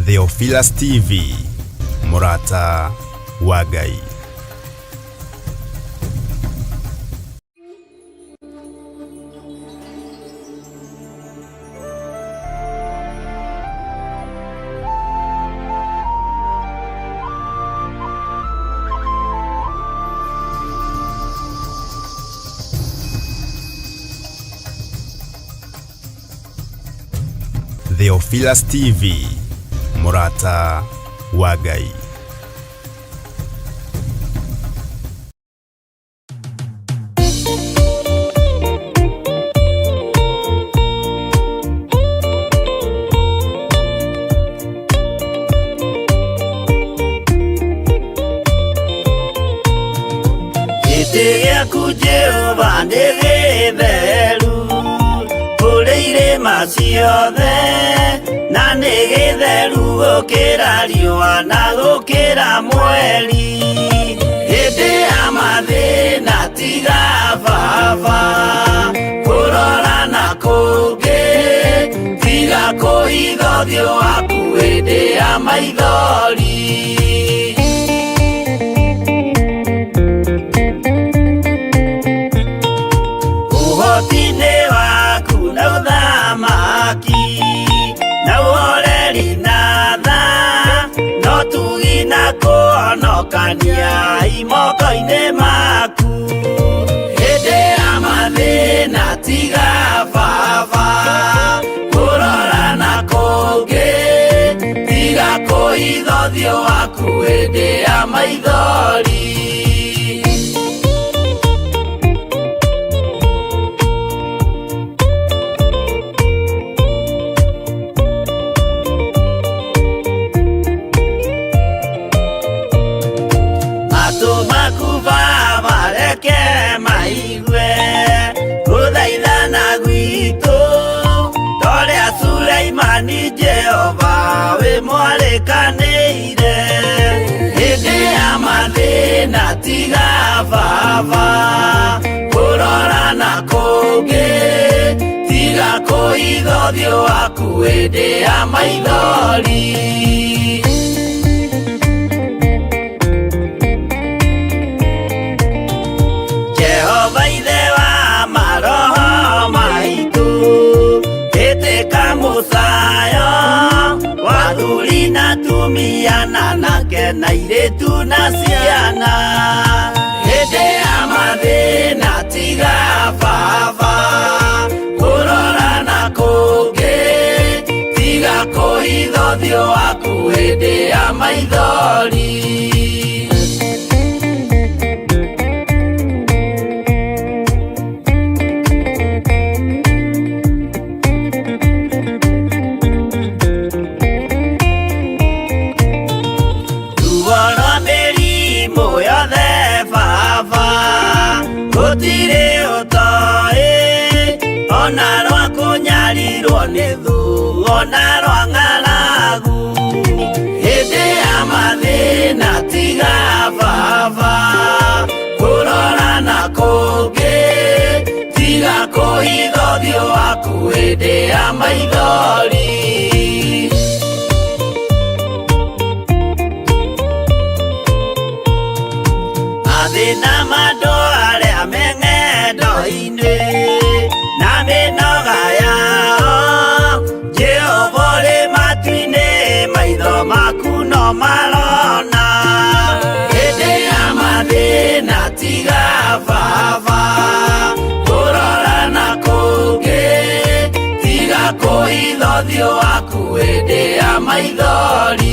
Theophilus TV, mũrata wa Ngai. Theophilus TV, mũrata wa Ngai. Gĩtĩ gĩaku Jehova nĩ gĩtheru kũrĩ irĩma ciothe na nĩ gĩtheru gũkĩra riũa na gũkĩra mweri hĩndĩ ya mathĩna tiga baba kũrora na kũngĩ tiga kũhitha ũthiũ waku hĩndĩ ya maithori. Ũhoti-inĩ waku na ũthamaki na ũhoreri na tha no tugi na kũhonokania imoko-inĩ maku hĩndĩ ya mathĩna tiga baba kũrora na kũngĩ tiga kũhitha ũthiũ waku hĩndĩ ya maithori. Matũ maku Baba reke maigue gũthaithana gwitũ torĩa Suleimani Jehova wĩ mwarĩkanĩire hĩndĩ ya mathĩna tiga Baba kũrora na kũngĩ tiga kũhitha ũthiũ waku hĩndĩ ya maithori. Jehova ithe wa maroho maitũ ĩtĩka mũcayo wa athuri na atumia na anake na airĩtu na ciana hĩndĩ ya mathĩna tiga baba kũrora na kũngĩ tiga kũhitha ũthiũ waku hĩndĩ ya maithori. Ruo rwa mĩrimũ yothe baba gũtirĩ ũtoĩ ona rwa kũnyarirwo nĩ thũ ona rwa ng'aragu hĩndĩ ya mathĩna tiga baba kũrora na kũngĩ tiga kũhitha ũthiũ waku hĩndĩ ya maithori. Mathĩna ma andũ arĩa me ng'endo-inĩ na mĩnoga yao Jehova ũrĩ matu-inĩ maitho maku no marona hĩndĩ ya mathĩna tiga baba kũrora na kũngĩ tiga kũhitha ũthiũ waku hĩndĩ ya maithori.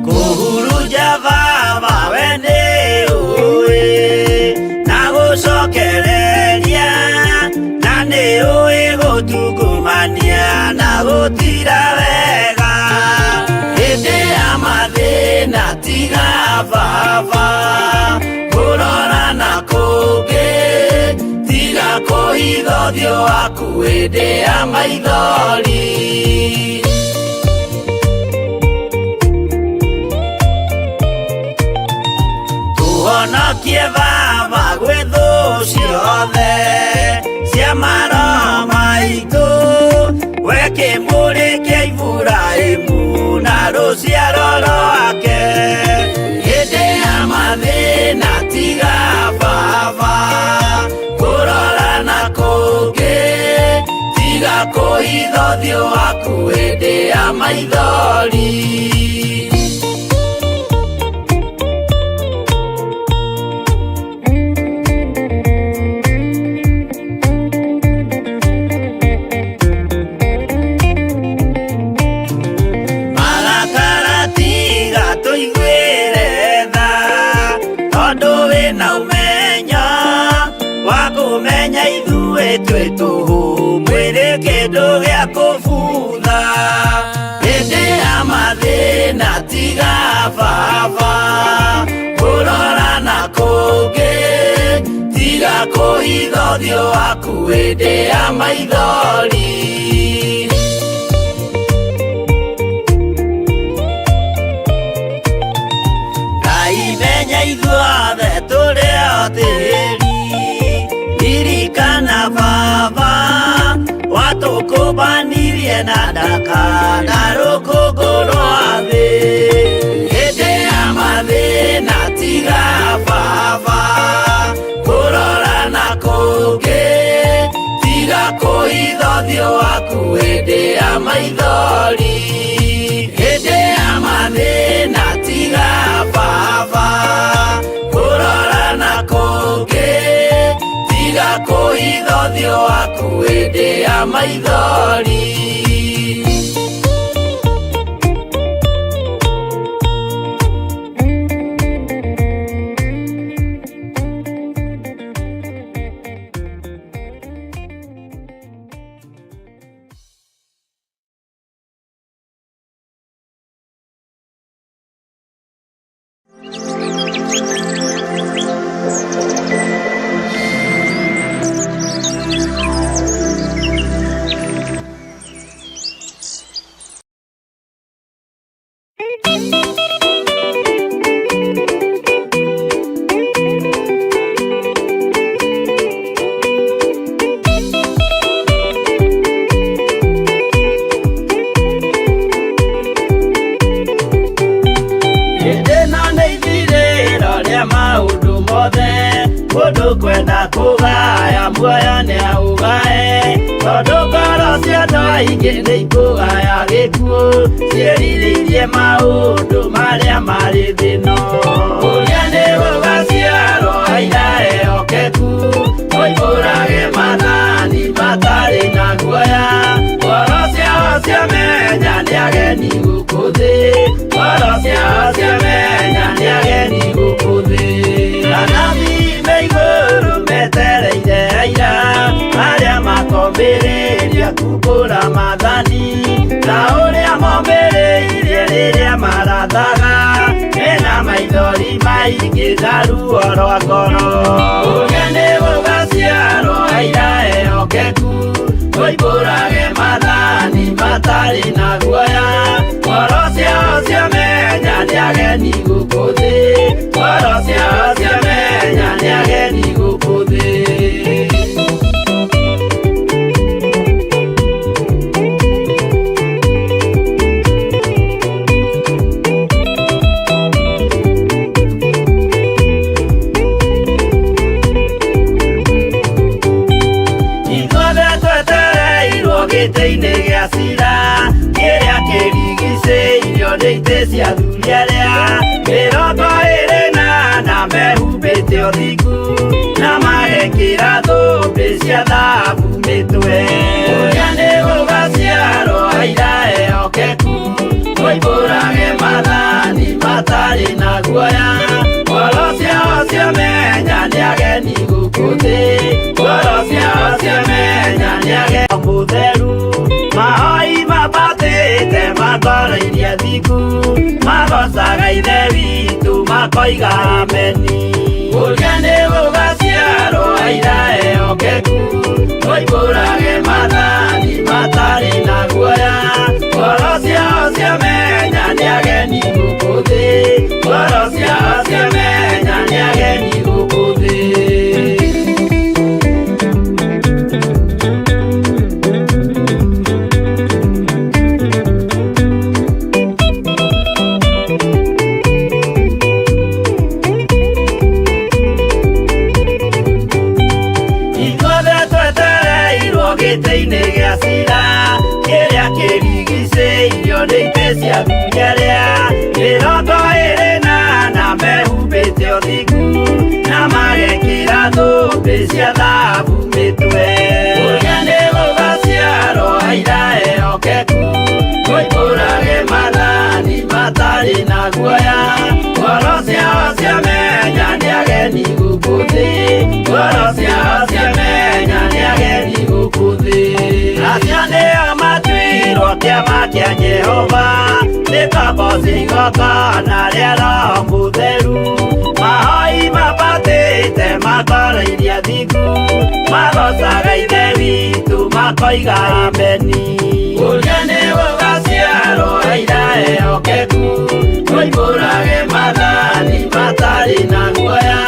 Kũhurunja baba we nĩ ũĩ na gũcokereria na nĩ ũĩ gũtungumania na gũtira wega hĩndĩ ya mathĩna tiga baba kũrora na kũngĩ tiga kũhitha ũthiũ waku hĩndĩ ya maithori. Kĩmũrĩ kĩa Iburahĩmu na rũciaro rwake. Hĩndĩ ya mathĩna tiga baba kũrora na kũngĩ, tiga kũhitha ũthiũ waku hĩndĩ ya maithori. Marakara tiga tũiguĩre tha, tondũ wĩna ũmenyo wa kũmenya ithuĩ twĩ tũhũ, mwĩrĩ kĩndũ gĩa kũbutha. Hĩndĩ ya mathĩna tiga baba kũrora na kũngĩ, tiga kũhitha ũthiũ waku hĩndĩ ya maithori. Ngai menya ithuothe tũrĩ o tĩri, ririkana baba watũkũmbanirie na ndaka na rũkũngũ rwa thĩ. Hĩndĩ ya mathĩna tiga baba kũrora na kũngĩ, tiga kũhitha ũthiũ waku hĩndĩ ya maithori. Hĩndĩ ya mathĩna tiga baba kũrora na kũngĩ, tiga kũhitha ũthiũ waku hĩndĩ ya maithori. Hĩndĩ ĩno nĩ ithirĩro rĩa maũndũ mothe, mũndũ kwenda kũgaya muoyo nĩaũgae, tondũ ngoro cia andũ aingĩ nĩ ikũgaya gĩkuũ, ciĩrirĩirie maũndũ marĩa marĩ thĩ ĩno. Ũrĩa nĩ gũgaciarwo aira ehokeku, moimbũrage maathani matarĩ na guoya, ngoro ciao ciamenya nĩ ageni gũkũ thĩ, ngoro ciao ciamenya nĩ ageni gũkũ thĩ. Anabii me igũrũ metereire aira arĩa makombĩrĩria kumbũra maathani, ta ũrĩa mombĩrĩirie rĩrĩa marathaga, mena maithori maingĩ na ruo rwa ngoro. Ũrĩa nĩ gũgaciarwo aira ehokeku, moimbũrage maathani matarĩ na guoya, ngoro ciao ciamenya nĩ ageni gũkũ thĩ, ngoro ciao ciamenya nĩ ageni gũkũ thĩ. Ithuothe twetereirwo gĩtĩ-inĩ gĩa cira, kĩrĩa kĩrigicĩirio nĩ itĩ cia athuri arĩa 24 mehumbĩte ũthingu na magekĩra thũmbĩ cia thahabu mĩtwe. Ũrĩa nĩ gũgaciarwo aira ehokeku, moimbũrage maathani matarĩ na guoya, ngoro ciao ciamenya nĩ ageni gũkũ thĩ, ngoro ciao ciamenya nĩ ageni mũtheru, mahoi mabatĩte matwarairie athingu, magocaga Ithe witũ makoiga ameni. Ũrĩa nĩ gũgaciarwo aira ehokeku, moimbũrage maathani matarĩ na guoya, ngoro ciao ciamenya nĩ ageni gũkũ thĩ, ngoro ciao ciamenya nĩ ageni gũkũ thĩ. cia athuri arĩa 24 mehumbĩte ũthingu na magekĩra thũmbĩ cia thahabu mĩtwe. Ũrĩa nĩ gũgaciarwo aira ehokeku, moimbũrage maathani matarĩ na guoya. Ngoro ciao ciamenya nĩ ageni gũkũ thĩ, ngoro ciao ciamenya nĩ ageni gũkũ thĩ. Acio nĩo matuirwo kĩama kĩa Jehova, nĩ ngombo cia igongona rĩa Roho Mũtheru. Mahoi mabatĩte makoro iria thingu, magocaga Ithe witũ makoiga ameni. Ũrĩa nĩ gũgaciarwo aira ehokeku, moimbũrage maathani matarĩ na guoya.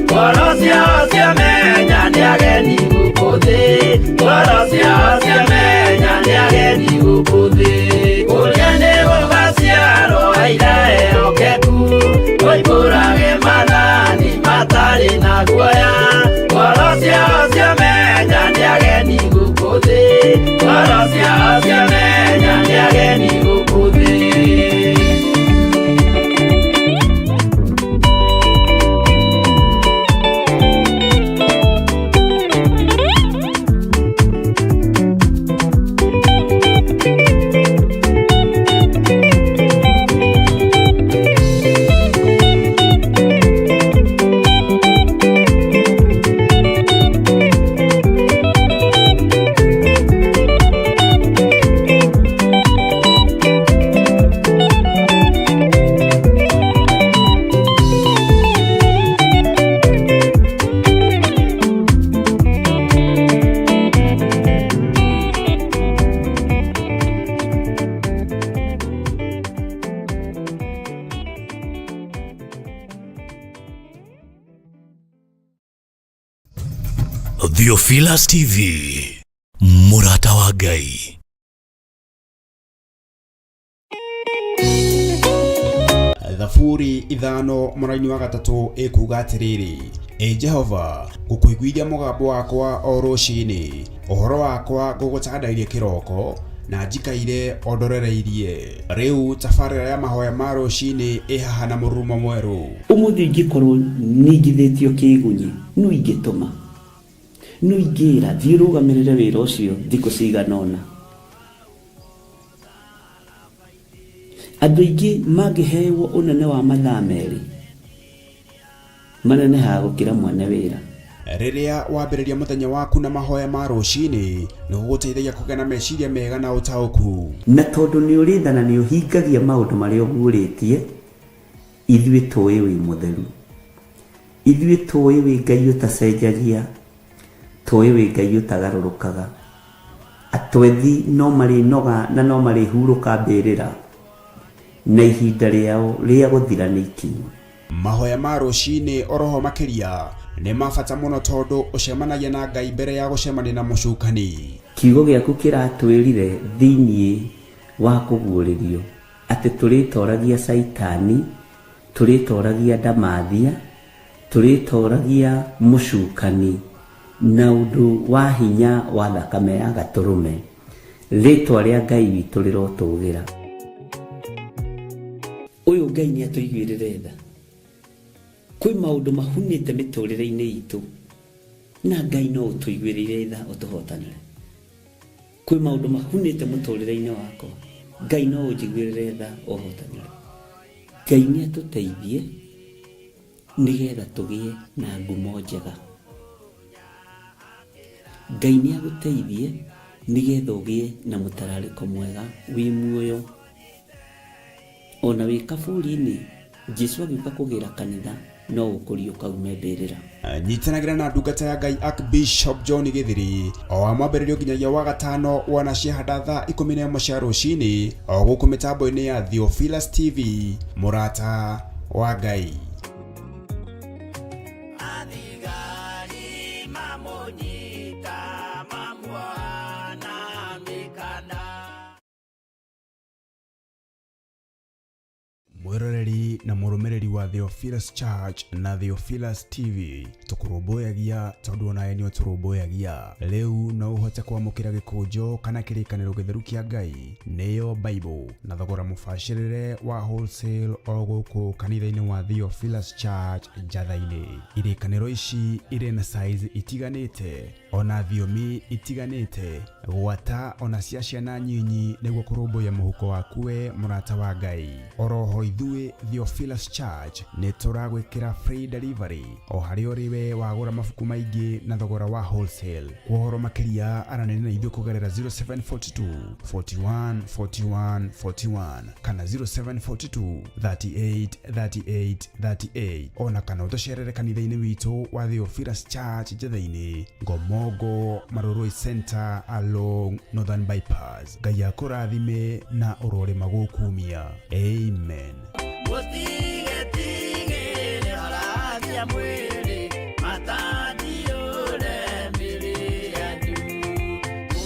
Ngoro ciao ciamenya nĩ ageni gũkũ thĩ, ngoro ciao ciamenya nĩ ageni gũkũ thĩ. Ũrĩa nĩ gũgaciarwo aira ehokeku, moimbũrage maathani matarĩ na guoya. Ngoro ciao ciamenya nĩ ageni gũkũ thĩ, ngoro ciao ciamenya nĩ ageni gũkũ thĩ. Theophilus TV, mũrata wa Ngai. Thaburi 5 mũraini wa 3 ĩkuga atĩrĩrĩ, Ĩ Jehova, ngũkũiguithia mũgambo wakwa o rũcinĩ, ũhoro wakwa ngũgũtandairie kĩroko, na njikaire o ndorereirie. Rĩu tabarĩra ya mahoya ma rũcinĩ ĩ haha na mũrurumo mwerũ. Ũmũthĩ ingĩkorwo ningithĩtio kĩgunyi, nũ ingĩtũma? Nũ ingĩra thiĩ ũrũgamĩrĩre wĩra ũcio thikũ cigana ũna? Andũ aingĩ mangĩhewo ũnene wa mathaa 2, manenehaga gũkĩra mwene wĩra. Rĩrĩa wambĩrĩria mũthenya waku na mahoya ma rũcinĩ, nĩ gũgũteithagia kũgĩa na meciria mega na ũtaũku. Na tondũ nĩ ũrĩ tha na nĩ ũhingagia maũndũ marĩa ũguũrĩtie, ithuĩ tũĩ wĩ mũtheru. Ithuĩ tũĩ wĩ Ngai ũtacenjagia, tũĩ wĩ Ngai ũtagarũrũkaga. Atwethi no marĩnoga na no marĩhurũka mbĩrĩra, na ihinda rĩao rĩa gũthira nĩ ikinyu. Mahoya ma rũcinĩ oroho makĩria nĩ ma bata mũno tondũ ũcemanagia na Ngai mbere ya gũcemania na mũcukani. Kiugo gĩaku kĩratwĩrire thĩinĩ wa kũguũrĩrio atĩ tũrĩtoragia Caitani, tũrĩtoragia ndamathia, tũrĩtoragia mũcukani na ũndũ wa hinya wa thakame ya gatũrũme. Rĩtwa rĩa Ngai witũ rĩrotũgĩra. Ũyũ Ngai nĩ atũiguĩrĩre tha. Kwĩ maũndũ mahunĩte mĩtũrĩre-inĩ itũ na Ngai no ũtũiguĩrĩire tha ũtũhotanĩre. Kwĩ maũndũ mahunĩte mũtũrĩre-inĩ wakwa, Ngai no ũnjiguĩrĩre tha ũhotanĩre. Ngai nĩ atũteithie nĩgetha tũgĩe na ngumo njega. Ngai nĩ agũteithie nĩgetha ũgĩe na mũtararĩko mwega wĩ muoyo. Ona wĩ kaburi-inĩ, Jesu agĩũka kũgĩra kanitha no ũkũriũka ume mbĩrĩra. Nyitanagĩra na ndungata ya Ngai Archbishop John Gĩthiri o wa mwambĩrĩrio nginyagia wa gatano wana ciahanda thaa 11 cia rũcinĩ o gũkũ mĩtambo-inĩ ya Theophilus TV, mũrata wa Ngai. Athigari mamũnyita mamuoha na mĩkanda. Mwĩroreri na mũrũmĩrĩri wa Theophilus Church na Theophilus TV, tũkũrũmbũyagia tondũ onawe nĩ ũtũrũmbũyagia. Rĩu no ũhote kwamũkĩra gĩkũnjo kana kĩrĩkanĩro gĩtheru kĩa Ngai, nĩyo Bible, na thogora mũbacĩrĩre wa wholesale o gũkũ kanitha-inĩ wa Theophilus Church Njatha-inĩ. Irĩkanĩro ici irĩ na size itiganĩte ona thiomi itiganĩte, gwata ona cia ciana nyinyi nĩguo kũrũmbũiya mũhuko waku we mũrata wa Ngai. Oroho ithuĩ Theophilus Church nĩ tũragwĩkĩra free delivery o harĩa ũrĩ we wagũra mabuku maingĩ na thogora wa wholesale. Kwa ũhoro makĩria aranĩria na ithuĩ kũgerera 0742 41 41 41 kana 0742 38 38 38, ona kana ũtũcerere kanitha-inĩ witũ wa Theophilus Church Njatha-inĩ, Ngomongo Marurui Center along Northern Bypass. Ngai akũrathime na ũrorĩma gũkumia. Amen. Mũtigetigĩre harathia mwĩrĩ, matandiũre mĩrĩ yanyu.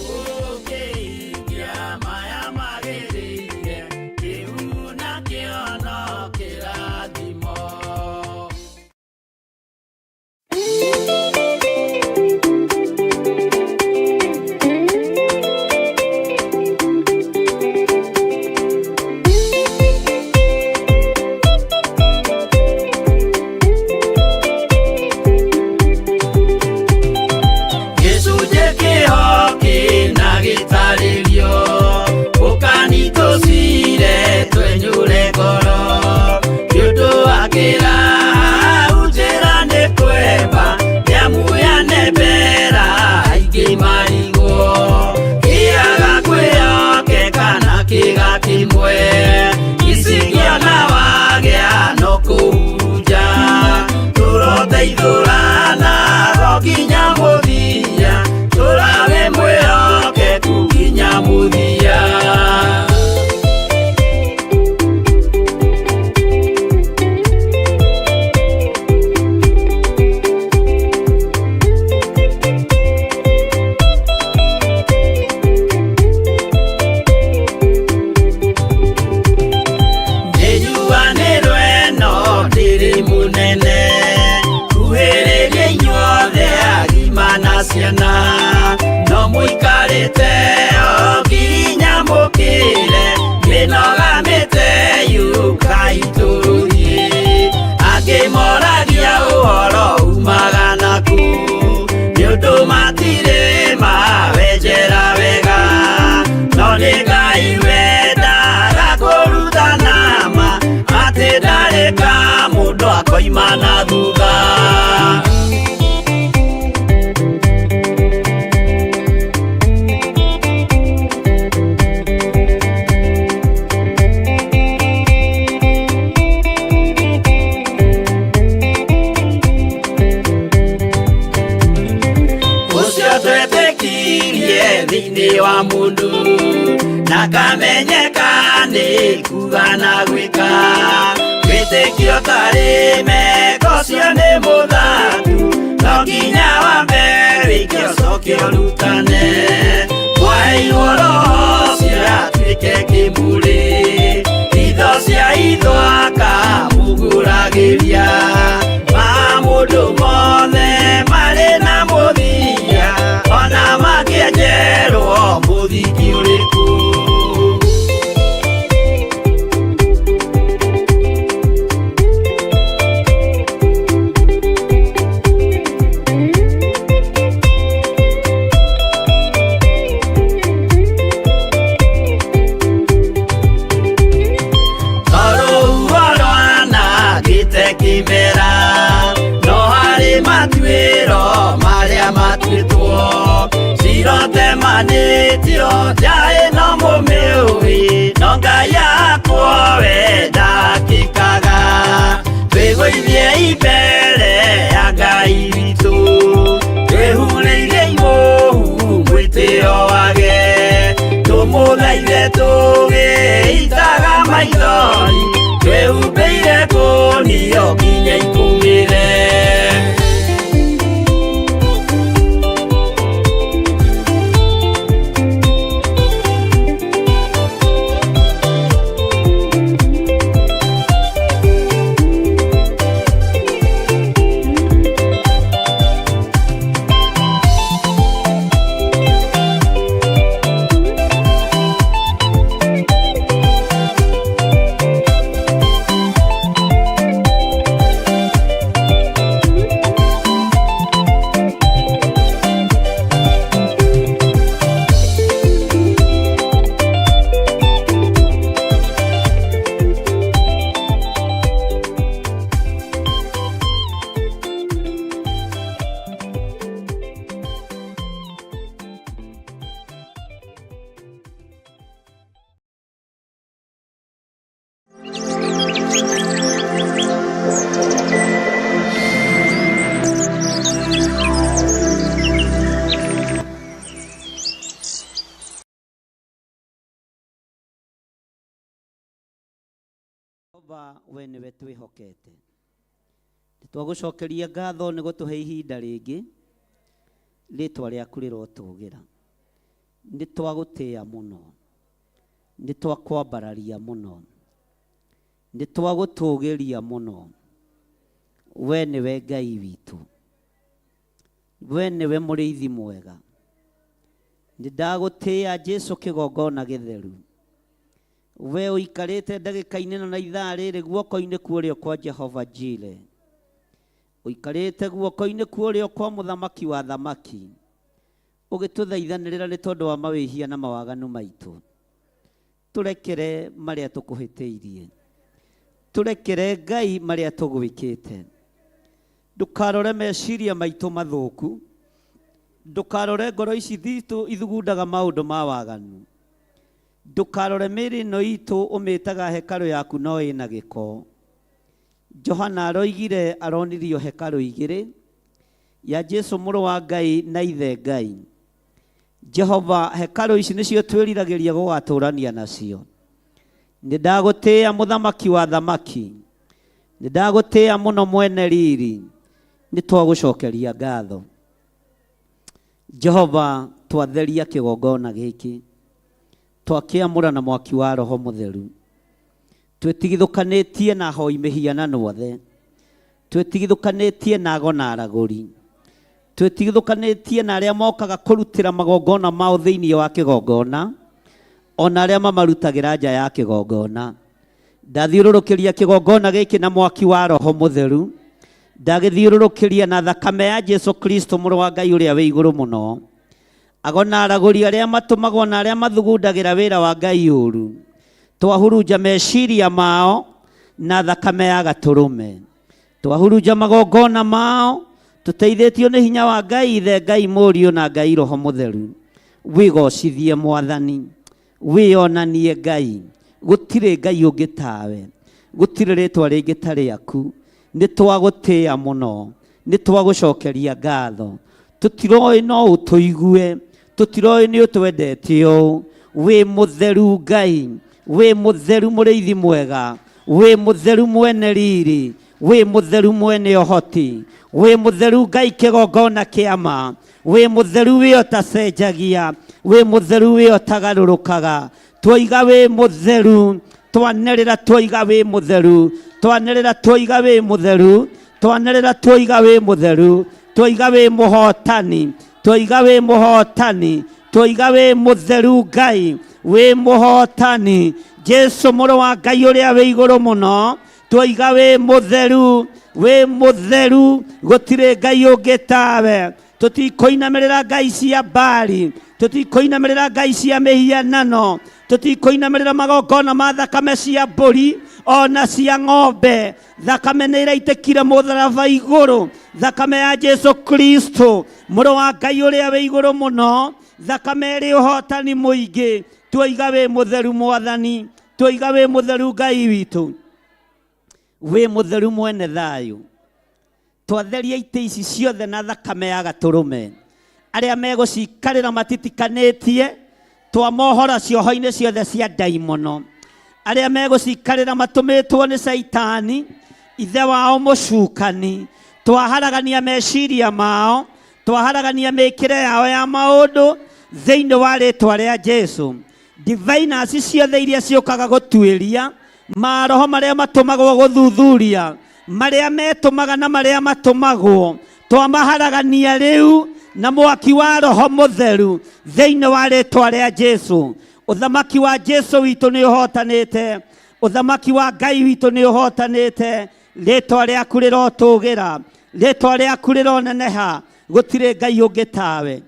Mũkĩhingia maya magĩrĩire, kĩu nakĩo no kĩrathimo. Gĩcunjĩ kĩho kĩna gĩtarĩrio, ũkani tũcire twenyũre ngoro. Nĩ ũndũ wa kĩrahu njĩra nĩ kwemba, nĩamu yanembera aingĩ marigwo. Kĩaga kwĩhokeka na kĩga kĩmwe, icingĩona wagĩa no kũhurunja. Tũroteithũrana o nginya mũthia, tũrawe mwĩhokeku nginya mũthia. Nĩnjuanĩrwo ĩno ndĩrĩ mũnene, kuhĩrĩria inyuothe agima na ciana, no mũikarĩte o nginya mũkĩre, mĩnoga mĩte yũkai tũthiĩ. Angĩ moragia ũhoro umaga nakũ, nĩ ũndũ matirĩ mawenjera wega, no nĩ Ngai wendaga kũrutana ma, atĩ ndarĩ ka mũndũ akoima na thutha. Ũcio twetĩkirie thĩinĩ wa mũndũ, na kamenyeka nĩ kuga na gwĩka. Wĩtĩkio tarĩ meko ũcio nĩ mũthatu, no nginya wambe wĩke ũcoke ũrutane. Mwaheirwo Roho ũcio atuĩke kĩmũrĩ, itho cia itho akamũgũragĩria. Ma mũndũ mothe marĩ na mũthia, ona mangĩenjerwo mũthingi ũrĩkũ. Tondũ rwanangĩte kĩmera, no harĩ matuĩro marĩa matuĩtwo. Cirotemanĩtio nja ĩno mũmĩũĩ, no Ngai akwa we ndakĩkaga. Twĩgũithie mbere ya Ngai witũ, twĩhurĩirie imũhu mwĩtĩo wage. Tũmũthaithe tũgĩitaga maithori, twĩhumbĩire kũnio nginya ikũmĩre. Jehova, we nĩwe twĩhokete. Nĩ twagũcokeria ngatho nĩ gũtũhe ihinda rĩngĩ, rĩtwa rĩaku rĩrotũgĩra. Nĩ twagũtĩĩa mũno, nĩ twakwambararia mũno, nĩ twagũtũgĩria mũno. We nĩwe Ngai witũ, we nĩwe mũrĩithi mwega. Nĩ ndagũtĩĩa Jesu kĩgongona gĩtheru. We ũikarĩte ndagĩka-inĩ ĩno na ithaa rĩrĩ guoko-inĩ kwa ũrĩo kwa Jehova Jire, ũikarĩte guoko-inĩ kwa ũrĩo kwa mũthamaki wa thamaki, ũgĩtũthaithanĩrĩra nĩ tondũ wa mawĩhia na mawaganu maitũ. Tũrekere marĩa tũkũhĩtĩirie, tũrekere Ngai marĩa tũgwĩkĩte. Ndũkarore meciria maitũ mathũku, ndũkarore ngoro ici thitũ ithugundaga maũndũ ma waganu, ndũkarore mĩĩrĩ ĩno itũ ũmĩtaga hekarũ yaku no ĩna gĩko. Johana aroigire aronirio hekarũ igĩrĩ, ya Jesu mũrũ wa Ngai na ithe Ngai. Jehova, hekarũ ici nĩcio twĩriragĩria gũgatũrania nacio. Nĩ ndagũtĩĩa mũthamaki wa thamaki, nĩ ndagũtĩĩa mũno mwene riri, nĩ twagũcokeria ngatho. Jehova, twatheria kĩgongona gĩkĩ, twakĩamũra na mwaki wa Roho Mũtheru. Twĩtigithũkanĩtie na ahoi mĩhianano othe, twĩtigithũkanĩtie na ago na aragũri, twĩtigithũkanĩtie na arĩa mokaga kũrutĩra magongona mao thĩinĩ wa kĩgongona, ona arĩa mamarutagĩra nja ya kĩgongona. Ndathiũrũrũkĩria kĩgongona gĩkĩ na mwaki wa Roho Mũtheru, ndagĩthiũrũrũkĩria na thakame ya Jesu Kristo mũrũ wa Ngai ũrĩa wĩ igũrũ mũno. Ago na aragũri arĩa matũmagwo na arĩa mathugundagĩra wĩra wa Ngai ũru, twahurunja meciria mao na thakame ya gatũrũme, twahurunja magongona mao tũteithĩtio nĩ hinya wa Ngai Ithe, Ngai Mũriũ na Ngai Roho Mũtheru. Wĩgocithie Mwathani, wĩonanie Ngai, gũtirĩ Ngai ũngĩ tawe, gũtirĩ rĩtwa rĩngĩ ta rĩaku. Nĩ twagũtĩĩa mũno, nĩ twagũcokeria ngatho. Tũtiroĩ no ũtũigue, tũtiroĩ nĩ ũtwendete ũũ. Wĩ mũtheru Ngai, wĩ mũtheru mũrĩithi mwega, wĩ mũtheru mwene riri, wĩ mũtheru mwene ũhoti, wĩ mũtheru Ngai kĩgongona kĩa ma, wĩ mũtheru wĩ ũtacenjagia, wĩ mũtheru wĩ ũtagarũrũkaga. Twoiga wĩ mũtheru, twanĩrĩra twoiga wĩ mũtheru, twanĩrĩra twoiga wĩ mũtheru, twanĩrĩra twoiga wĩ mũtheru, twoiga wĩ mũhotani, twoiga wĩ mũhotani, twoiga wĩ mũtheru Ngai, wĩ mũhotani. Jesu mũrũ wa Ngai ũrĩa wĩ igũrũ mũno, twoiga wĩ mũtheru, wĩ mũtheru, gũtirĩ Ngai ũngĩ tawe. Tũtikũinamĩrĩra ngai cia Baali, tũtikũinamĩrĩra ngai cia mĩhianano, tũtikũinamĩrĩra magongona ma thakame cia mbũri ona cia ng'ombe. Thakame nĩ ĩraitĩkire mũtharaba igũrũ, thakame ya Jesu Kristo mũrũ wa Ngai ũrĩa wĩ igũrũ mũno, thakame ĩrĩ ũhotani mũingĩ. Twoiga wĩ mũtheru Mwathani, twoiga wĩ mũtheru Ngai witũ, wĩ mũtheru mwene thayũ. Twatheria itĩ ici ciothe na thakame ya gatũrũme, arĩa megũcikarĩra matitikanĩtie twamohora cioho-inĩ ciothe cia ndaimono, arĩa megũcikarĩra matũmĩtwo nĩ Caitani ithe wao mũcukani, twaharagania meciria mao, twaharagania mĩkĩre yao ya maũndũ thĩinĩ wa rĩtwa rĩa Jesu. Diviners ciothe iria ciũkaga gũtuĩria maroho marĩa matũmagwo gũthuthuria marĩa metũmaga na marĩa matũmagwo, twamaharagania rĩu na mwaki wa Roho Mũtheru thĩinĩ wa rĩtwa rĩa Jesu. Ũthamaki wa Jesu witũ nĩ ũhotanĩte, ũthamaki wa Ngai witũ nĩ ũhotanĩte. Rĩtwa rĩaku rĩrotũgĩra, rĩtwa rĩaku rĩroneneha, gũtirĩ Ngai ũngĩ tawe.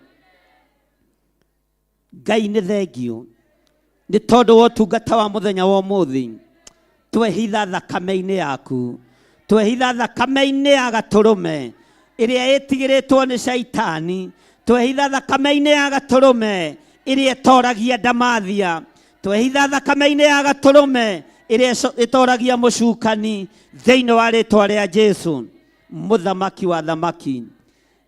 Ngai nĩ thengio nĩ tondũ wa ũtungata wa mũthenya wa ũmũthĩ. Twehitha thakame-inĩ yaku, twehitha thakame-inĩ ya gatũrũme ĩrĩa ĩtigĩrĩtwo nĩ Caitani, twehitha thakame-inĩ ya gatũrũme ĩrĩa ĩtoragia ndamathia, twehitha thakame-inĩ ya gatũrũme ĩrĩa ĩtoragia mũcukani thĩinĩ wa rĩtwa rĩa Jesu mũthamaki wa thamaki.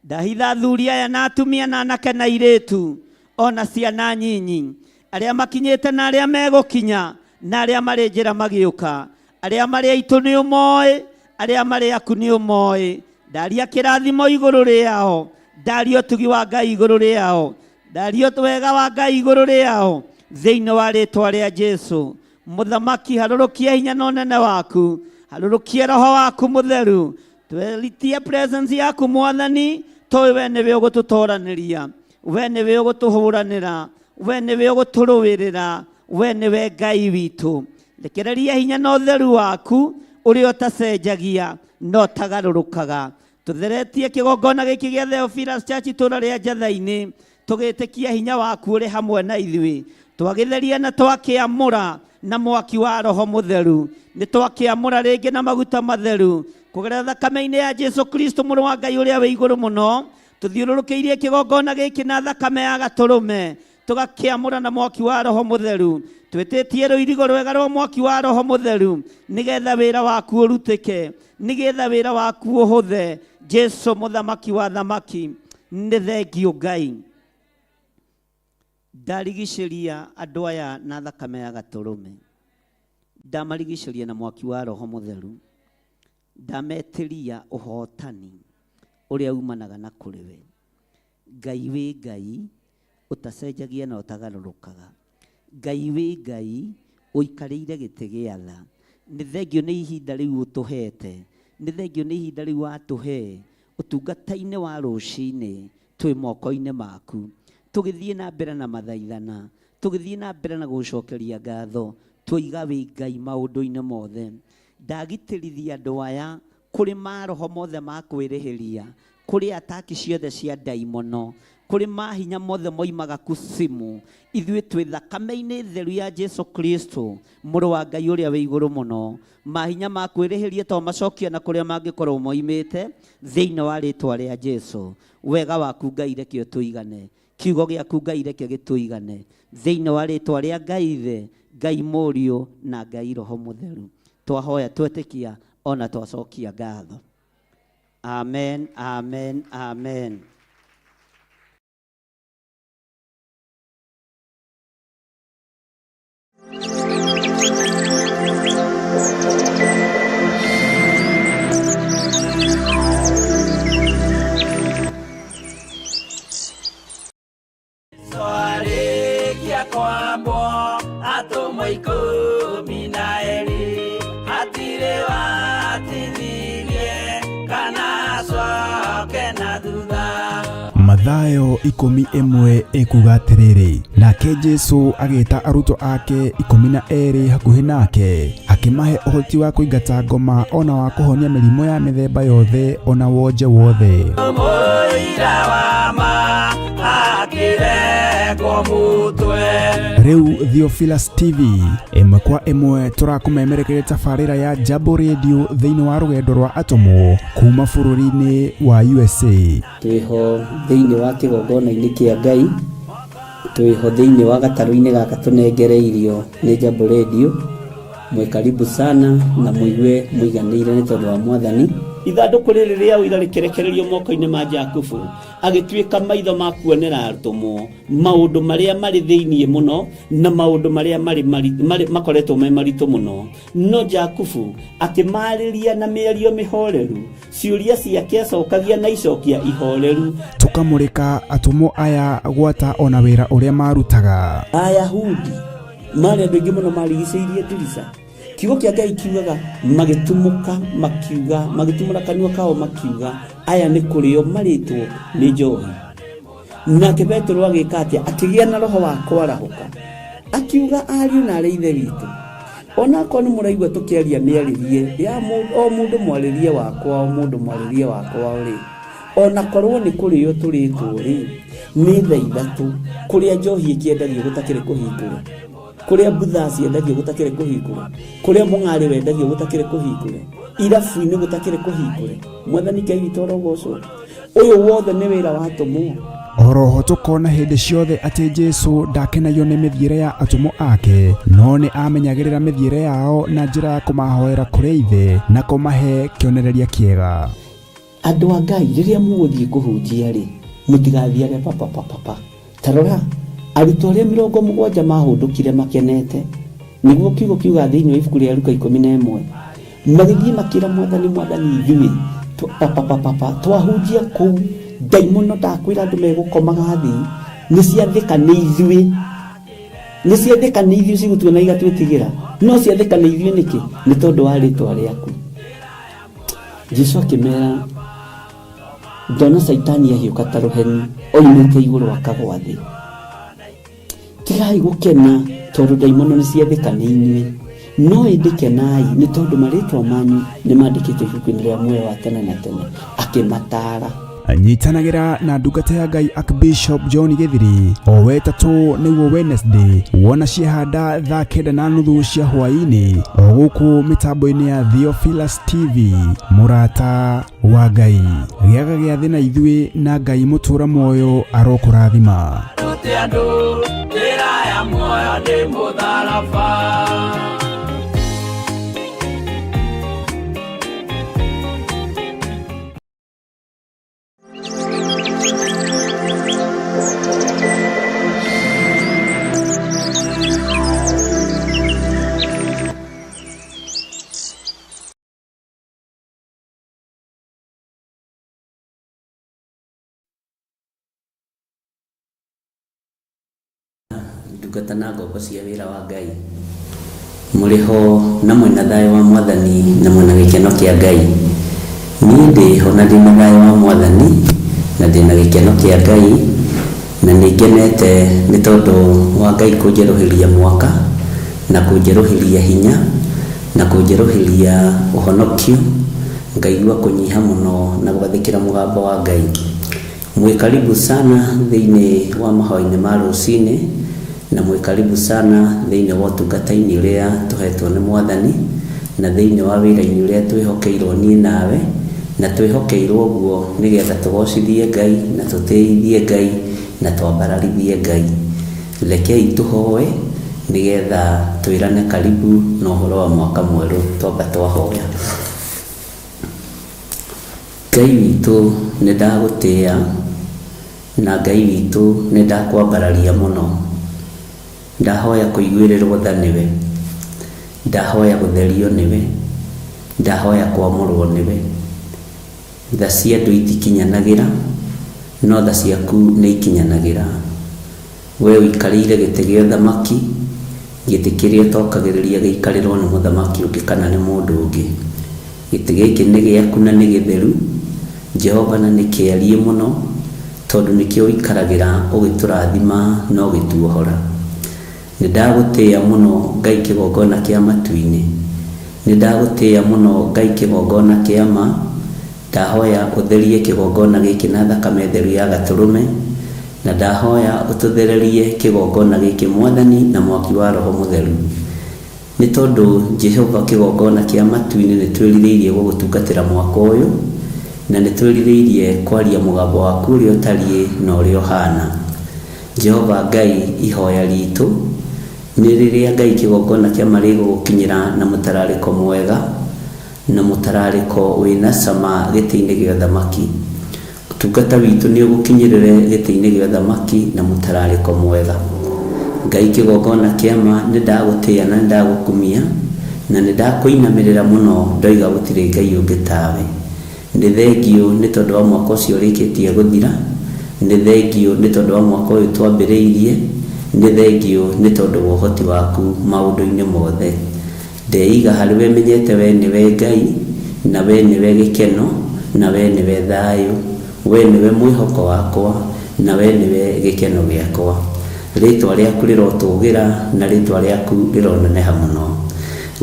Ndahitha athuri aya na atumia na anake na airĩtu ona ciana nyinyi, arĩa makinyĩte na arĩa megũkinya na arĩa marĩ njĩra magĩũka, Arĩa marĩ aitũ nĩ ũmoĩ, arĩa marĩ aku nĩ ũmoĩ. Ndaria kĩrathimo igũrũ rĩao, ndaria ũtugi wa Ngai igũrũ rĩao, ndaria wega wa Ngai igũrũ rĩao, thĩinĩ wa rĩtwa rĩa Jesu. Mũthamaki, harũrũkia hinya na ũnene waku, harũrũkia roho waku mũtheru, tweritie presence yaku Mwathani, tũĩ we nĩwe ũgũtũtoranĩria, we nĩwe ũgũtũhũranĩra, we nĩwe ũgũtũrũĩrĩra, we nĩwe Ngai witũ. Rekereria hinya na ũtheru waku ũrĩa ũtacenjagia na ũtagarũrũkaga. Tũtheretie kĩgongona gĩkĩ gĩa Theophilus Church itũũra rĩa Njatha-inĩ, tũgĩtĩkia hinya waku ũrĩ hamwe na ithuĩ. Twagĩtheria na twakĩamũra na mwaki wa Roho Mũtheru. Nĩ twakĩamũra rĩngĩ na maguta matheru kũgerera thakame-inĩ ya Jesu Kristo mũrũ wa Ngai ũrĩa wĩ igũrũ mũno. Tũthiũrũrũkĩirie kĩgongona gĩkĩ na thakame ya gatũrũme, tũgakĩamũra na mwaki wa Roho Mũtheru. Twĩtĩtie rũirigo rwega rwa mwaki wa Roho Mũtheru nĩgetha wĩra waku ũrutĩke, nĩgetha wĩra waku ũhũthe. Jesu mũthamaki wa thamaki, nĩ thengio Ngai. Ndarigicĩria andũ aya na thakame ya gatũrũme, ndamarigicĩria na mwaki wa Roho Mũtheru, ndametĩria ũhotani ũrĩa umanaga na kũrĩ we. Ngai wĩ Ngai ũtacenjagia na ũtagarũrũkaga. Ngai wĩ Ngai ũikarĩire gĩtĩ gĩa tha. Nĩ thengio nĩ ihinda rĩu ũtũhete, nĩ thengio nĩ ihinda rĩu watũhe ũtungata-inĩ wa rũcinĩ twĩ moko-inĩ maku, tũgĩthiĩ na mbere na mathaithana, tũgĩthiĩ na mbere na gũcokeria ngatho, twoiga wĩ Ngai maũndũ-inĩ mothe. Ndagitĩrithia andũ aya kũrĩ maroho mothe ma kwĩrĩhĩria, kũrĩ ataki ciothe cia ndaimono, kũrĩ mahinya mothe moimaga kusimu. Ithuĩ twĩ thakame-inĩ theru ya Jesu Kristo mũrũ wa Ngai ũrĩa wĩ igũrũ mũno. Mahinya ma kwĩrĩhĩria to macokia na kũrĩa mangĩkorwo moimĩte, thĩinĩ wa rĩtwa rĩa Jesu. Wega waku Ngai reke ũtũigane, kiugo gĩaku Ngai reke gĩtũigane, thĩinĩ wa rĩtwa rĩa Ngai Ithe, Ngai Mũriũ na Ngai Roho Mũtheru. Twahoya twetĩkia ona twacokia ngatho. Amen, amen, amen. Twarĩkia kwambwo atũmwo 12, hatirĩ watithirie kana acoke na thutha. Mathayo 11 ĩkuga atĩrĩrĩ, nake Jesu agĩta arutwo ake 12 hakuhĩ nake, akĩmahe ũhoti wa kũingata ngoma ona wa kũhonia mĩrimũ ya mĩthemba yothe ona wonje wothe. Mũira wa ma akĩrengwo mũtwe. Rĩu Theophilus TV ĩmwe kwa ĩmwe tũrakũmemerekeria tabarĩra ya Jambo Radio thĩinĩ wa rũgendo rwa atũmwo kuma bũrũri-inĩ wa USA. Twĩho thĩinĩ wa kĩgongona-inĩ kĩa Ngai, twĩho thĩinĩ wa gatarũ-inĩ gaka tũnengereirio nĩ Jambo Radio. Mwĩ karibu sana na mũigue mũiganĩire nĩ tondũ wa Mwathani. Ithandũkũ rĩrĩ rĩa ũira rĩkĩrekererio moko-inĩ ma Jakubu, agĩtuĩka maitho ma kuonera atũmwo maũndũ marĩa marĩ thĩinĩ mũno na maũndũ marĩa marĩ makoretwo me maritũ mũno. No Jakubu akĩmarĩria na mĩario mĩhoreru, ciũria ciake acokagia na icokia ihoreru. Tũkamũrĩka atũmwo aya gwata ona wĩra ũrĩa marutaga. Ayahudi marĩ andũ aingĩ mũno marigicĩirie ndirica. Kiugo kĩa Ngai kiugaga magĩtumũka makiuga, magĩtumũra kanua kao makiuga, aya nĩ kũrĩo marĩtwo nĩ njohi. Nake Petero agĩka atĩa? Akĩgĩa na roho wa kwarahũka, akiuga, ariũ na arĩ ithe witũ, onakorwo nĩ mũraigua tũkĩaria mĩarĩrie ya o mũndũ mwarĩrie wakwa, o mũndũ mwarĩrie wakwa rĩ, onakorwo nĩ kũrĩo tũrĩtwo rĩ, nĩ thaa 3 kũrĩa njohi ĩkĩendagio gũtakĩrĩ kũhingũre, kũrĩa mbutha ciendagio gũtakĩrĩ kũhingũre, kũrĩa mũng'arĩ wendagio gũtakĩrĩ kũhingũre, irabu-inĩ gũtakĩrĩ kũhingũre. Mwathani Ngai witũ arogocwo. Ũyũ wothe nĩ wĩra wa atũmwo. Oroho tũkona hĩndĩ ciothe atĩ Jesu ndakenagio nĩ mĩthiĩre ya atũmwo ake, no nĩ amenyagĩrĩra mĩthiĩre yao na njĩra ya kũmahoera kũrĩ Ithe na kũmahe kĩonereria kĩega. Andũ a Ngai, rĩrĩa mũgũthiĩ kũhunjia rĩ, mũtigathiage papa papa pa. Ta rora, arutwo arĩa 70 mahũndũkire makenete. Nĩguo kiugo kiuga thĩinĩ wa ibuku rĩa Luka 11, magĩthiĩ makĩra Mwathani, Mwathani, ithuĩ papapapapa twahunjia kũu ndaimono, ndakwĩra andũ megũkomaga thĩ, nĩ ciathĩka nĩ ithuĩ, nĩ ciathĩka nĩ ithuĩ, cigũtuona igatwĩtigĩra, no ciathĩka nĩ ithuĩ nĩkĩ? Nĩ tondũ wa rĩtwa rĩaku. Jesu akĩmera, ndona Caitani ahiũka ta rũheni oimĩte igũrũ akagwa thĩ. Tigai gũkena tondũ ndaimono nĩ ciathĩka nĩ inyuĩ, no ĩndĩ kenai nĩ tondũ marĩtwa manyu nĩ mandĩkĩtwo ibuku-inĩ rĩa muoyo wa tene na tene. Akĩmataara. Nyitanagĩra na ndungata ya Ngai Archbishop John Gĩthiri o wetatũ nĩguo Wednesday, wona ciehanda thaa 9:30 cia hwaĩ-inĩ, o gũkũ mĩtambo-inĩ ya Theophilus TV. Mũrata wa Ngai, gĩaga gĩathĩ na ithuĩ, na Ngai mũtũra muoyo arokũrathima. Rute andũ njĩra ya muoyo nĩ mũtharaba. Ndungata na ngombo cia wĩra wa Ngai, mũrĩ ho na mwĩna thayũ wa Mwathani na mwĩna gĩkeno kĩa Ngai. Niĩ ndĩ ho na ndĩna thayũ wa Mwathani na ndĩna gĩkeno kĩa Ngai, na nĩ ngenete nĩ tondũ wa Ngai kũnjerũhĩria mwaka na kũnjerũhĩria hinya na kũnjerũhĩria ũhonokio, ngaigua kũnyiha mũno na gwathĩkĩra mũgambo wa Ngai. Mwĩ karibu sana thĩinĩ wa mahoya-inĩ ma rũcinĩ, na mwĩ karibu sana thĩinĩ wa ũtungata-inĩ ũrĩa tũhetwo nĩ Mwathani, na thĩinĩ wa wĩra-inĩ ũrĩa twĩhokeirwo niĩ nawe, na twĩhokeirwo ũguo nĩgetha tũgocithie Ngai na tũtĩithie Ngai na twambararithie Ngai. Rekei tũhoe nĩgetha twĩrane karibu na ũhoro wa mwaka mwerũ. Twamba twahoya. Ngai witũ, nĩ ndagũtĩĩa, na Ngai witũ, nĩ ndakwambararia mũno. Ndahoya kũiguĩrĩrwo tha nĩwe, ndahoya gũtherio nĩwe, ndahoya kwamũrwo nĩwe. Tha cia andũ itikinyanagĩra, no tha ciaku nĩ ikinyanagĩra. We ũikarĩire gĩtĩ gĩa ũthamaki, gĩtĩ kĩrĩa ũtokagĩrĩria gĩikarĩrwo nĩ mũthamaki ũngĩ kana nĩ mũndũ ũngĩ. Gĩtĩ gĩkĩ nĩ gĩaku na nĩ gĩtheru, Jehova, na nĩ kĩariĩ mũno, tondũ nĩkĩo ũikaragĩra ũgĩtũrathima na ũgĩtuohora. Nĩ ndagũtĩĩa mũno, Ngai kĩgongona kĩa matu-inĩ. Nĩ ndagũtĩĩa mũno, Ngai kĩgongona kĩa ma. Ndahoya ũtherie kĩgongona gĩkĩ na thakame theru ya Gatũrũme, na ndahoya ũtũthererie kĩgongona gĩkĩ, Mwathani, na mwaki wa Roho Mũtheru. Nĩ tondũ Jehova kĩgongona kĩa matu-inĩ, nĩ twĩrirĩirie gũgũtungatĩra mwaka ũyũ, na nĩ twĩrirĩirie kwaria mũgambo waku ũrĩa ũtariĩ na ũrĩa ũhana. Jehova Ngai, ihoya ritũ nĩ rĩrĩa Ngai kĩgongona kĩa ma rĩgũgũkinyĩra na mũtararĩko mwega na mũtararĩko wĩna cama gĩtĩ-inĩ gĩa ũthamaki. Ũtungata witũ nĩ ũgũkinyĩrĩre gĩtĩ-inĩ gĩa ũthamaki na mũtararĩko mwega. Ngai kĩgongona kĩa ma, nĩ ndagũtĩĩa na nĩ ndagũkumia na nĩ ndakũinamĩrĩra mũno, ndoiga gũtirĩ Ngai ũngĩ tawe. Nĩ thengiũ nĩ tondũ wa mwaka ũcio ũrĩkĩtie gũthira, nĩ thengiũ nĩ tondũ wa mwaka ũyũ twambĩrĩirie, nĩ thengiũ nĩ tondũ wa ũhoti waku maũndũ-inĩ mothe. Ndeiga harĩ we menyete we nĩwe Ngai, na we nĩwe gĩkeno, na we nĩwe thayũ, we nĩwe mwĩhoko wakwa, na we nĩwe gĩkeno gĩakwa. Rĩtwa rĩaku rĩrotũgĩra na rĩtwa rĩaku rĩroneneha mũno.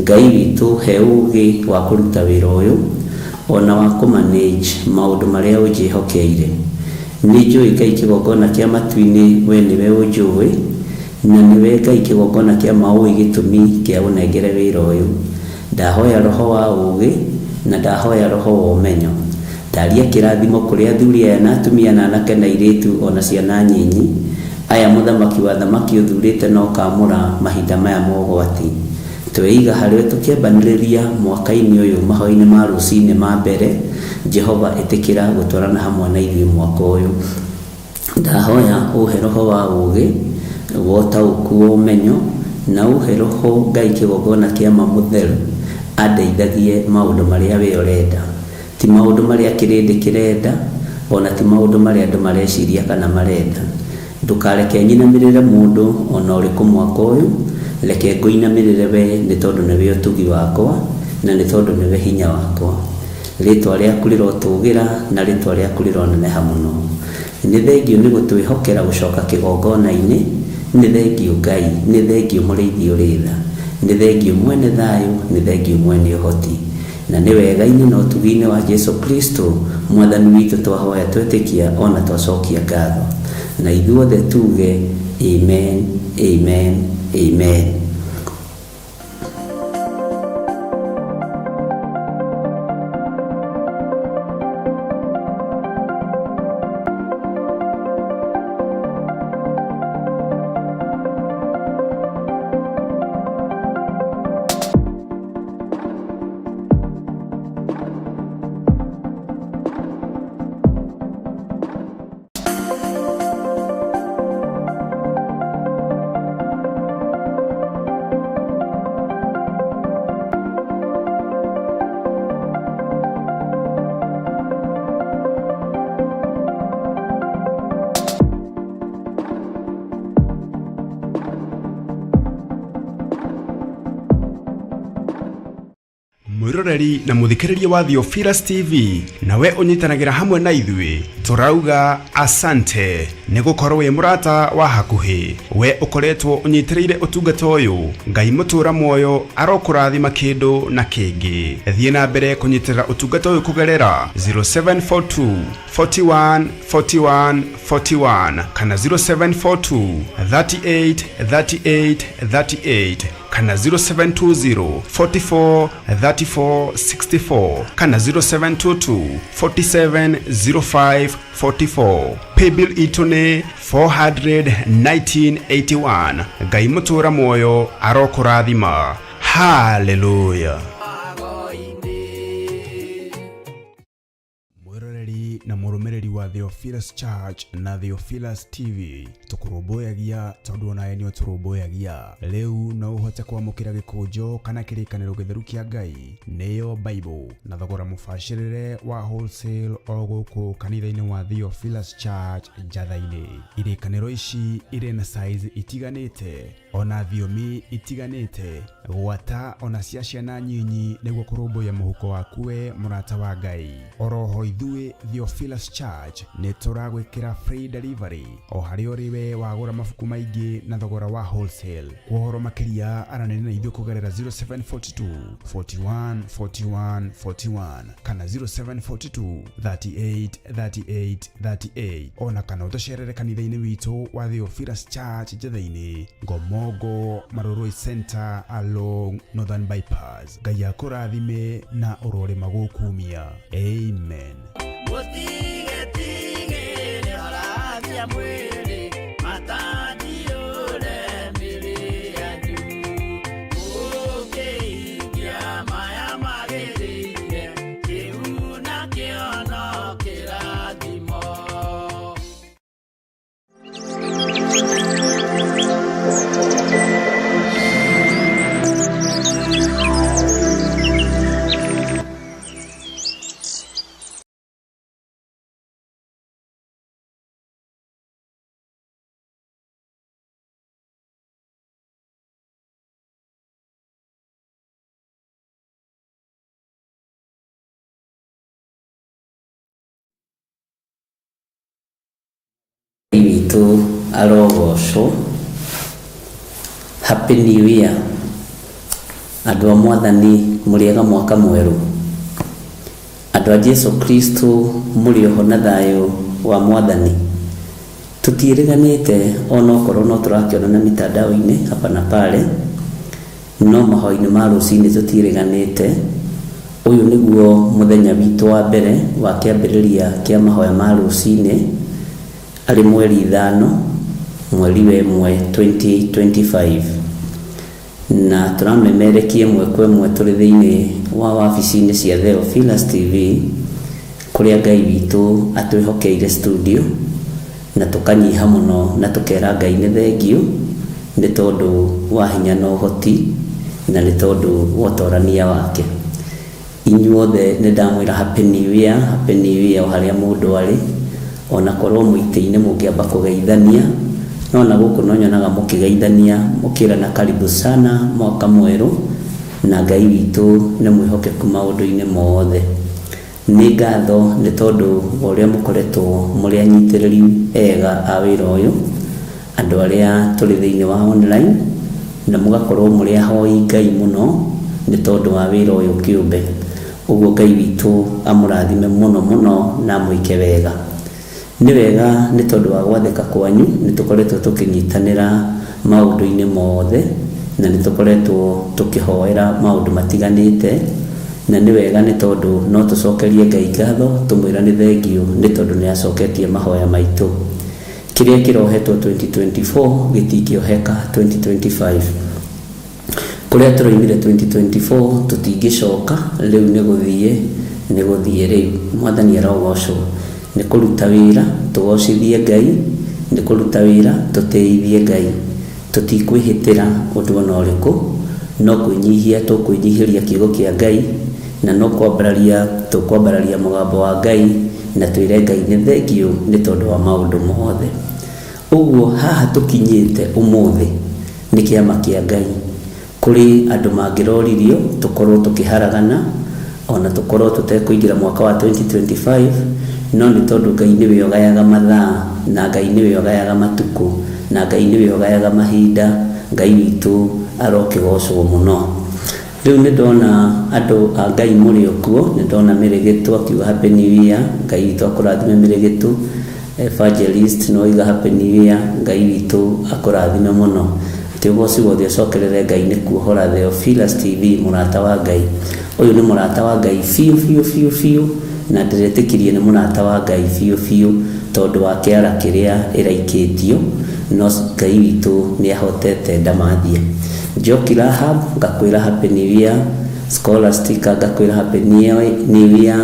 Ngai witũ, he ũũgĩ wa kũruta wĩra ũyũ ona wa kũmanage maũndũ marĩa ũnjĩhokeire. Nĩ njũĩ, Ngai kĩgongona kĩa matu-inĩ, we nĩwe ũnjũĩ, na nĩwe Ngai kĩgongona kĩa ma ũĩ gĩtũmi kĩa ũnengere wĩra ũyũ. Ndahoya roho wa ũũgĩ na ndahoya roho wa ũmenyo. Ndaria kĩrathimo kũrĩ athuri aya na atumia na anake na airĩtu ona ciana nyinyi, aya mũthamaki wa thamaki ũthurĩte na ũkamũra mahinda maya ma ũgwati. Tweiga harĩwe tũkĩambanĩrĩria mwaka-inĩ ũyũ mahoya-inĩ ma rũcinĩ ma mbere. Jehova, ĩtĩkĩra gũtwarana hamwe na ithuĩ mwaka ũyũ. Ndahoya ũhe roho wa ũũgĩ, wa ũtaũku, wa ũmenyo. Na ũhe roho Ngai kĩgongona kĩa ma mũtheru andeithagie maũndũ marĩa we ũrenda, ti maũndũ marĩa kĩrĩndĩ kĩrenda, ona ti maũndũ marĩa andũ mareciria kana marenda. Ndũkareke nyinamĩrĩre mũndũ ona ũrĩkũ mwaka ũyũ, reke ngũinamĩrĩre we, nĩ tondũ nĩwe ũtugi wakwa na nĩ tondũ nĩwe hinya wakwa. Rĩtwa rĩaku rĩrotũgĩra na rĩtwa rĩaku rĩroneneha mũno. Nĩ thengio nĩ gũtwĩhokera gũcoka kĩgongona-inĩ, nĩ thengio Ngai, nĩ thengio mũrĩithi ũrĩ tha, nĩ thengio mwene thayũ, nĩ thengio mwene ũhoti. Na nĩ wega-inĩ na ũtugi-inĩ wa Jesu Kristo mwathani witũ twahoya twetĩkia ona twacokia ngatho. Na ithuothe tuge amen, amen, amen. Mwiroreri na muthikiriria wa Theophilus TV, nawe unyitanagĩra hamwe na ithuĩ, tũrauga asante nĩ gũkorwo wĩ mũrata wa hakuhĩ. We ũkoretwo ũnyitĩrĩire ũtungata ũyũ, Ngai mũtũra muoyo arokũrathima kĩndũ na kĩngĩ. Thiĩ na mbere kũnyitĩrĩra ũtungata ũyũ kũgerera 0742 41 41 41 kana 0742 38 38 38 kana 0720 44 34 64 kana 0722 47 05 44. Paybill itũ nĩ 41981. Ngai mũtũra muoyo arokũrathima. Haleluya. Mwĩroreri na mũrũmĩrĩri wa Theophilus Church na Theophilus TV, tũkũrũmbũyagia tondũ onawe nĩ ũtũrũmbũyagia. Rĩu no ũhote kwamũkĩra gĩkũnjo kana kĩrĩkanĩro gĩtheru kĩa Ngai, nĩyo Bible, na thogora mũbacĩrĩre wa wholesale o gũkũ kanitha-inĩ wa Theophilus Church Njatha-inĩ. Irĩkanĩro ici irĩ na size itiganĩte ona thiomi itiganĩte, gwata ona cia ciana nyinyi, nĩguo kũrũmbũiya mũhuko waku we mũrata wa Ngai. Oroho ithuĩ Theophilus Church nĩ tũragwĩkĩra free delivery o harĩa ũrĩ we wagũra mabuku maingĩ na thogora wa wholesale. Kwa ũhoro makĩria aranĩria na ithuĩ kũgerera 0742 41 41 41 kana 0742 38 38 38, ona kana ũtũcerere kanitha-inĩ witũ wa Theophilus Church Njatha-inĩ, Ngomongo Marurui Center along Northern Bypass. Ngai akũrathime na ũrorĩma gũkumia. Amen. Mũtigetigĩre horagia mwĩrĩ, matandiũre mĩrĩ yanyu. Ũkĩhingia maya magĩrĩire, kĩu nakĩo no kĩrathimo. Ngai witũ arogocwo. Happy New Year andũ a mwathani, mũrĩega mwaka mwerũ. Andũ a Jesu Kristo, mũrĩ oho na thayũ wa mwathani. Tũtiĩrĩganĩte, onokorwo no tũrakĩonana mitandao-inĩ hapa na pale, no mahoya-inĩ ma rũcinĩ tũtiĩrĩganĩte. Ũyũ nĩguo mũthenya witũ wa mbere wa kĩambĩrĩria kĩa mahoya ma rũcinĩ, arĩ mweri 5 mweri wa 1 2025, na tũramemerekia ĩmwe kwa ĩmwe tũrĩ thĩinĩ wa wabici-inĩ cia Theophilus TV, kũrĩa Ngai witũ atwĩhokeire studio, na tũkanyiha mũno na tũkera Ngai nĩ thengio Nĩ tondũ wa hinya na ũhoti na nĩ tondũ wa ũtorania wake. Inyuothe nĩ ndamwĩra happy new year, happy new year o harĩa mũndũ arĩ, ona korwo mũitĩ-inĩ mũngĩamba kũgeithania, no na gũkũ no nyonaga mũkĩgeithania mũkĩrana karibu sana mwaka mwerũ, na Ngai witũ nĩ mwĩhokeku maũndũ-inĩ mothe. Nĩ ngatho nĩ tondũ wa ũrĩa mũkoretwo mũrĩ anyitĩrĩri ega a wĩra ũyũ, andũ arĩa tũrĩ thĩinĩ wa online, na mũgakorwo mũrĩ ahoi Ngai mũno nĩ tondũ wa wĩra ũyũ kĩũmbe. Ũguo Ngai witũ amũrathime mũno mũno na amwĩke wega. Nĩ wega nĩ tondũ wa gwathĩka kwanyu nĩ tũkoretwo tũkĩnyitanĩra maũndũ-inĩ mothe na nĩ tũkoretwo tũkĩhoera maũndũ matiganĩte, na nĩ wega nĩ tondũ no tũcokerie Ngai ngatho tũmwĩra nĩ thengiũ nĩ tondũ nĩ acoketie mahoya maitũ. Kĩrĩa kĩrohetwo 2024 gĩtingĩoheka 2025. Kũrĩa tũroimire 2024 tũtingĩcoka, rĩu nĩ gũthiĩ nĩ gũthiĩ rĩu. Mwathani arogocwo. Nĩ kũruta wĩra tũgocithie Ngai, nĩ kũruta wĩra tũtĩithie Ngai. Tũtikwĩhĩtĩra ũndũ ona ũrĩkũ, no kwĩnyihia tũkwĩnyihĩria kiugo kĩa Ngai, na no kwambararia tũkwambararia mũgambo wa Ngai, na twĩre Ngai nĩ thengiũ nĩ tondũ wa maũndũ mothe. Ũguo haha tũkinyĩte ũmũthĩ nĩ kĩama kĩa Ngai. Kũrĩ andũ mangĩroririo tũkorwo tũkĩharagana, ona tũkorwo tũtekũingĩra mwaka wa 2025, no nĩ tondũ Ngai nĩwe ũgayaga mathaa, na Ngai nĩwe ũgayaga matukũ, na Ngai nĩwe ũgayaga mahinda, Ngai witũ arokĩgocwo mũno. Rĩu nĩ ndona andũ a Ngai mũrĩ o kuo, nĩ ndona Mĩrĩgĩtũ akiuga happy new year, Ngai witũ akũrathime Mĩrĩgĩtũ. Evangelist no oiga happy new year, Ngai witũ akũrathime mũno. Atĩ ũgoci wothe ũcokerere Ngai nĩ kuohora Theophilus TV mũrata wa Ngai. Ũyũ nĩ mũrata wa Ngai biũ biũ biũ biũ, na ndĩretĩkirie nĩ mũrata wa Ngai biũ biũ tondũ wa kĩara kĩrĩa ĩraikĩtio, no Ngai witũ nĩ ahotete ndamathia. Njoki Rahab ngakwĩra happy new year, Scholastica ngakwĩra happy new year,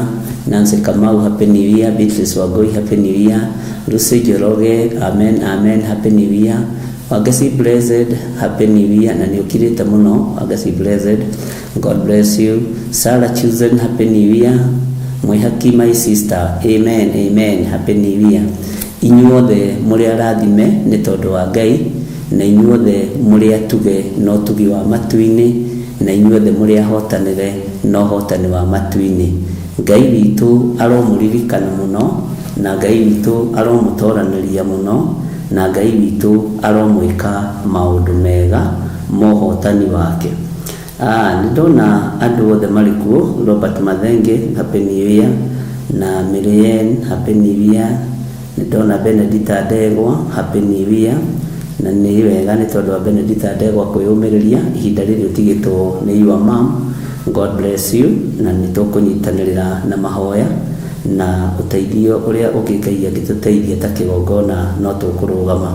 Nancy Kamau happy new year, Beatrice Wangui happy new year, Lucy Njoroge amen amen happy new year, Wangeci Blessed happy new year, na nĩ ũkirĩte mũno Wangeci Blessed, God bless you. Sarah Chosen happy new year, Mwĩhaki my sister amen amen happy new year. Inyuothe mũrĩ arathime nĩ tondũ wa Ngai, na inyuothe mũrĩ atuge na ũtugi wa matu-inĩ, na inyuothe mũrĩ ahotanĩre na ũhotani wa matu-inĩ. Ngai witũ aromũririkana mũno, na Ngai witũ aromũtoranĩria mũno, na Ngai witũ aromwĩka maũndũ mega ma ũhotani wake. Nĩ ndona andũ othe marĩ kuo, Robert Mathenge happy new year, na Miriam happy new year, nĩ ndona Benedita Ndegwa happy new year, na nĩ wega nĩ tondũ wa Benedita Ndegwa kwĩyũmĩrĩria ihinda rĩrĩ ũtigĩtwo nĩ your mom. God bless you, na nĩ tũkũnyitanĩrĩra na mahoya na ũteithio ũrĩa ũngĩ Ngai angĩtũteithia ta kĩgongona no tũkũrũgama.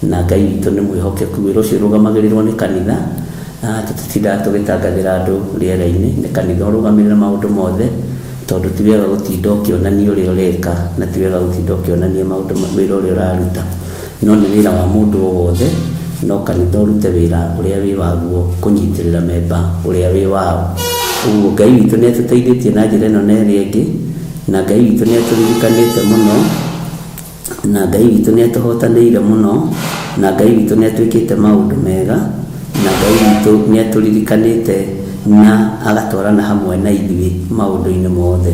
Na Ngai witũ nĩ mwĩhokeku, wĩra ũcio ũrũgamagĩrĩrwo nĩ kanitha, tũtitindaga tũgĩtangathĩra andũ rĩera-inĩ, nĩ kanitha ũrũgamĩrĩra maũndũ mothe, tondũ ti wega gũtinda ũkĩonania ũrĩa ũreka, na ti wega gũtinda ũkĩonania maũndũ wĩra ũrĩa ũraruta. No nĩ wĩra wa mũndũ o wothe, no kanitha ũrute wĩra ũrĩa wĩ waguo kũnyitĩrĩra memba ũrĩa wĩ wao. Ũguo Ngai witũ nĩ atũteithĩtie na njĩra ĩno na ĩrĩa ĩngĩ, na Ngai witũ nĩ atũririkanĩte mũno, na Ngai witũ nĩ atũhotanĩire mũno, na Ngai witũ nĩ atwĩkĩte maũndũ mega, na Ngai witũ nĩ atũririkanĩte na agatwarana hamwe na ithuĩ maũndũ-inĩ mothe.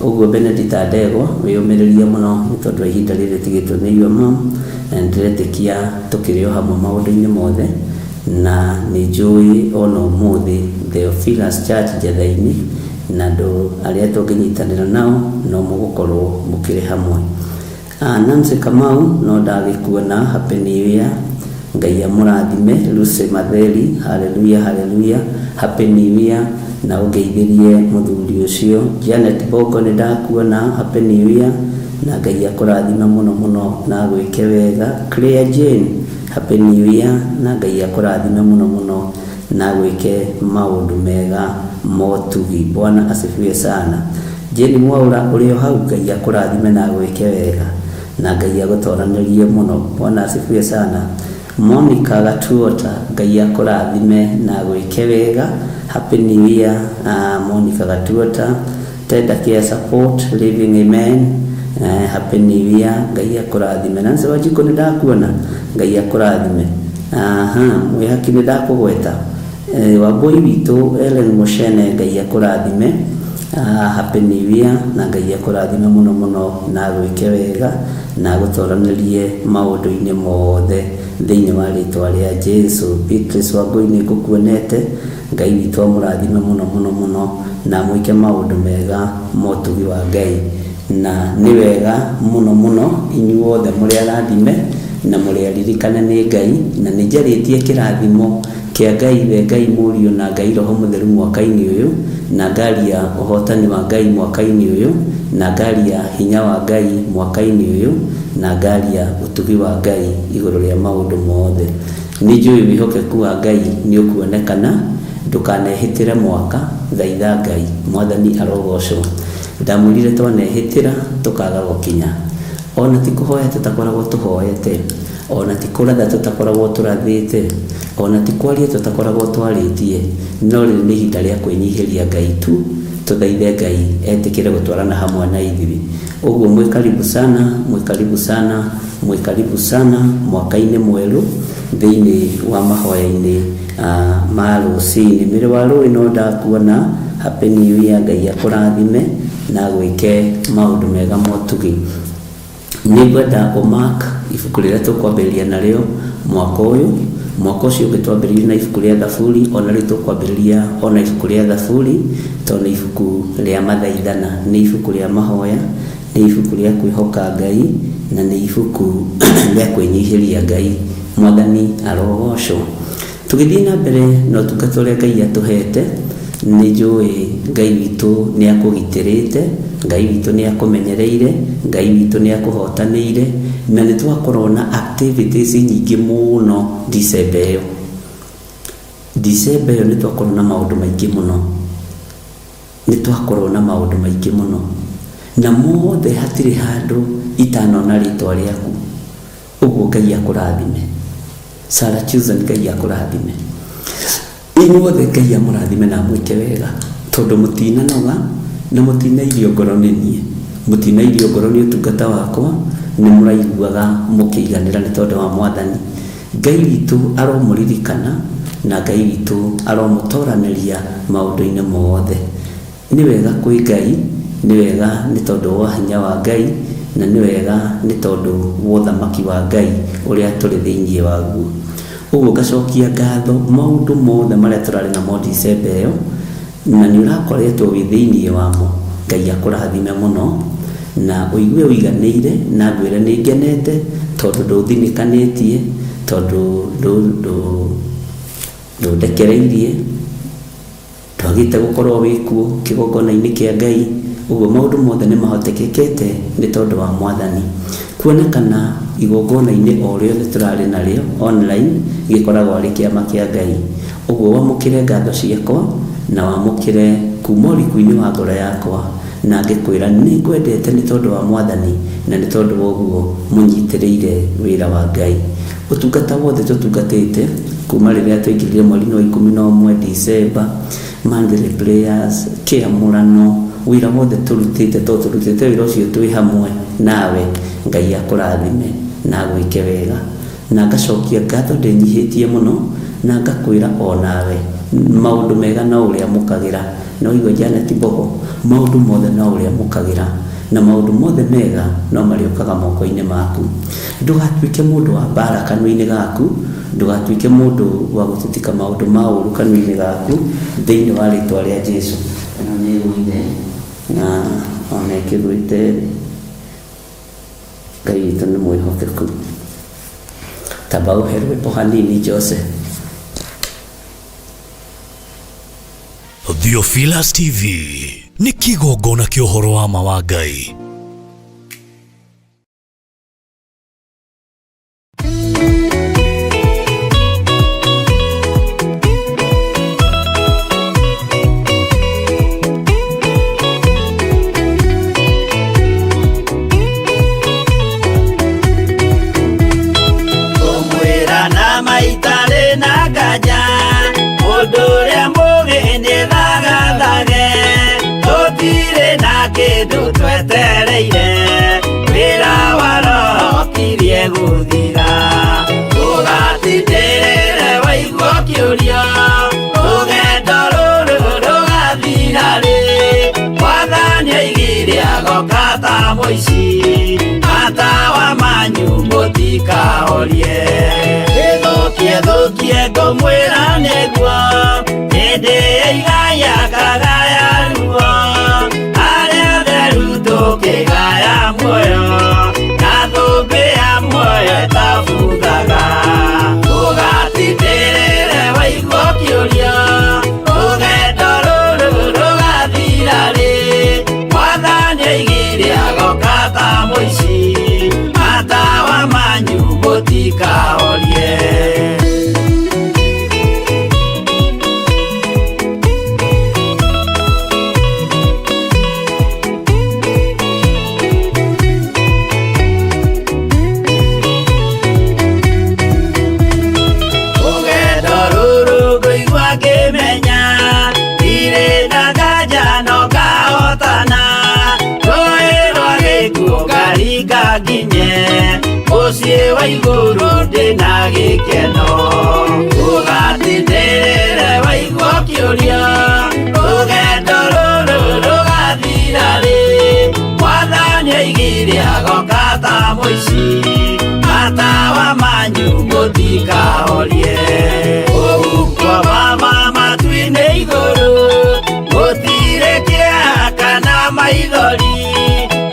Ũguo Benedita Ndegwa wĩyũmĩrĩrie mũno nĩ tondũ wa ihinda rĩrĩ ũtigĩtwo nĩ your mom, na nĩndĩretĩkia tũkĩrĩ o hamwe maũndũ-inĩ mothe, na nĩ njũĩ ona ũmũthĩ Theophilus Church Njetha-inĩ, na andũ arĩa tũngĩnyitanĩra nao no mũgũkorwo mũkĩrĩ hamwe. Nancy Kamau no ndagĩkuona happy new year, Ngai amũrathime. Lucy Matheri hallelujah hallelujah happy new year, na ũngeithĩrie mũthuri ũcio. Janet Bongo nĩ ndakuona happy new year, na Ngai akũrathime mũno mũno na agwĩke wega. Claire Jane happy new year, na Ngai akũrathime mũno mũno na agwĩke maũndũ mega motugi. Bwana asifiwe sana. Jane Mwaura ũrĩ o hau, Ngai akũrathime na agwĩke wega, na Ngai agũtoranĩrie mũno. Bwana asifiwe sana. Monica Gatuota, Ngai akũrathime na agwĩke wega. Happy New Year, Monica Gatuota. Tenda Care Support Living Amen. Happy New Year, Ngai akũrathime. Nancy Wanjikũ nĩ ndakuona, Ngai akũrathime. Aha, mwĩhaki nĩ ndakũgweta. Wambui witũ Ellen Mushene, Ngai akũrathime. Happy New Year na Ngai akũrathime mũno mũno na agwĩke wega na agũtoranĩrie maũndũ-inĩ mothe thĩinĩ wa rĩtwa rĩa Jesu. Beatrice Wangui nĩ ngũkuonete, Ngai witũ amũrathime mũno mũno mũno na amwĩke maũndũ mega motugi wa Ngai. Na nĩ wega mũno mũno inyuothe mũrĩ arathime na mũrĩ aririkane nĩ Ngai, na nĩ njarĩtie kĩrathimo kĩa Ngai we Ngai Mũriũ na Ngai Roho Mũtheru mwaka-inĩ ũyũ, na ngaria ũhotani wa Ngai mwaka-inĩ ũyũ, na ngaria hinya wa Ngai mwaka-inĩ ũyũ, na ngaria ũtugi wa Ngai igũrũ rĩa maũndũ mothe. Nĩ njũĩ wĩhokeku wa Ngai nĩ ũkuonekana, ndũkanehĩtĩre mwaka, thaitha Ngai, Mwathani arogocwo. Ndamwĩrire twanehĩtĩra tũkaga gũkinya. Ona ti kũhoya tũtakoragwo tũhoete, ona ti kũratha tũtakoragwo tũrathĩte, ona ti kwaria tũtakoragwo twarĩtie, no rĩrĩ nĩ ihinda rĩa kwĩnyihĩria Ngai tu, tũthaithe Ngai etĩkĩre gũtwarana hamwe na ithuĩ. Ũguo mwĩ karibu sana, mwĩ karibu sana, mwĩ karibu sana mwaka-inĩ mwerũ thĩinĩ wa mahoya-inĩ ma rũcinĩ. Mĩrĩ wa rũĩ no ndakuona, Happy New Year, Ngai akũrathime na agwĩke maũndũ mega motugi. Nĩ ngwenda ũmark ibuku rĩrĩa tũkwambĩrĩria narĩo mwaka ũyũ. Mwaka ũcio ũngĩ twambĩrĩirie na ibuku rĩa Thaburi, ona rĩu tũkwambĩrĩria ona ibuku rĩa Thaburi, tondũ nĩ ibuku rĩa mathaithana, nĩ ibuku rĩa mahoya, nĩ ibuku rĩa kwĩhoka Ngai, na nĩ ibuku rĩa kwĩnyihĩria Ngai. Mwathani arogocwo. Tũgĩthiĩ na mbere na ũtungata ũrĩa Ngai atũhete, nĩ njũĩ Ngai witũ nĩ akũgitĩrĩte, Ngai witũ nĩ akũmenyereire, Ngai witũ nĩ akũhotanĩire, na nĩ twakorwo na activities nyingĩ mũno December ĩyo. December ĩyo nĩ twakorwo na maũndũ maingĩ mũno. Nĩ twakorwo na maũndũ maingĩ mũno. Na mothe hatirĩ handũ itanona rĩtwa rĩaku. Ũguo Ngai akũrathime. Sarah Chusan, Ngai akũrathime. Inyuothe Ngai amũrathime na amwĩke wega, tondũ mũtinanoga na mũtinairio ngoro nĩ niĩ, mũtinairio ngoro nĩ ũtungata wakwa, nĩ mũraiguaga mũkĩiganĩra nĩ tondũ wa Mwathani. Ngai witũ aromũririkana na Ngai witũ aromũtoranĩria maũndũ-inĩ mothe. Nĩ wega kwĩ Ngai, nĩ wega nĩ tondũ wa hinya wa Ngai, na nĩ wega nĩ tondũ wa ũthamaki wa Ngai ũrĩa tũrĩ thĩinĩ waguo. Ũguo ngacokia ngatho maũndũ mothe marĩa tũrarĩ namo December ĩyo, na nĩ ũrakoretwo wĩ thĩinĩ wamo. Ngai akũrathime mũno na ũigue ũiganĩire, na ngwĩre nĩ ngenete tondũ ndũthinĩkanĩtie, tondũ ndũndekereirie, ndwagĩte gũkorwo wĩ kuo kĩgongona-inĩ kĩa Ngai. Ũguo maũndũ mothe nĩ mahotekekete nĩ tondũ wa Mwathani. Kuonekana igongona-inĩ o rĩothe tũrarĩ narĩo online gĩkoragwo arĩ kĩama kĩa Ngai. Ũguo wamũkĩre ngatho ciakwa na wamũkĩre kuma ũriku-inĩ wa ngoro yakwa, na ngĩkwĩra nĩ ngwendete nĩ tondũ wa Mwathani na nĩ tondũ wa ũguo mũnyitĩrĩire wĩra wa Ngai. Ũtungata wothe tũtungatĩte kuma rĩrĩa twaingĩrire mweri-inĩ wa 11 December, monthly prayers, kĩamũrano, wĩra wothe tũrutĩte, tondũ tũrutĩte wĩra ũcio twĩ hamwe nawe. Ngai akũrathime na agwĩke wega. Na ngacokia ngatho ndĩnyihĩtie mũno, na ngakwĩra o nawe maũndũ mega no ũrĩa mũkagĩra. No igua Janet Mbogo, maũndũ mothe no ũrĩa mũkagĩra, na maũndũ mothe mega no marĩũkaga moko-inĩ maku. Ndũgatuĩke mũndũ wa mbara kanua-inĩ gaku, ndũgatuĩke mũndũ wa gũtitika maũndũ ma ũũru kanua-inĩ gaku, thĩinĩ wa rĩtwa rĩa Jesu. Ĩno nĩ ĩgũire na ona ĩkĩgwĩte rĩ, Ngai witũ nĩ mwĩhokeku. Tamba ũhe rwĩmbo hanini Jose. Theophilus TV nĩ kĩgongona kĩa ũhoro wa ma wa Ngai. Ngũmwĩra na Njetereire wĩra wa roho kirie gũthira. Ũgatindĩrĩre waigua ũkĩũria rũgendo rũrũ rũgathira rĩ. Mwathani oigire agoka ta mũici, matawa manyu mũtikahorie. Ĩthũkie thũkie ngũmwĩra nĩguo, hĩndĩ ĩigaya kagaya ruo, arĩa atheru tũkĩgaya muoyo, na thũmbĩ ya muoyo ĩtabuthaga. Ũgatindĩrĩre waigua ũkĩũria rũgendo rũrũ rũgathira rĩ. Mwathani oigire agoka ta mũici, matawa manyu mũtikahorie. Rũgendo rũrũ ngũigua ngĩmenya, ndirĩ na nganja no ngahotana. Rũĩ rwa gĩkuũ ngaringa nginye, mũciĩ wa igũrũ ndĩna gĩkeno. Ũgatindĩrĩre waigua ũkĩũria rũgendo rũrũ rũgathira rĩ. Mwathani oigire agoka ta mũici, matawa manyu mũtikahorie. Kũu kwa mama matu-inĩ igũrũ, gũtirĩ kĩeha kana maithori.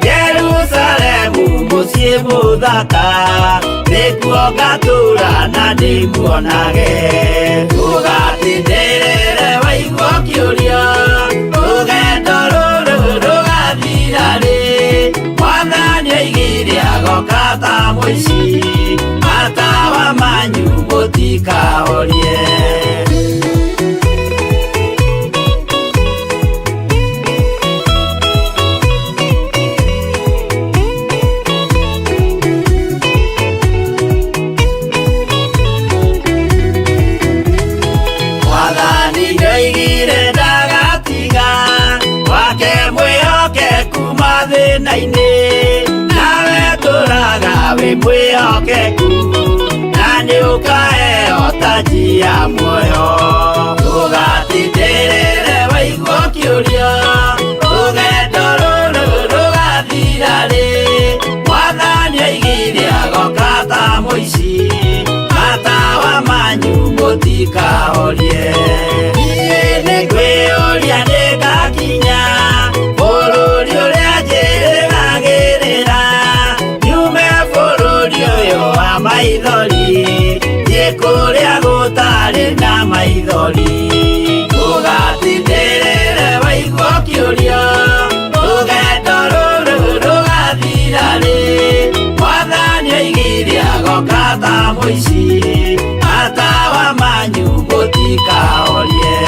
Jerusalemu mũciĩ mũthaka, nĩkuo ngatũũra na ndĩmuonage. Ũgatindĩrĩre waigua ũkĩũria rũgendo rũrũ rũgathira rĩ. Mwathani oigire agoka ta mũici, matawa manyu mũtikahorie. Mwathani nĩoigire ndagatiga wake mwĩhokeku mathĩna-inĩ, nawe tũraga wĩ mwĩhokeku, na nĩũkaheo taji ya muoyo. Ũgatindĩrĩre waigua ũkĩũria rũgendo rũrũ rũgathira rĩ. Mwathani oigire agoka ta mũici, matawa manyu mũtikahorie. Niĩ nĩngwĩyũria nĩngakinya bũrũri ũrĩa njĩrĩgagĩrĩra, nyume bũrũri ũyũ wa maithori, thiĩ kũrĩa gũtarĩ na maithori. Ũgatindĩrĩre waigua ũkĩũria rũgendo rũrũ rũgathira rĩ. Mwathani oigire agoka ta mũici, matawa manyu mũtikahorie.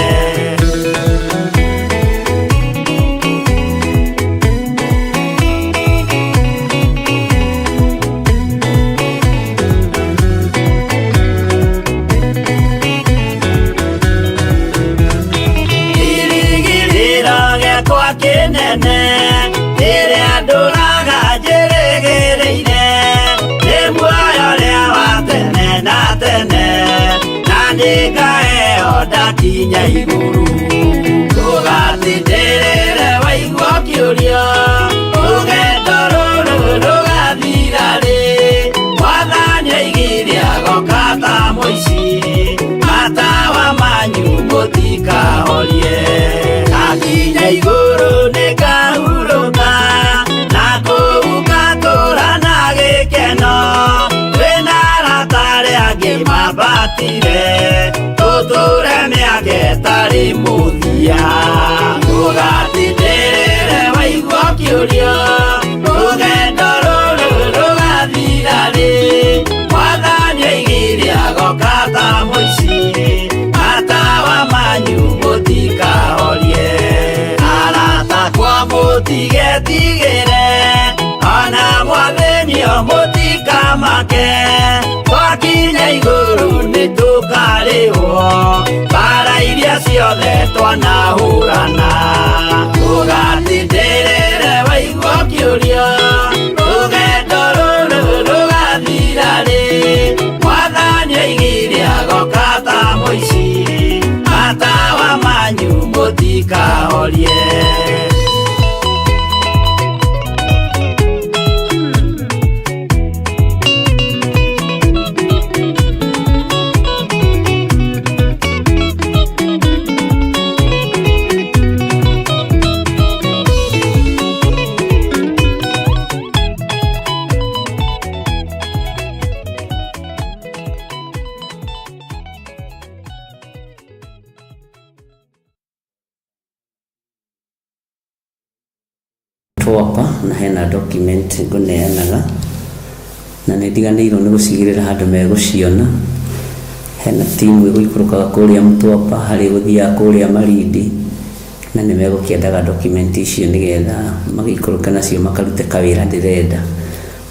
Kĩrĩgĩrĩro gĩakwa kĩnene rĩrĩa ndũraga njĩrĩgĩrĩire, nĩ muoyo ũrĩa wa tene na tene, na nĩngaheo ndakinya igũrũ. Ũgatindĩrĩre waigua ũkĩũria rũgendo rũrũ rũgathira rĩ. Mwathani oigire agoka ta mũici, matawa manyu mũtikahorie. Ndakinya igũrũ nĩngahurũka, na kũu ngatũũra na gĩkeno. Twĩna arata arĩa angĩ mambatire, tũtũũre mĩaka ĩtarĩ mũthia. Ũgatindĩrĩre waigua ũkĩũria rũgendo rũrũ rũgathira rĩ. Mwathani oigire agoka ta mũici, matawa manyu mũtikahorie. Arata akwa mũtigetigĩre, ona mwathĩnio mũtikamake. Twakinya igũrũ nĩtũkarĩhwo mbara iria ciothe twanahũrana. Ũgatindĩrĩre waigua ũkĩũria Mũtikahorie. Twapa na hena document ngũneanaga na nĩ ndiganĩirwo nĩ gũcigĩrĩra handũ megũciona. Hena timu ĩgũikũrũkaga kũrĩa Mtwapa, harĩ gũthiaga kũrĩa Malindi, na nĩ megũkĩendaga document icio nĩgetha magĩikũrũke nacio makarute kawĩra ndĩrenda.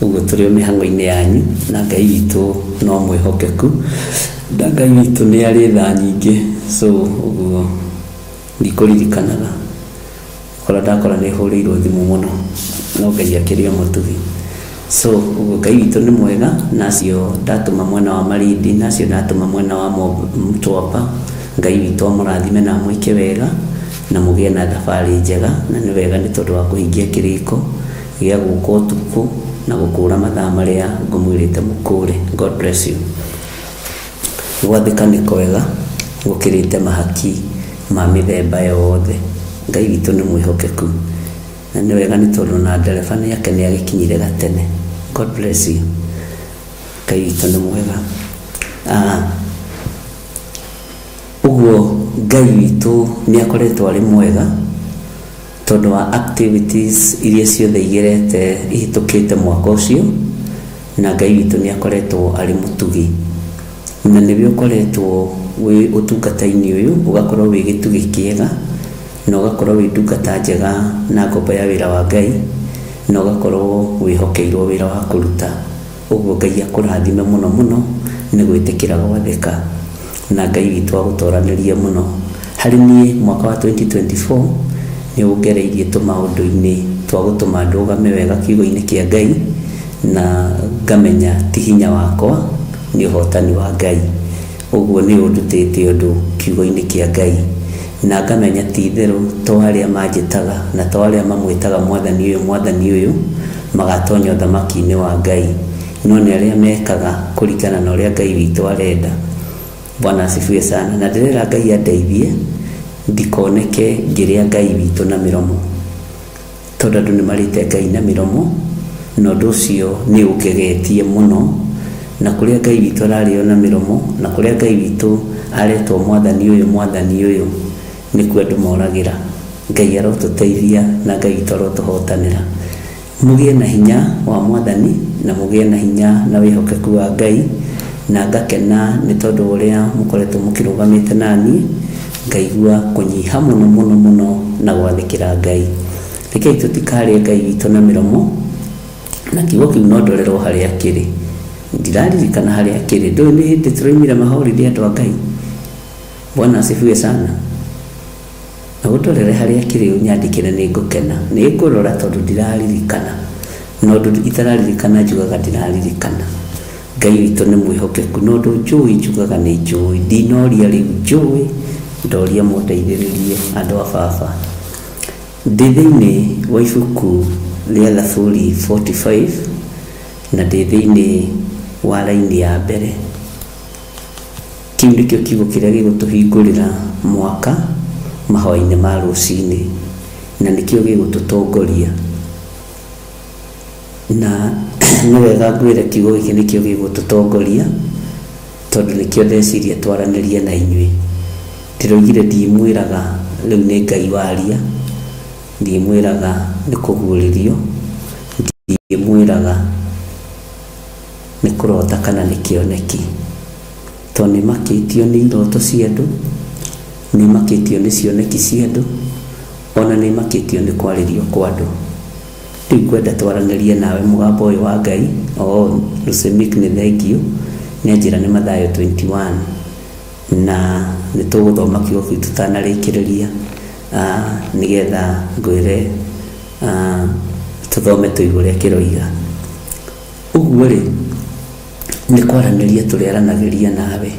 Ũguo tũrĩ o mĩhang'o-inĩ yanyu, na Ngai witũ no mwĩhokeku, na Ngai witũ nĩ arĩ tha nyingĩ, so ũguo ndikũririkanaga kora ndakora nĩ hũrĩirwo thimũ mũno, no Ngai akĩrĩ o mũtugi. So ũguo Ngai witũ nĩ mwega, na acio ndatũma mwena wa Malindi, na acio ndatũma mwena wa Mtwapa, Ngai witũ amũrathime na amwĩke wega, na mũgĩe na thabarĩ njega, na nĩ wega nĩ tondũ wa kũhingia kĩrĩko gĩa gũka ũtukũ na gũkũra mathaa marĩa ngũmwĩrĩte mũkũre. God bless you. Gwathĩka nĩ kwega gũkĩrĩte mahaki ma mĩthemba yothe. Ngai witũ nĩ mwĩhokeku, na nĩ wega nĩ tondũ na ndereba nĩ ake nĩ agĩkinyire gatene. God bless you. Ngai witũ nĩ mwega. Ũguo Ngai witũ nĩ akoretwo arĩ mwega tondũ wa activities iria ciothe igerete ihĩtũkĩte mwaka ũcio, na Ngai witũ nĩ akoretwo arĩ mũtugi, na nĩwe ũkoretwo wĩ ũtungata-inĩ ũyũ, ũgakorwo wĩ gĩtugĩ kĩega, na ũgakorwo wĩ ndungata njega na ngombo ya wĩra wa Ngai, na ũgakorwo wĩhokeirwo wĩra wa kũruta. Ũguo Ngai akũrathime mũno mũno nĩ gwĩtĩkĩra gwathĩka, na Ngai witũ agũtoranĩrie mũno. Harĩ niĩ mwaka wa 2024 nĩ ũngereirie tũmaũndũ-inĩ twa gũtũma ndũgame wega kiugo-inĩ kĩa Ngai, na ngamenya ti hinya wakwa, nĩ ũhotani wa Ngai. Ũguo nĩ ũndutĩte ũndũ kiugo-inĩ kĩa Ngai, na ngamenya ti itherũ to arĩa manjĩtaga na to arĩa mamwĩtaga mwathani ũyũ mwathani ũyũ magatonya ũthamaki-inĩ wa Ngai, no nĩ arĩa mekaga kũringana na ũrĩa Ngai witũ arenda. Bwana asifiwe sana. Na ndĩrera Ngai andeithie ndikoneke ngĩrĩa Ngai witũ na mĩromo, tondũ andũ nĩ marĩte Ngai na mĩromo, na ũndũ ũcio nĩ ũngegetie mũno. Na kũrĩa Ngai witũ ararĩo na mĩromo, na kũrĩa Ngai witũ aretwo mwathani ũyũ mwathani ũyũ, nĩkuo andũ moragĩra. Ngai arotũteithia na Ngai witũ arotũhotanĩra. Mũgĩe na hinya wa mwathani, na mũgĩe na hinya na wĩhokeku wa Ngai, na ngakena nĩ tondũ ũrĩa mũkoretwo mũkĩrũgamĩte naniĩ, ngaigua kũnyiha mũno mũno mũno na gwathĩkĩra Ngai. Rekei tũtikarĩe Ngai witũ na mĩromo, na kiugo kĩu no ndorerwo harĩa kĩrĩ. Ndiraririkana harĩa kĩrĩ, ndũĩ nĩ hĩndĩ tũroimire mahorire andũ a Ngai. Bwana asifiwe sana. Na ũndorere harĩa kĩrĩ ũnyandĩkĩre nĩ ngũkena. Nĩ ngũrora tondũ ndiraririkana. Na ũndũ itararirikana njugaga ndiraririkana. Ngai witũ nĩ mwĩhokeku, na ũndũ njũĩ njugaga nĩ njũĩ. Ndinoria rĩu njũĩ, ndoria mũndeithĩrĩrie andũ a baba. Ndĩ thĩinĩ wa ibuku rĩa Thaburi 45 na ndĩ thĩinĩ wa raini ya mbere. Kĩu nĩkĩo kiugo kĩrĩa gĩgũtũhingũrĩra mwaka mahoya-inĩ ma rũcinĩ, na nĩkĩo gĩgũtũtongoria. Na nĩ wega ngwĩre kiugo gĩkĩ nĩkĩo gĩgũtũtongoria, tondũ nĩkĩo ndeciria twaranĩrie na inyuĩ. Ndĩroigire ndimwĩraga rĩu nĩ Ngai waria, ndimwĩraga nĩ kũguũrĩrio, ndimwĩraga nĩ kũrota kana nĩ kĩoneki. Tondũ nĩ makĩtio nĩ iroto cia andũ, nĩ makĩtio nĩ cioneki cia andũ, ona nĩ makĩtio nĩ kwarĩrio kwa andũ. Rĩu ngwenda twaranĩrie nawe mũgambo ũyũ wa Ngai. Oh, Lusemik nĩ thengiũ, nĩ anjĩra nĩ Mathayo 21, na nĩ tũgũthoma kiugo kĩu tũtanarĩkĩrĩria, nĩgetha ngwĩre tũthome tũigue ũrĩa kĩroiga. Ũguo rĩ, nĩ kwaranĩria tũrĩaranagĩria nawe,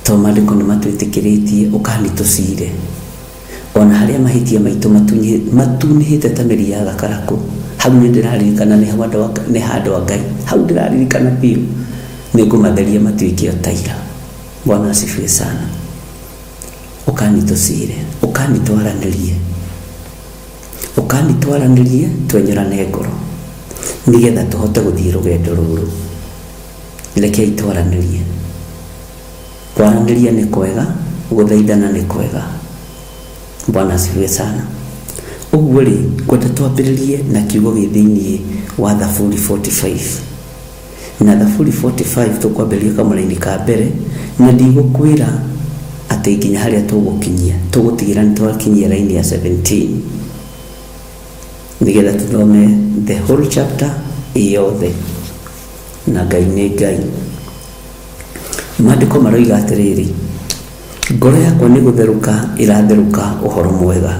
tondũ maandĩko nĩ matwĩtĩkĩrĩtie ũkani tũcire. Ona harĩa mahĩtia maitũ matunĩhĩte ta mĩri ya gakarakũ, hau nĩ ndĩraririkana nĩ handũ nĩ handũ a Ngai. Hau ndĩraririkana biũ, nĩ ngũmatheria matuĩke o ta ira. Bwana asifiwe sana. Ũkani tũcire, ũkani twaranĩrie, ũkani twaranĩrie twenyũrane ngoro nĩgetha tũhote gũthiĩ rũgendo rũrũ. Rekei twaranĩrie. Kwaranĩria nĩ kwega, gũthaithana nĩ kwega. Bwana asifiwe sana. Ũguo rĩ, ngwenda twambĩrĩrie na kiugo gĩ thĩinĩ wa Thaburi 45. Na Thaburi 45 tũkwambĩrĩria kamũraini ka mbere, na ndigũkwĩra atĩ nginya harĩa tũgũkinyia, tũgũtigĩra nĩ twakinyia raini ya 17 nĩgetha tũthome the whole chapter ĩyothe. Na Ngai nĩ Ngai. Maandĩko maroiga atĩrĩrĩ, ngoro yakwa nĩ gũtherũka ĩratherũka ũhoro mwega.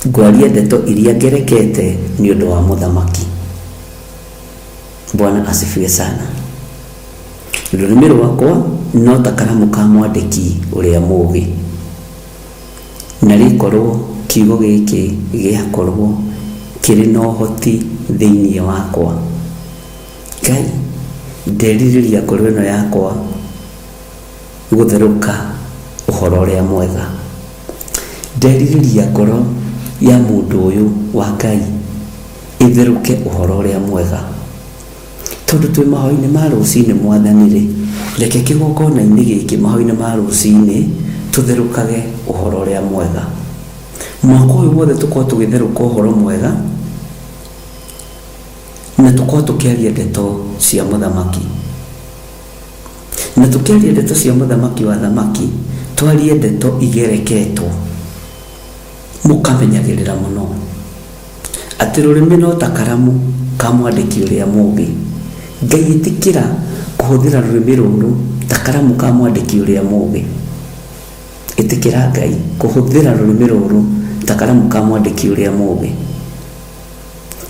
Ngwaria ndeto iria ngerekete nĩ ũndũ wa mũthamaki. Bwana asifiwe sana. Rũrĩmĩ rwakwa no ta karamu ka mwandĩki ũrĩa mũũgĩ. Na rĩkorwo kiugo gĩkĩ gĩakorwo kĩrĩ na ũhoti thĩinĩ wakwa. Ngai, nderirĩria ngoro ĩno yakwa gũtherũka ũhoro ũrĩa mwega. Nderirĩria ngoro ya mũndũ ũyũ wa Ngai ĩtherũke ũhoro ũrĩa mwega. Tondũ twĩ mahoya-inĩ ma rũcinĩ Mwathani rĩ, reke kĩgongona-inĩ gĩkĩ mahoya-inĩ ma rũcinĩ tũtherũkage ũhoro ũrĩa mwega. Mwaka ũyũ wothe tũkorwo tũgĩtherũka ũhoro mwega na tũkorwo tũkĩaria ndeto cia mũthamaki. Na tũkĩaria ndeto cia mũthamaki wa thamaki, twarie ndeto igereketwo. Mũkamenyagĩrĩra mũno atĩ rũrĩmĩ no ta karamu ka mwandĩki ũrĩa mũũgĩ. Ngai ĩtĩkĩra kũhũthĩra rũrĩmĩ rũrũ ta karamu ka mwandĩki ũrĩa mũũgĩ. Ĩtĩkĩra Ngai kũhũthĩra rũrĩmĩ rũrũ ta karamu ka mwandĩki ũrĩa mũũgĩ.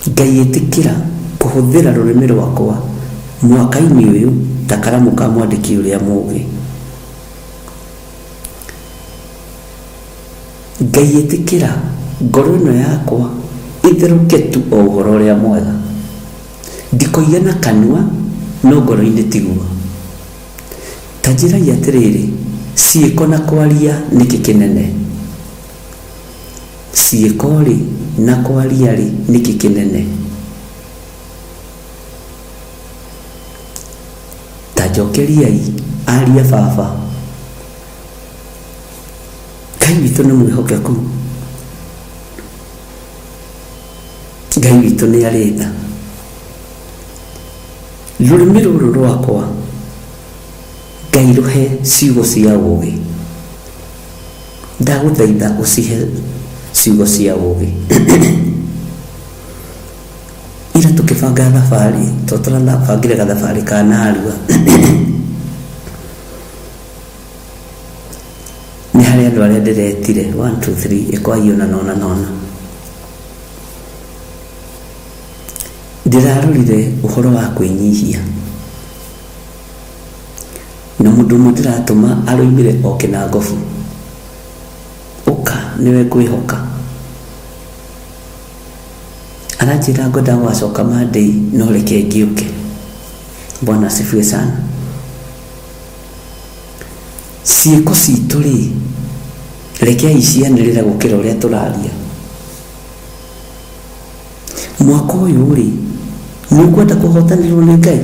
Ngai ĩtĩkĩra kũhũthĩra rũrĩmĩ rwakwa mwaka-inĩ ũyũ ta karamu ka mwandĩki ũrĩa mũũgĩ. Ngai ĩtĩkĩra ngoro ĩno yakwa ĩtherũke tu o ũhoro ũrĩa mwega. Ndikoige na kanua no ngoro-inĩ tiguo. Ta njĩrai atĩrĩrĩ, ciĩko na kwaria nĩkĩ kĩnene? Ciĩko rĩ na kwaria rĩ nĩkĩ kĩnene? Ta njokeriai aria baba. Ngai witũ nĩ mwĩhokeku. Ngai witũ nĩ arĩ tha. Rũrĩmĩ rũrũ rwakwa Ngai rũhe ciugo cia ũũgĩ. Ndagũthaitha ũcihe ciugo cia ũũgĩ. Ira tũkĩbanga thabarĩ, to tũrabangire gathabarĩ ka Narua. Nĩ harĩ andũ arĩa ndĩretire, 1 2 3 ĩkwai ũna na ũna na ũna. Ndĩrarorire ũhoro wa kwĩnyihia. Na mũndũ ũmwe ndĩratũma aroimire o Kĩnangobu. Ũka nĩwe ngwĩhoka. Aranjĩra ngwenda gũgacoka Monday no reke ngĩũke. Bwana asifiwe sana. Ciĩko citũ rĩ, rekei cianĩrĩre gũkĩra ũrĩa tũraria. Mwaka ũyũ rĩ, nĩ ũkwenda kũhotanĩrwo nĩ Ngai?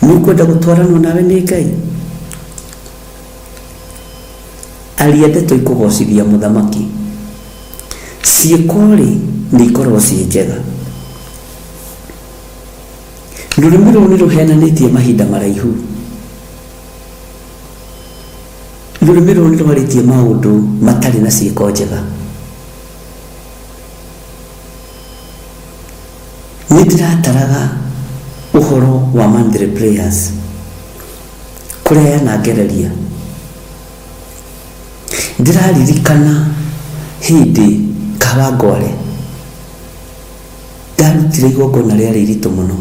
Nĩ ũkwenda gũtwaranwo nawe nĩ Ngai? Aria ndeto ikũgocithia mũthamaki. Ciĩko rĩ, nĩ ikorwo ciĩ njega. Rũrĩmĩ rũrũ nĩ rũhenanĩtie mahinda maraihu. Rũrĩmĩ rũrũ nĩ rwarĩtie maũndũ matarĩ na ciĩko njega. Nĩ ndĩrataraga ũhoro wa monthly prayers kũrĩa yanangereria. Ndĩraririkana hĩndĩ Kawangware ndarutire igongona rĩarĩ iritũ mũno.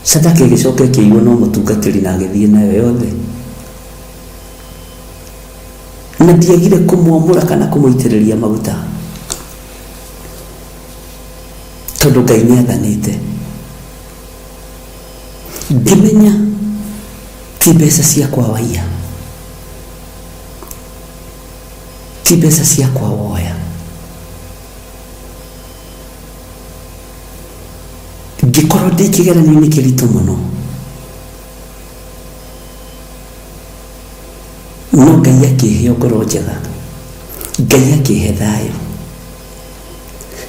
Sadaka ĩgĩcoka ĩkĩiywo no mũtungatĩri na agĩthiĩ nayo yothe. Na ndiagire kũmwamũra kana kũmũitĩrĩria maguta, tondũ Ngai nĩ athanĩte. Ngĩmenya ti mbeca ciakwa waiya, ti mbeca ciakwa woya. Ngĩkorwo ndĩ kĩgeranio-inĩ kĩritũ mũno, no Ngai akĩhe ngoro njega, Ngai akĩhe thayũ.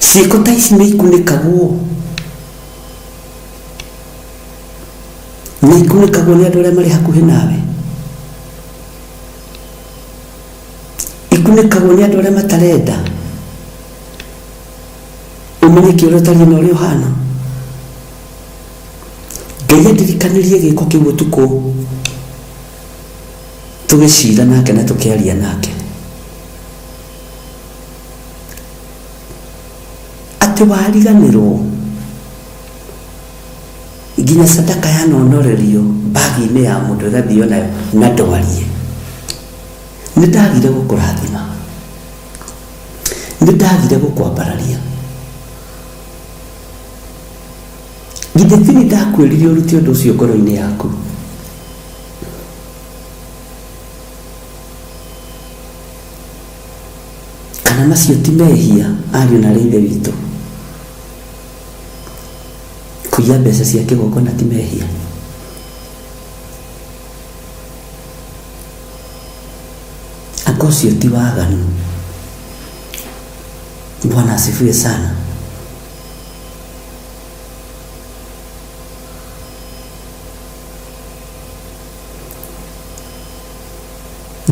Ciĩko ta ici nĩ ikunĩkagwo, nĩ ikunĩkagwo nĩ andũ arĩa marĩ hakuhĩ nawe, ikunĩkagwo nĩ andũ arĩa matarenda ũmenyeke ũrĩa ũtariĩ na ũrĩa ũhana. Ngai andirikanirie gĩko kĩu ũtukũ tũgĩcira nake na tũkĩaria nake, atĩ wariganĩrwo nginya sadaka yanonorerio bagi-inĩ ya mũndũ ĩgathio nayo na ndwarie. Nĩ ndagire gũkũrathima, nĩ ndagire gũkwambararia. Githĩ ti niĩ ndakwĩrire ũrute ũndũ ũcio ngoro-inĩ yaku? Kana macio ti mehia, ariũ na aarĩ a Ithe witũ? Kũiya mbeca cia kĩgongona ti mehia? Anga ũcio ti waganu? Bwana asifiwe sana.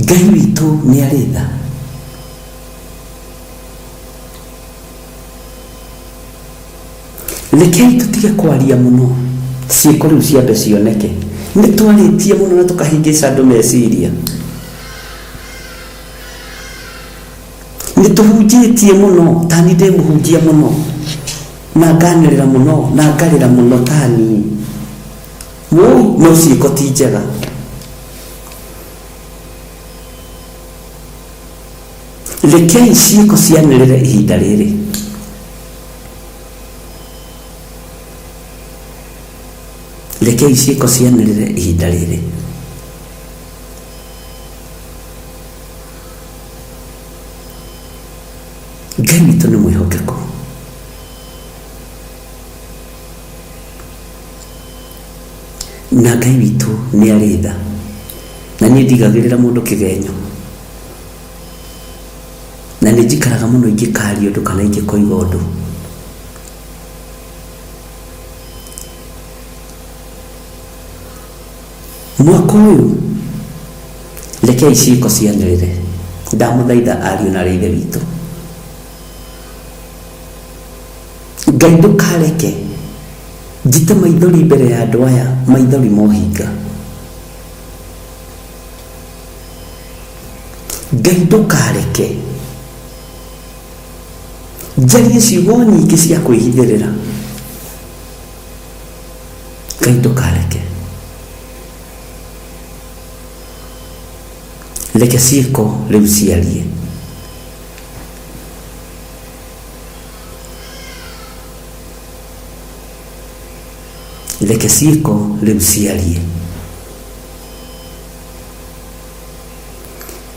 Ngai witũ nĩ arĩ tha. Rekei tũtige kwaria mũno, ciĩko rĩu ciambe cioneke. Nĩ twarĩtie mũno na tũkahĩngĩca andũ meciria. Nĩ tũhunjĩtie mũno, tani ndĩ mũhunjia mũno, na nganĩrĩra mũno, na ngarĩra mũno tani. Wũi, no ciĩko ti njega. Rekei ciĩko cianĩrĩre ihinda rĩrĩ. Rekei ciĩko cianĩrĩre ihinda rĩrĩ. Ngai witũ nĩ mwĩhokeku. Na Ngai witũ nĩ arĩ tha. Na niĩ ndigagĩrĩra mũndũ kĩgenyo. Na nĩ njikaraga mũno ingĩkaria ũndũ kana ingĩkoiga ũndũ. Mwaka ũyũ rekei ciĩko cianĩrĩre. Ndamũthaitha ariũ na aarĩ a Ithe witũ. Ngai ndũkareke njite maithori mbere ya andũ aya, maithori mohinga. Ngai ndũkareke njarie ciugo nyingĩ cia kwĩhithĩrĩra. Ngai ndũkareke. Reke ciĩko rĩu ciarie. Reke ciĩko rĩu ciarie.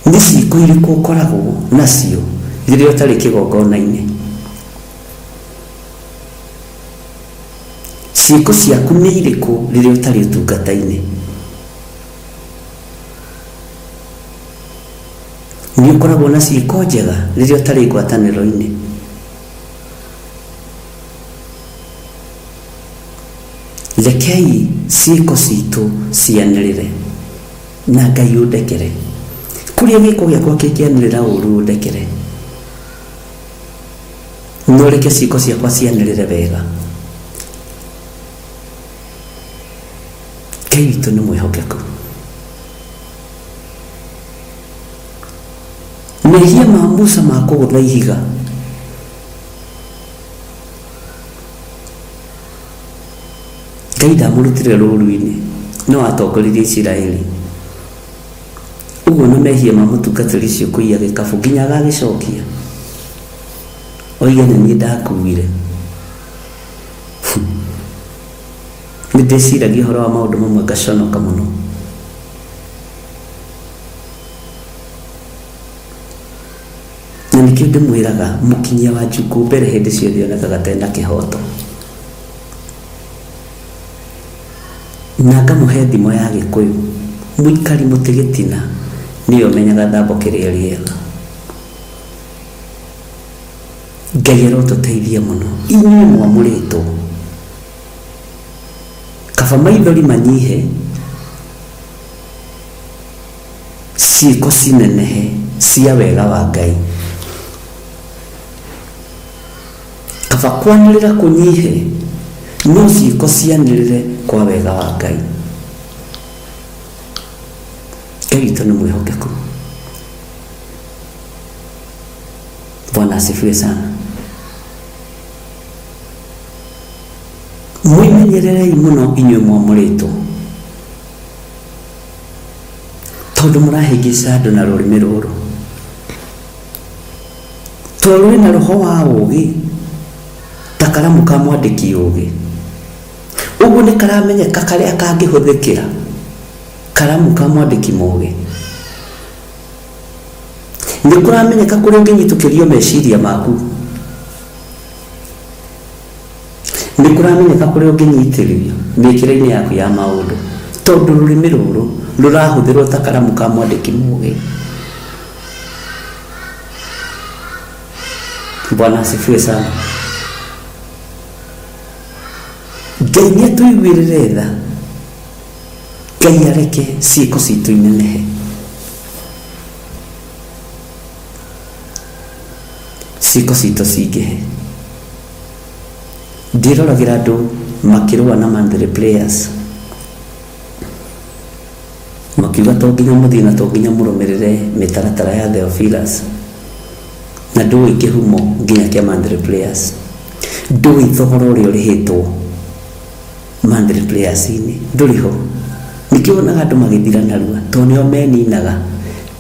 Nĩ ciĩko irĩkũ ũkoragwo nacio rĩrĩa ũtarĩ kĩgongona-inĩ? Ciĩko ciaku nĩ irĩkũ rĩrĩa ũtarĩ ũtungata-inĩ? Nĩ ũkoragwo na ciĩko njega rĩrĩa ũtarĩ ngwatanĩro-inĩ? Rekei ciĩko citũ cianĩrĩre, na Ngai ũndekere. Kũrĩa gĩko gĩakwa kĩngĩanĩrĩra ũru ũndekere. No reke ciĩko ciakwa cianĩrĩre wega. Ngai witũ nĩ mwĩhokeku. Mehia ma Musa ma kũgũtha ihiga Ngai ndamũrutire rũũru-inĩ, no atongoririe Isiraeli. Ũguo na mehia ma mũtungatĩri ũcio kũiya gĩkabũ nginya agagĩcokia oige nĩ niĩ ndakuire. Nĩ ndĩciragia ũhoro wa maũndũ mamwe ngaconoka mũno. Na nĩkĩo ndĩmwĩraga mũkinyia wa njukũ mbere hĩndĩ ciothe onekaga ta ena kĩhoto. Na ngamũhe thimo ya Gĩkũyũ, mũikari mũtĩ gĩtina nĩwe ũmenyaga thambo kĩrĩa ĩrĩaga. Ngai arotũteithia mũno inyuĩ mwamũrĩtwo. Kaba maithori manyihe, ciĩko cinenehe cia wega wa Ngai. Kaba kwanĩrĩra kũnyihe, no ciĩko cianĩrĩre kwa wega wa Ngai. Ngai witũ nĩ mwĩhokeku. Bwana asifiwe sana. Mwĩmenyererei mũno inyuĩ mwamũrĩtwo, tondũ mũrahĩngĩca andũ na rũrĩmĩ rũrũ. To rwĩna roho wa ũũgĩ ta karamu ka mwandĩki ũũgĩ. Ũguo nĩ karamenyeka karĩa kangĩhũthĩkĩra karamu ka mwandĩki mũũgĩ. Nĩ kũramenyeka kũrĩa ũngĩnyitũkĩrio meciria maku. Nĩ kũramenyeka kũrĩa ũngĩnyitĩrĩrio mĩkĩre-inĩ yaku ya maũndũ, tondũ rũrĩmĩ rũrũ rũrahũthĩrwo ta karamu ka mwandĩki mũũgĩ. Bwana asifiwe sana. Ngai nĩ atũiguĩrĩre tha, Ngai areke ciĩko citũ inenehe. Ciĩko citũ cingĩhe. Ndĩroragĩra andũ makĩrũa na monthly prayers makiuga to nginya mũthiĩ na to nginya mũrũmĩrĩre mĩtaratara ya Theophilus, na ndũĩ kĩhumo nginya kĩa monthly prayers, ndũĩ thogora ũrĩa ũrĩhĩtwo monthly prayers-inĩ, ndũrĩ ho. Nĩkĩo wonaga andũ magĩthira narua, tondũ nĩo meninaga.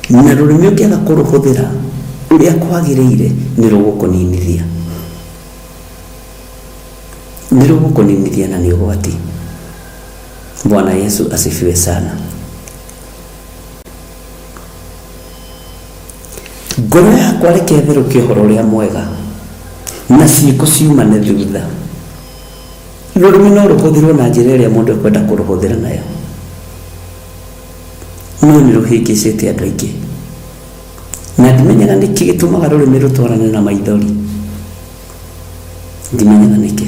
Na rũrĩmĩ ũngĩaga kũrũhũthĩra ũrĩa kwagĩrĩire, nĩ rũgũkũninithia. Nĩ rũgũkũninithia na nĩ ũgwati. Bwana Yesu asifiwe sana. Ngoro yakwa reke ĩtherũke ũhoro ũrĩa mwega, na ciĩko ciumane thutha. Rũrĩmĩ no rũhũthĩrwo na njĩra ĩrĩa mũndũ ekwenda kũrũhũthĩra nayo, no nĩ rũhĩngĩcĩte andũ aingĩ. Na ndimenyaga nĩkĩ gĩtũmaga rũrĩmĩ rũtwarane na maithori. Ndimenyaga nĩkĩ.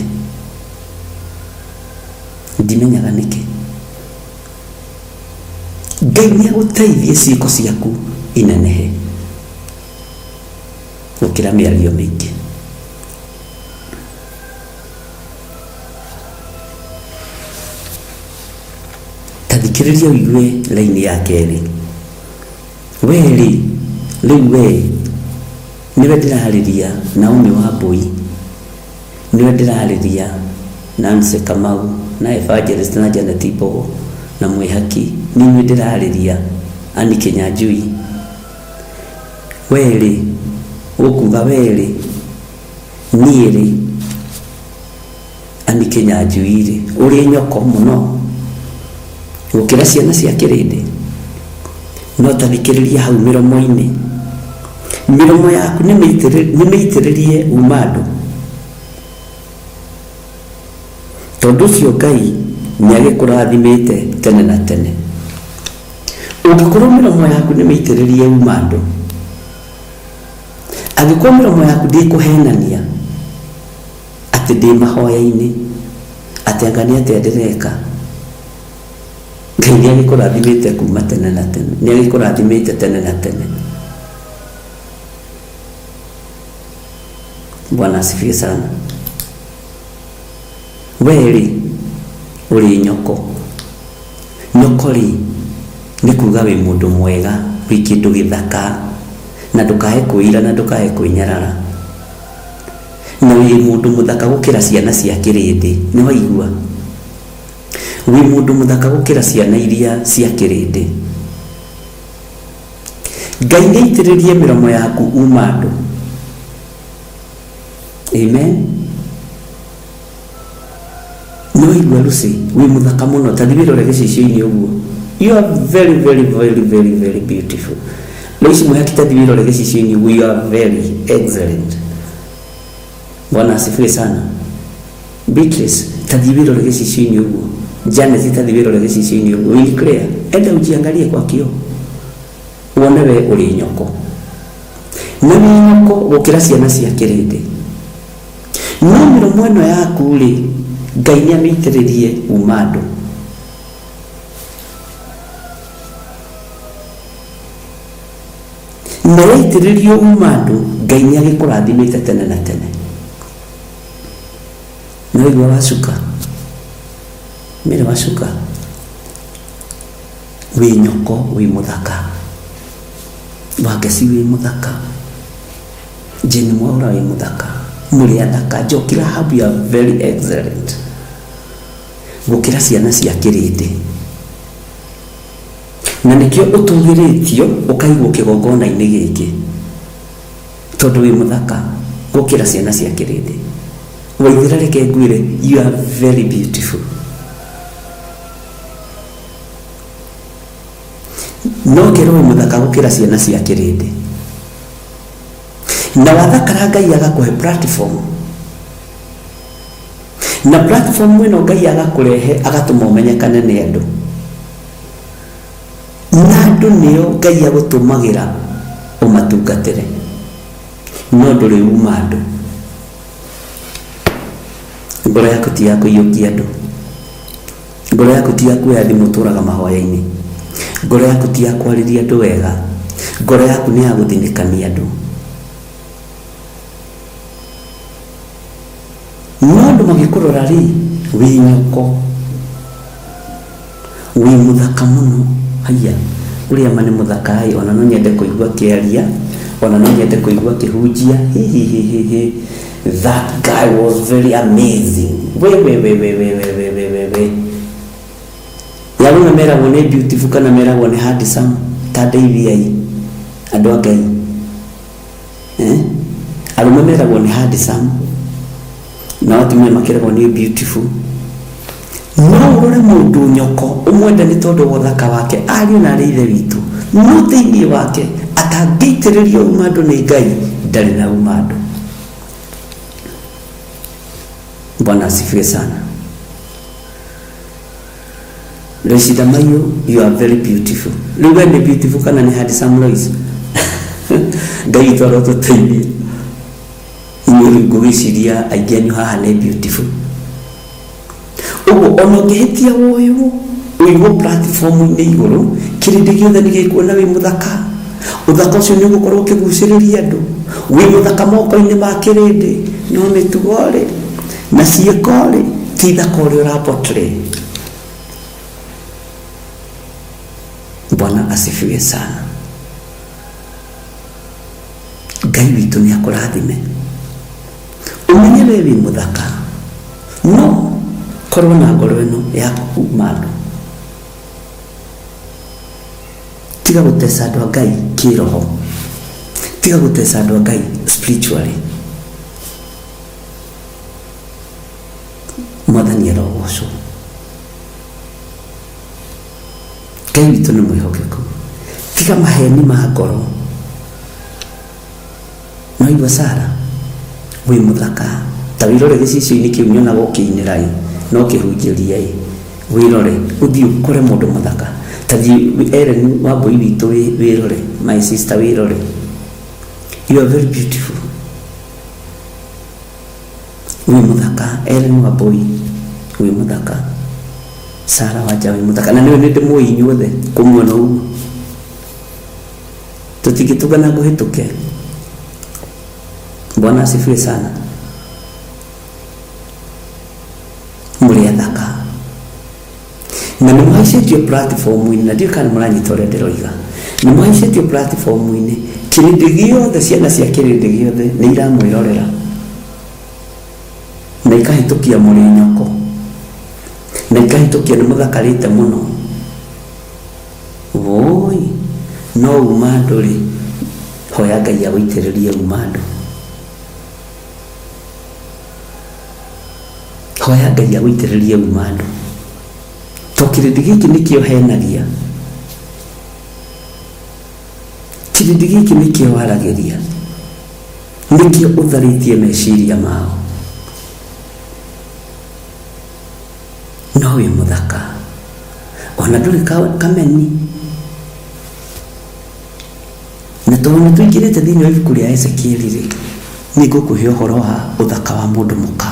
Ndimenyaga nĩkĩ. Ngai nĩ agũteithie ciĩko ciaku inenehe gũkĩra mĩario mĩingĩ. Ta thikĩrĩria ũigue raini ya kerĩ. Wee-rĩ, rĩu wee nĩwe ndĩrarĩria Naomi Wambũi, nĩwe ndĩrarĩria Nancy Kamau na Evangelist na Janet Mbogo na Mwĩhaki, nĩ inyuĩ ndĩrarĩria Ann Kĩnyanjui. Wee-rĩ, ũkuga wee-rĩ, niĩ-rĩ, Ann Kĩnyanjui-rĩ, ũrĩ nyoko mũno gũkĩra ciana cia kĩrĩndĩ? No ta thikĩrĩria hau mĩromo-inĩ, mĩromo yaku nĩ mĩitĩrĩrie uma andũ. Tondũ ũcio Ngai nĩ agĩkũrathimĩte tene na tene. Ũngĩkorwo mĩromo yaku nĩ mĩitĩrĩrie uma andũ, angĩkorwo mĩromo yaku ndĩkũhenania, atĩ ndĩ mahoya-inĩ, atĩ anga nĩ atĩa ndĩreka, Ngai nĩ agĩkũrathimĩte kuma tene na tene, nĩ agĩkũrathimĩte tene na tene. Bwana asifiwe sana. We-rĩ, ũrĩ nyoko. Nyoko-rĩ, nĩ kuga wĩ mũndũ mwega, wĩ kĩndũ gĩthaka, na ndũkae kwĩira na ndũkae kwĩnyarara. Na wĩ mũndũ mũthaka gũkĩra ciana cia kĩrĩndĩ. Nĩ waigua? Wĩ mũndũ mũthaka gũkĩra ciana iria cia kĩrĩndĩ. Ngai nĩ aitĩrĩrie mĩromo yaku uma andũ. Amen. No igua Lucy, wĩ mũthaka mũno, ta thiĩ wĩrore gĩcicio-inĩ ũguo. You are very very very very very beautiful. Lois Mwihaki, ta thiĩ wĩrore gĩcicio-inĩ ũguo, you are very excellent. Bwana asifiwe sana. Beatrice, ta thiĩ wĩrore gĩcicio-inĩ ũguo. Janet, ta thiĩ wĩrore gĩcicio-inĩ ũguo. Winnie Claire, enda ujiangalie kwa kioo. Wone we ũrĩ nyoko. Na wĩ nyoko gũkĩra ciana cia kĩrĩndĩ. No mĩromo ĩno yaku-rĩ, Ngai nĩamĩitĩrĩrie uma andũ. Na yaitĩrĩrio uma andũ, Ngai nĩagĩkũrathimĩte tene na tene. Nĩwaigua wacuka? Mary wacuka? Wĩ nyoko wĩ mũthaka. Wangeci wĩ mũthaka. Jane Mwaura wĩ mũthaka. Mũrĩ athaka. Njoki Rahab you are very excellent. Gũkĩra ciana cia kĩrĩndĩ. Na nĩkĩo ũtũgĩrĩtio ũkaigwo kĩgongona-inĩ gĩkĩ. Tondũ wĩ mũthaka gũkĩra ciana cia kĩrĩndĩ. Waithĩra reke ngwĩre you are very beautiful. No kerwo wĩ mũthaka gũkĩra ciana cia kĩrĩndĩ. Na wathakara Ngai agakũhe platform. Na platform ĩno Ngai agakũrehe agatũma ũmenyekane nĩ andũ. Na andũ nĩo Ngai agũtũmagĩra ũmatungatĩre. No ndũrĩ uma andũ. Ngoro yaku ti ya kũiyũkia andũ. Ngoro yaku ti ya kuoya thimũ ũtũraga mahoya-inĩ. Ngoro yaku ti ya kwarĩria andũ wega. Ngoro yaku nĩ ya gũthinĩkania andũ. No andũ magĩkũrora rĩ, wĩ nyoko. Wĩ mũthaka mũno. Haiya, ũrĩa ma nĩ mũthaka ĩ, ona no nyende kũigua akĩaria, ona no nyende kũigua akĩhunjia. Hi hi hi hi hi. That guy was very amazing. We we we we we we we we we we. Yarũme meragwo nĩ beautiful kana meragwo nĩ handsome ta ndeithiai andũ a Ngai. Eh? Arũme meragwo nĩ handsome nao atumia makeragwo nĩ beautiful. No ũrore mũndũ nyoko ũmwende nĩ tondũ wa ũthaka wake ariũ na arĩ ithe witũ, no thĩinĩ wake atangĩitĩrĩrio uma andũ nĩ Ngai ndarĩ na uma andũ. Bwana asifiwe sana. Lois Damayo, you are very beautiful. Rĩu we nĩ beautiful kana nĩ handsome Lois? Ngai witũ arotũteithia. Inyuĩ rĩu ngũgĩciria aingĩ anyu haha nĩ beautiful. Ũguo ona ũngĩhĩtia woywo ũigwo platform-inĩ igũrũ, kĩrĩndĩ gĩothe nĩ gĩkuona wĩ mũthaka. Ũthaka ũcio nĩ ũgũkorwo ũkĩgucĩrĩria andũ. Wĩ mũthaka moko-inĩ ma kĩrĩndĩ, no mĩtugo rĩ, na ciĩko rĩ, ti thaka ũrĩa ũra portray. Bwana asifiwe sana. Ngai witũ nĩ akũrathime. Ũmenye we wĩ mũthaka, no korwo na ngoro ĩno ya kuma andũ. Tiga gũteca andũ a Ngai kĩroho. Tiga gũteca andũ a Ngai spiritually. Mwathani arogocwo. Ngai witũ nĩ mwĩhokeku. Tiga maheni ma ngoro. No igua Sara, wĩ mũthaka. Ta wĩrore gĩcicio-inĩ kĩu nyonaga ũkĩinĩra ĩ, na ũkĩhunjĩria ĩ. Wĩrore, ũthiĩ ũkore mũndũ mũthaka. Ta thiĩ Ellen Wambui witũ wĩrore, my sister wĩrore. You are very beautiful. Wĩ mũthaka, Ellen Wambui, wĩ mũthaka. Sara Wanja wĩ mũthaka. Na nĩwe nĩ ndĩmũĩ inyuothe kũmuona ũguo. Tũtingĩtũngana ngũhĩtũke. Bwana asifiwe sana. Mũrĩ athaka. Na nĩ mũhaicĩtio platform-inĩ, na ndiũĩ kana nĩ mũranyita ũrĩa ndĩroiga. Nĩ mũhaicĩtio platform-inĩ, kĩrĩndĩ gĩothe, ciana cia kĩrĩndĩ gĩothe nĩ iramwĩrorera. Na ikahĩtũkia mũrĩ nyoko. Na ikahĩtũkia nĩ mũthakarĩte mũno. Woi. No uma andũ rĩ, hoya Ngai agũitĩrĩrie uma andũ. Hoya Ngai agũitĩrĩrie uma andũ. To kĩrĩndĩ gĩkĩ nĩkĩo henagia. Kĩrĩndĩ gĩkĩ nĩkĩo waragĩria. Nĩkĩo ũtharĩtie meciria mao. No wĩ mũthaka. Ona ndũrĩ kameni. Na tondũ nĩ tũingĩrĩte thĩinĩ wa ibuku rĩa Ezekieli rĩ, nĩ ngũkũhe ũhoro wa ũthaka wa mũndũ mũka.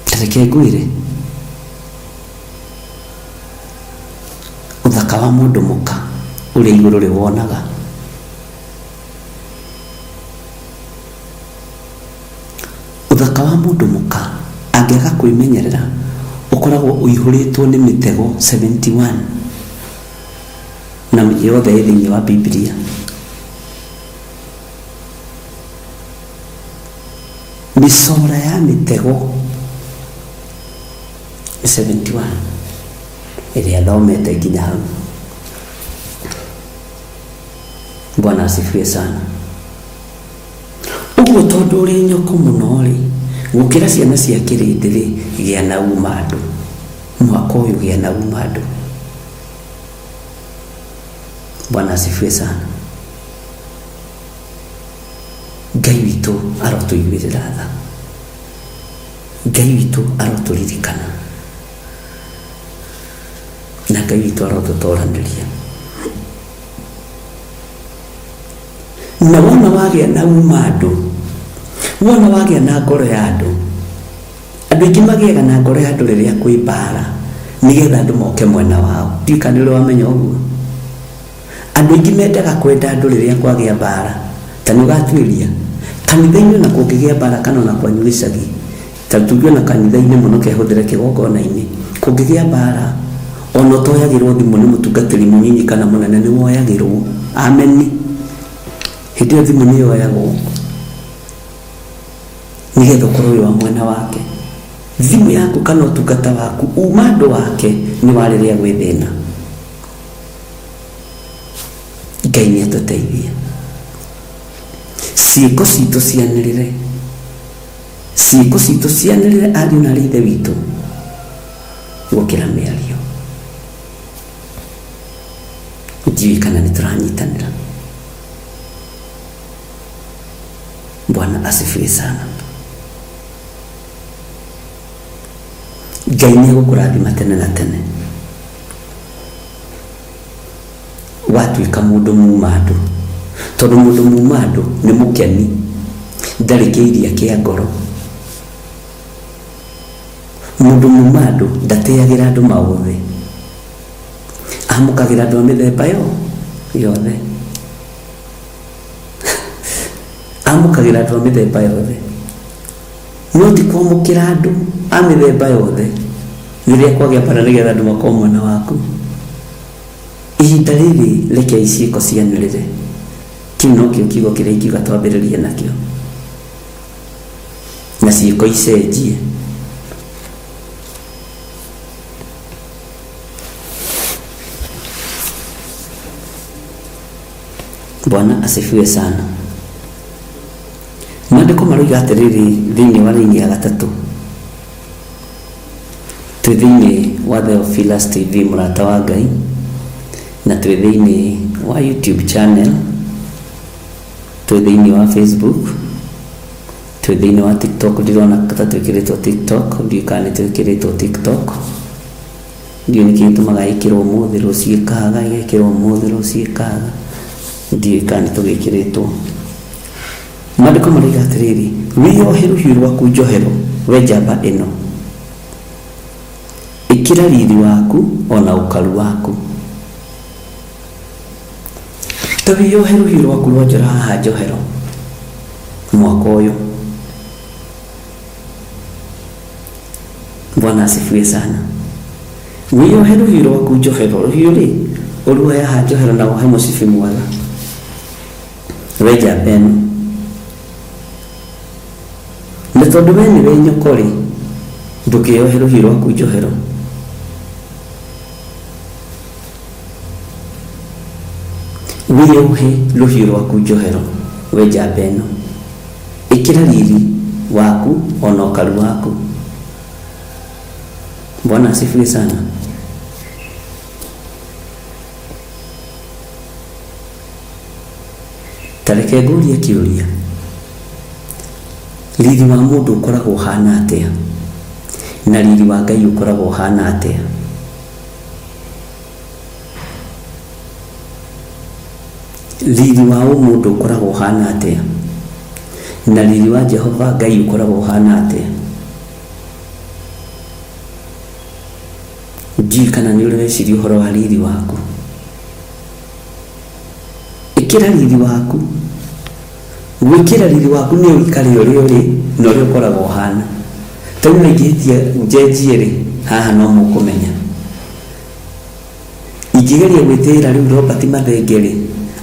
Ta reke ngwĩre, ũthaka wa mũndũ mũka ũrĩa igũrũ rĩwonaga. Ũthaka wa mũndũ mũka angĩaga kwĩmenyerera ũkoragwo ũihũrĩtwo nĩ mĩtego 71 na yothe ĩ thĩinĩ wa Bibilia. Mĩcora ya mĩtego nĩ 71 ĩrĩa thomete nginya hau. Bwana asifiwe sana. Ũguo tondũ ũrĩ nyoko mũno-rĩ, gũkĩra ciana cia kĩrĩndĩ-rĩ, gĩa na uma andũ. Mwaka ũyũ gĩa na uma andũ. Bwana asifiwe sana. Ngai witũ arotũiguĩrĩra tha. Ngai witũ arotũririkana. Na Ngai witũ arotũtoranĩria. Na wona wagĩa na uma andũ, wona wagĩa na ngoro ya andũ, andũ aingĩ magĩaga na ngoro ya andũ rĩrĩa kwĩ mbara, nĩgetha andũ moke mwena wao. Ndiũĩ kana nĩ ũrĩ wamenya ũguo. Andũ aingĩ mendaga kwenda andũ rĩrĩa kwagĩa mbara. Ta nĩ ũgatuĩria, kanitha-inĩ ona kũngĩgĩa mbara kana ona kwanyu gĩcagi, ta tuge ona kanitha-inĩ mũno kehũthĩre kĩgongona-inĩ, kũngĩgĩa mbara, ona ũtoyagĩrwo thimũ nĩ mũtungatĩri mũnyinyi kana mũnene nĩ woyagĩrwo. Ameni. Hĩndĩ ĩyo thimũ nĩ yoyagwo nĩgetha ũkorwo wĩ wa mwena wake. Thimũ yaku kana ũtungata waku uma andũ wake nĩ wa rĩrĩa gwĩ thĩna. Ngai nĩ atũteithie. Ciĩko citũ cianĩrĩre. Ciĩko citũ cianĩrĩre ariũ na aarĩ a Ithe witũ gũkĩra mĩario. Ndiũĩ kana nĩ tũranyitanĩra. Bwana asifiwe sana. Ngai nĩ egũkũrathima tene na tene. Watuĩka mũndũ muma andũ. Tondũ mũndũ muma andũ nĩ mũkeni. Ndarĩ kĩiria kĩa ngoro. Mũndũ muma andũ ndatĩagĩra andũ maũthĩ. Amũkagĩra andũ a mĩthemba yo yothe. Amũkagĩra andũ a mĩthemba yothe. No ti kwamũkĩra andũ a mĩthemba yothe rĩrĩa kwagĩa mbara nĩgetha andũ makorwo mwena waku. Ihinda rĩrĩ rekei ciĩko cianĩrĩre. Kĩu nokĩo kiugo kĩrĩa ingiuga twambĩrĩrie nakĩo. Na ciĩko icenjie. Bwana asifiwe sana. Maandĩko maroiga atĩrĩrĩ thĩinĩ wa raini ya gatatũ. Twĩ thĩinĩ wa Theophilus TV mũrata wa Ngai na twĩ thĩinĩ wa YouTube channel, twĩ thĩinĩ wa Facebook, twĩ thĩinĩ wa TikTok, ndirona ta twĩkĩrĩtwo TikTok, ndiũĩ kana nĩ twĩkĩrĩtwo TikTok. Ndiũĩ nĩkĩ gĩtũmaga ĩkĩrwo ũmũthĩ rũciũ ĩkaga, ĩgekĩrwo ũmũthĩ rũciũ ĩkaga, ndiũĩ kana nĩ tũgĩkĩrĩtwo. Maandĩko maroiga atĩrĩrĩ, wĩyohe rũhiũ rwaku njohero, we njamba ĩno. Ĩkĩra riri waku o na ũkaru waku. Ta wĩyohe rũhiũ rwaku rwa njora haha njohero mwaka ũyũ. Bwana asifiwe sana. Wĩyohe rũhiũ rwaku njohero, rũhiũ rĩ, ũruoe haha njohero na wohe mũcibi mwega. We njamba ĩno. Na tondũ we nĩwe nyoko-rĩ, ndũkĩyohe rũhiũ rwaku njohero. Wĩyohe rũhiũ rwaku njohero, we njamba ĩno, ĩkĩra riri waku ona ũkaru waku. Bwana asifiwe sana. Ta reke ngũrie kĩũria, riri wa mũndũ ũkoragwo ũhana atĩa na riri wa Ngai ũkoragwo ũhana atĩa? Riri wa ũmũndũ ũkoragwo ũhana atĩa na riri wa Jehova Ngai ũkoragwo ũhana atĩa? Ndiũĩ kana nĩ ũrĩ weciria ũhoro wa riri waku. Ĩkĩra riri waku. Gwĩkĩra riri waku nĩ ũikare ũrĩa ũrĩ na ũrĩa ũkoragwo ũhana. Ta rĩu ingĩhĩtia njenjie rĩ, haha no mũkũmenya. Ingĩgeria gwĩtĩĩra rĩu Robert Mathenge rĩ,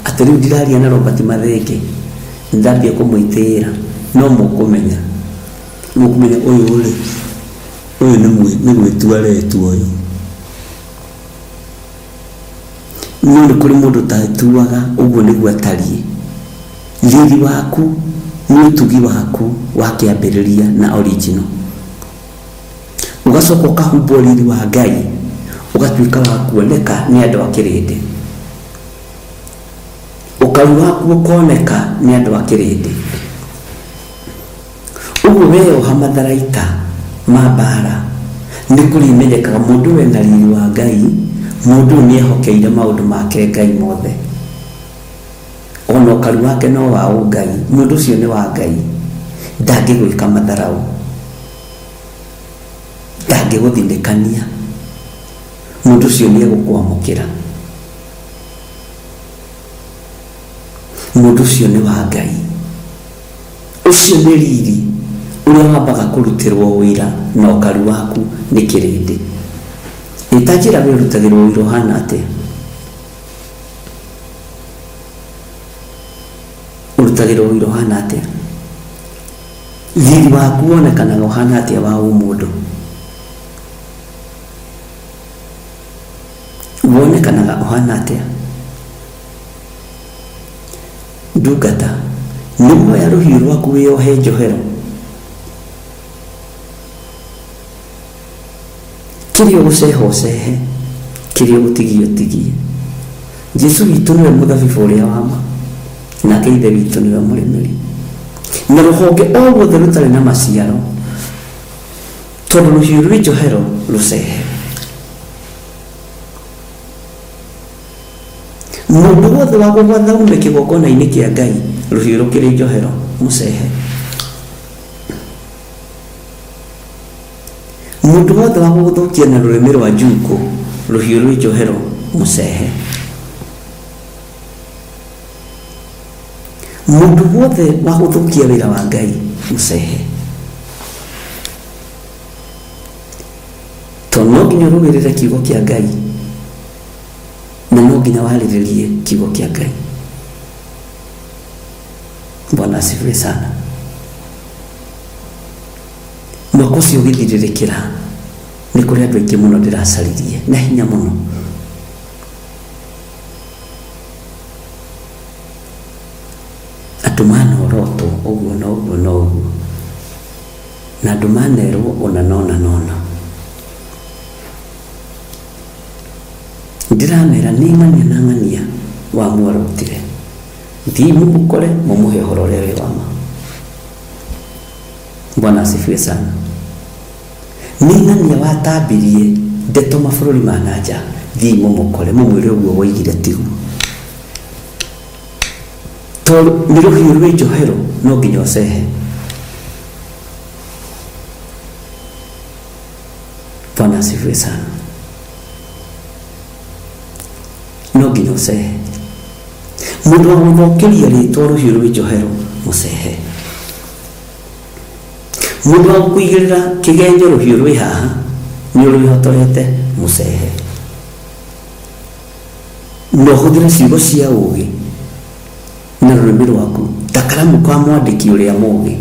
atĩ rĩu ndiraria na Robert Mathenge, ndambia kũmwĩtĩĩra, no mũkũmenya. Mũkũmenya ũyũ rĩ, ũyũ nĩ gwĩtua aretua ũyũ. No nĩ kũrĩ mũndũ ũtetuaga ũguo nĩguo atariĩ. Riri waku nĩ ũtugi waku wa kĩambĩrĩria na original. Ũgacoka ũkahumbwo riri wa Ngai, ũgatuĩka wa kuoneka nĩ andũ a kĩrĩndĩ. Ũkaru waku ũkoneka nĩ andũ a kĩrĩndĩ. Ũguo weyoha matharaita ma mbaara, nĩ kũrĩmenyekaga mũndũ ũyũ ena riri wa Ngai, mũndũ ũyũ nĩ ehokeire maũndũ make Ngai mothe. Ona ũkaru wake no wa ũngai, mũndũ ũcio nĩ wa Ngai, ndangĩgwĩka matharaũ, ndangĩgũthinĩkania, mũndũ ũcio nĩ egũkwamũkĩra. Mũndũ ũcio nĩ wa Ngai. Ũcio nĩ riri ũrĩa wambaga kũrutĩrwo ũira na ũkaru waku nĩ kĩrĩndĩ. Ĩ ta njĩra we ũrutagĩrwo ũira ũhana atĩa? Ũrutagĩrwo ũira ũhana atĩa? Riri waku wonekanaga ũhana atĩa wa ũmũndũ? Wonekanaga ũhana atĩa? Ndungata, nĩ woya rũhiũ rwaku wĩyohe njohero? Kĩrĩa ũgũceha ũcehe, kĩrĩa ũgũtigia ũtigie. Jesu witũ nĩwe mũthabibũ ũrĩa wa ma, nake Ithe witũ nĩwe mũrĩmĩri. Na rũhonge o ruothe rũtarĩ na maciaro, tondũ rũhiũ rwĩ njohero rũcehe. Mũndũ wothe wa gũgwatha ume kĩgongona-inĩ kĩa Ngai, rũhiũ rũkĩrĩ njohero, mũcehe. Mũndũ wothe wa gũgũthũkia na rũrĩmĩ rwa njukũ, rũhiũ rwĩ njohero, mũcehe. Mũndũ wothe wa gũthũkia wĩra wa Ngai, mũcehe. Tondũ no nginya ũrũĩrĩre kiugo kĩa Ngai na no nginya warĩrĩrie kiugo kĩa Ngai. Bwana asifiwe sana. Mwaka ũcio ũgĩthirĩrĩkĩra nĩ kũrĩ andũ aingĩ mũno ndĩracaririe na hinya mũno. Andũ manorotwo ũguo na ũguo na ũguo. Na andũ manerwo ũna na ũna na ũna. Ndĩramera nĩ ng'ania na ng'ania wamuorotire. Thiĩi mũmũkore mũmũhe ũhoro ũrĩa wĩ wa ma. Bwana asifiwe sana. Nĩ ng'ania watambirie ndeto mabũrũri ma na nja. Thiĩi mũmũkore mũmwĩre ũguo woigire tiguo. Tondũ nĩ rũhiũ rwĩ njohero no nginya ũcehe. Bwana asifiwe sana. No nginya ũcehe. Mũndũ wa gũthũkĩria rĩtwa rũhiũ rwĩ njohero mũcehe. Mũndũ wa gũkũigĩrĩra kĩgenyo rũhiũ rwĩ haha nĩ ũrwĩhotorete mũcehe. Na ũhũthĩre ciugo cia ũũgĩ na rũrĩmĩ rwaku ta karamu ka mwandĩki ũrĩa mũũgĩ.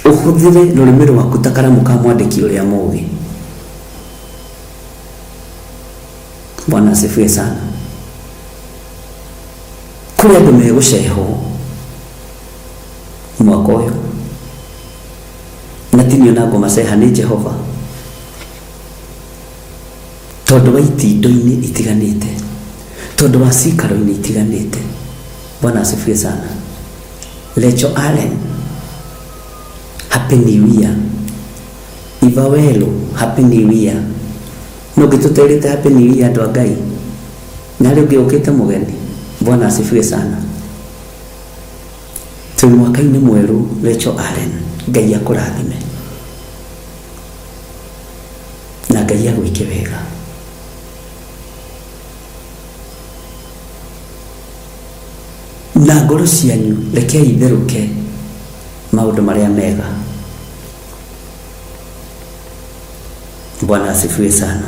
Ũhũthĩre rũrĩmĩ rwaku ta karamu ka mwandĩki ũrĩa mũũgĩ. Bwana asifiwe sana. Kũrĩ andũ megũcehwo mwaka ũyũ na tinio na ngũmaceha nĩ Jehova tondũ wa itindo-inĩ itiganĩte, tondũ wa cikaro-inĩ itiganĩte. Bwana asifiwe sana. Rachel Allen, happy new year. Ivawelo, happy new year. No ngĩtũterĩte happy new year andũ a Ngai na rĩu ũngĩ ũkĩte mũgeni. Bwana asifiwe sana. Twĩ mwaka-inĩ mwerũ. Rachel Allen, Ngai akũrathime na Ngai agwĩke wega. Na ngoro cianyu rekei itherũke maũndũ marĩa mega. Bwana asifiwe sana.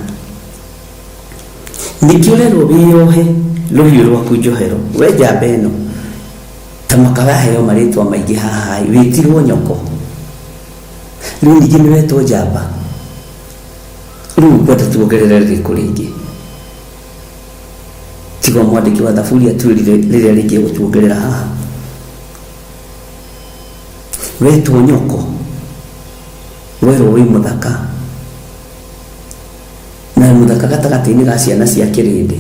Nĩkĩo ũrerwo wĩyohe rũhiũ rwaku njohero, we njamba ĩno ta makaraheo marĩtwa maingĩ haha, wĩtirwo nyoko, rĩu ningĩ nĩ wetwo njamba, rĩu ngwenda tuongerere rĩrĩkũ rĩngĩ tiga mwandĩki wa thaburi atwĩrire rĩrĩa rĩngĩ egũtuongerera haha. Wetwo nyoko, werwo wĩ mũthaka na mũthaka gatagatĩ-inĩ ga ciana cia kĩrĩndĩ,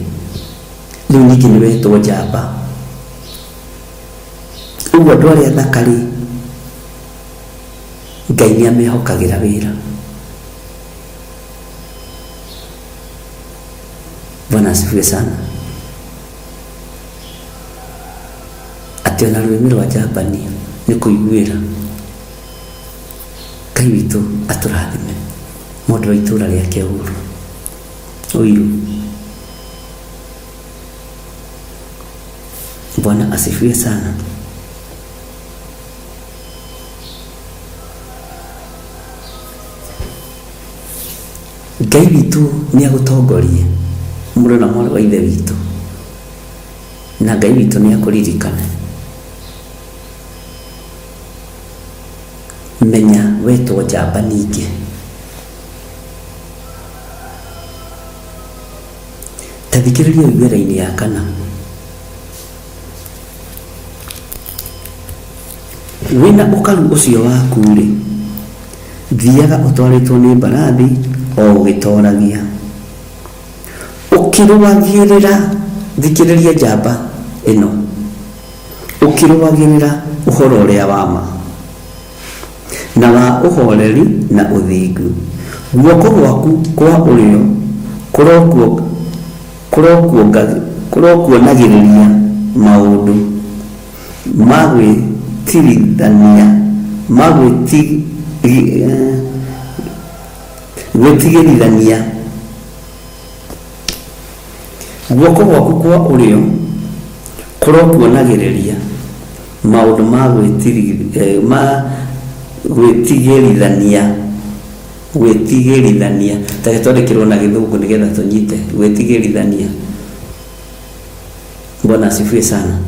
rĩu ningĩ nĩ wetwo njamba. Ũguo andũ arĩa athaka rĩ, Ngai nĩ amehokagĩra wĩra. Bwana asifiwe sana. Atĩ ona rũrĩmĩ rwa njambani nĩ kũiguĩra. Ngai witũ atũrathime mũndũ wa itũra rĩake ũru ũiru. Bwana asifiwe sana. Ngai witũ nĩ agũtongorie mũrũ na mwarĩ wa ithe witũ, na Ngai witũ nĩ akũririkane. Menya wetwo njamba ningĩ. Ta thikĩrĩria ũigue raini ya kana. Wĩna ũkaru ũcio waku-rĩ, thiaga ũtwarĩtwo nĩ mbarathi o ũgĩtoragia, ũkĩrũagĩrĩra. Thikĩrĩria njamba ĩno, ũkĩrũagĩrĩra ũhoro ũrĩa wa ma na wa ũhoreri na ũthingu. Guoko gwaku kwa ũrĩo kũrokuonagĩrĩria maũndũ ma gwĩtigithania, ma gwĩtigĩrithania. Guoko gwaku kwa ũrĩo kũrokuonagĩrĩria maũndũ ma gwĩtigĩrithania, gwĩtigĩrithania. Ta twandĩkĩrwo na gĩthũngũ nĩgetha tũnyite gwĩtigĩrithania. Bwana asifiwe sana.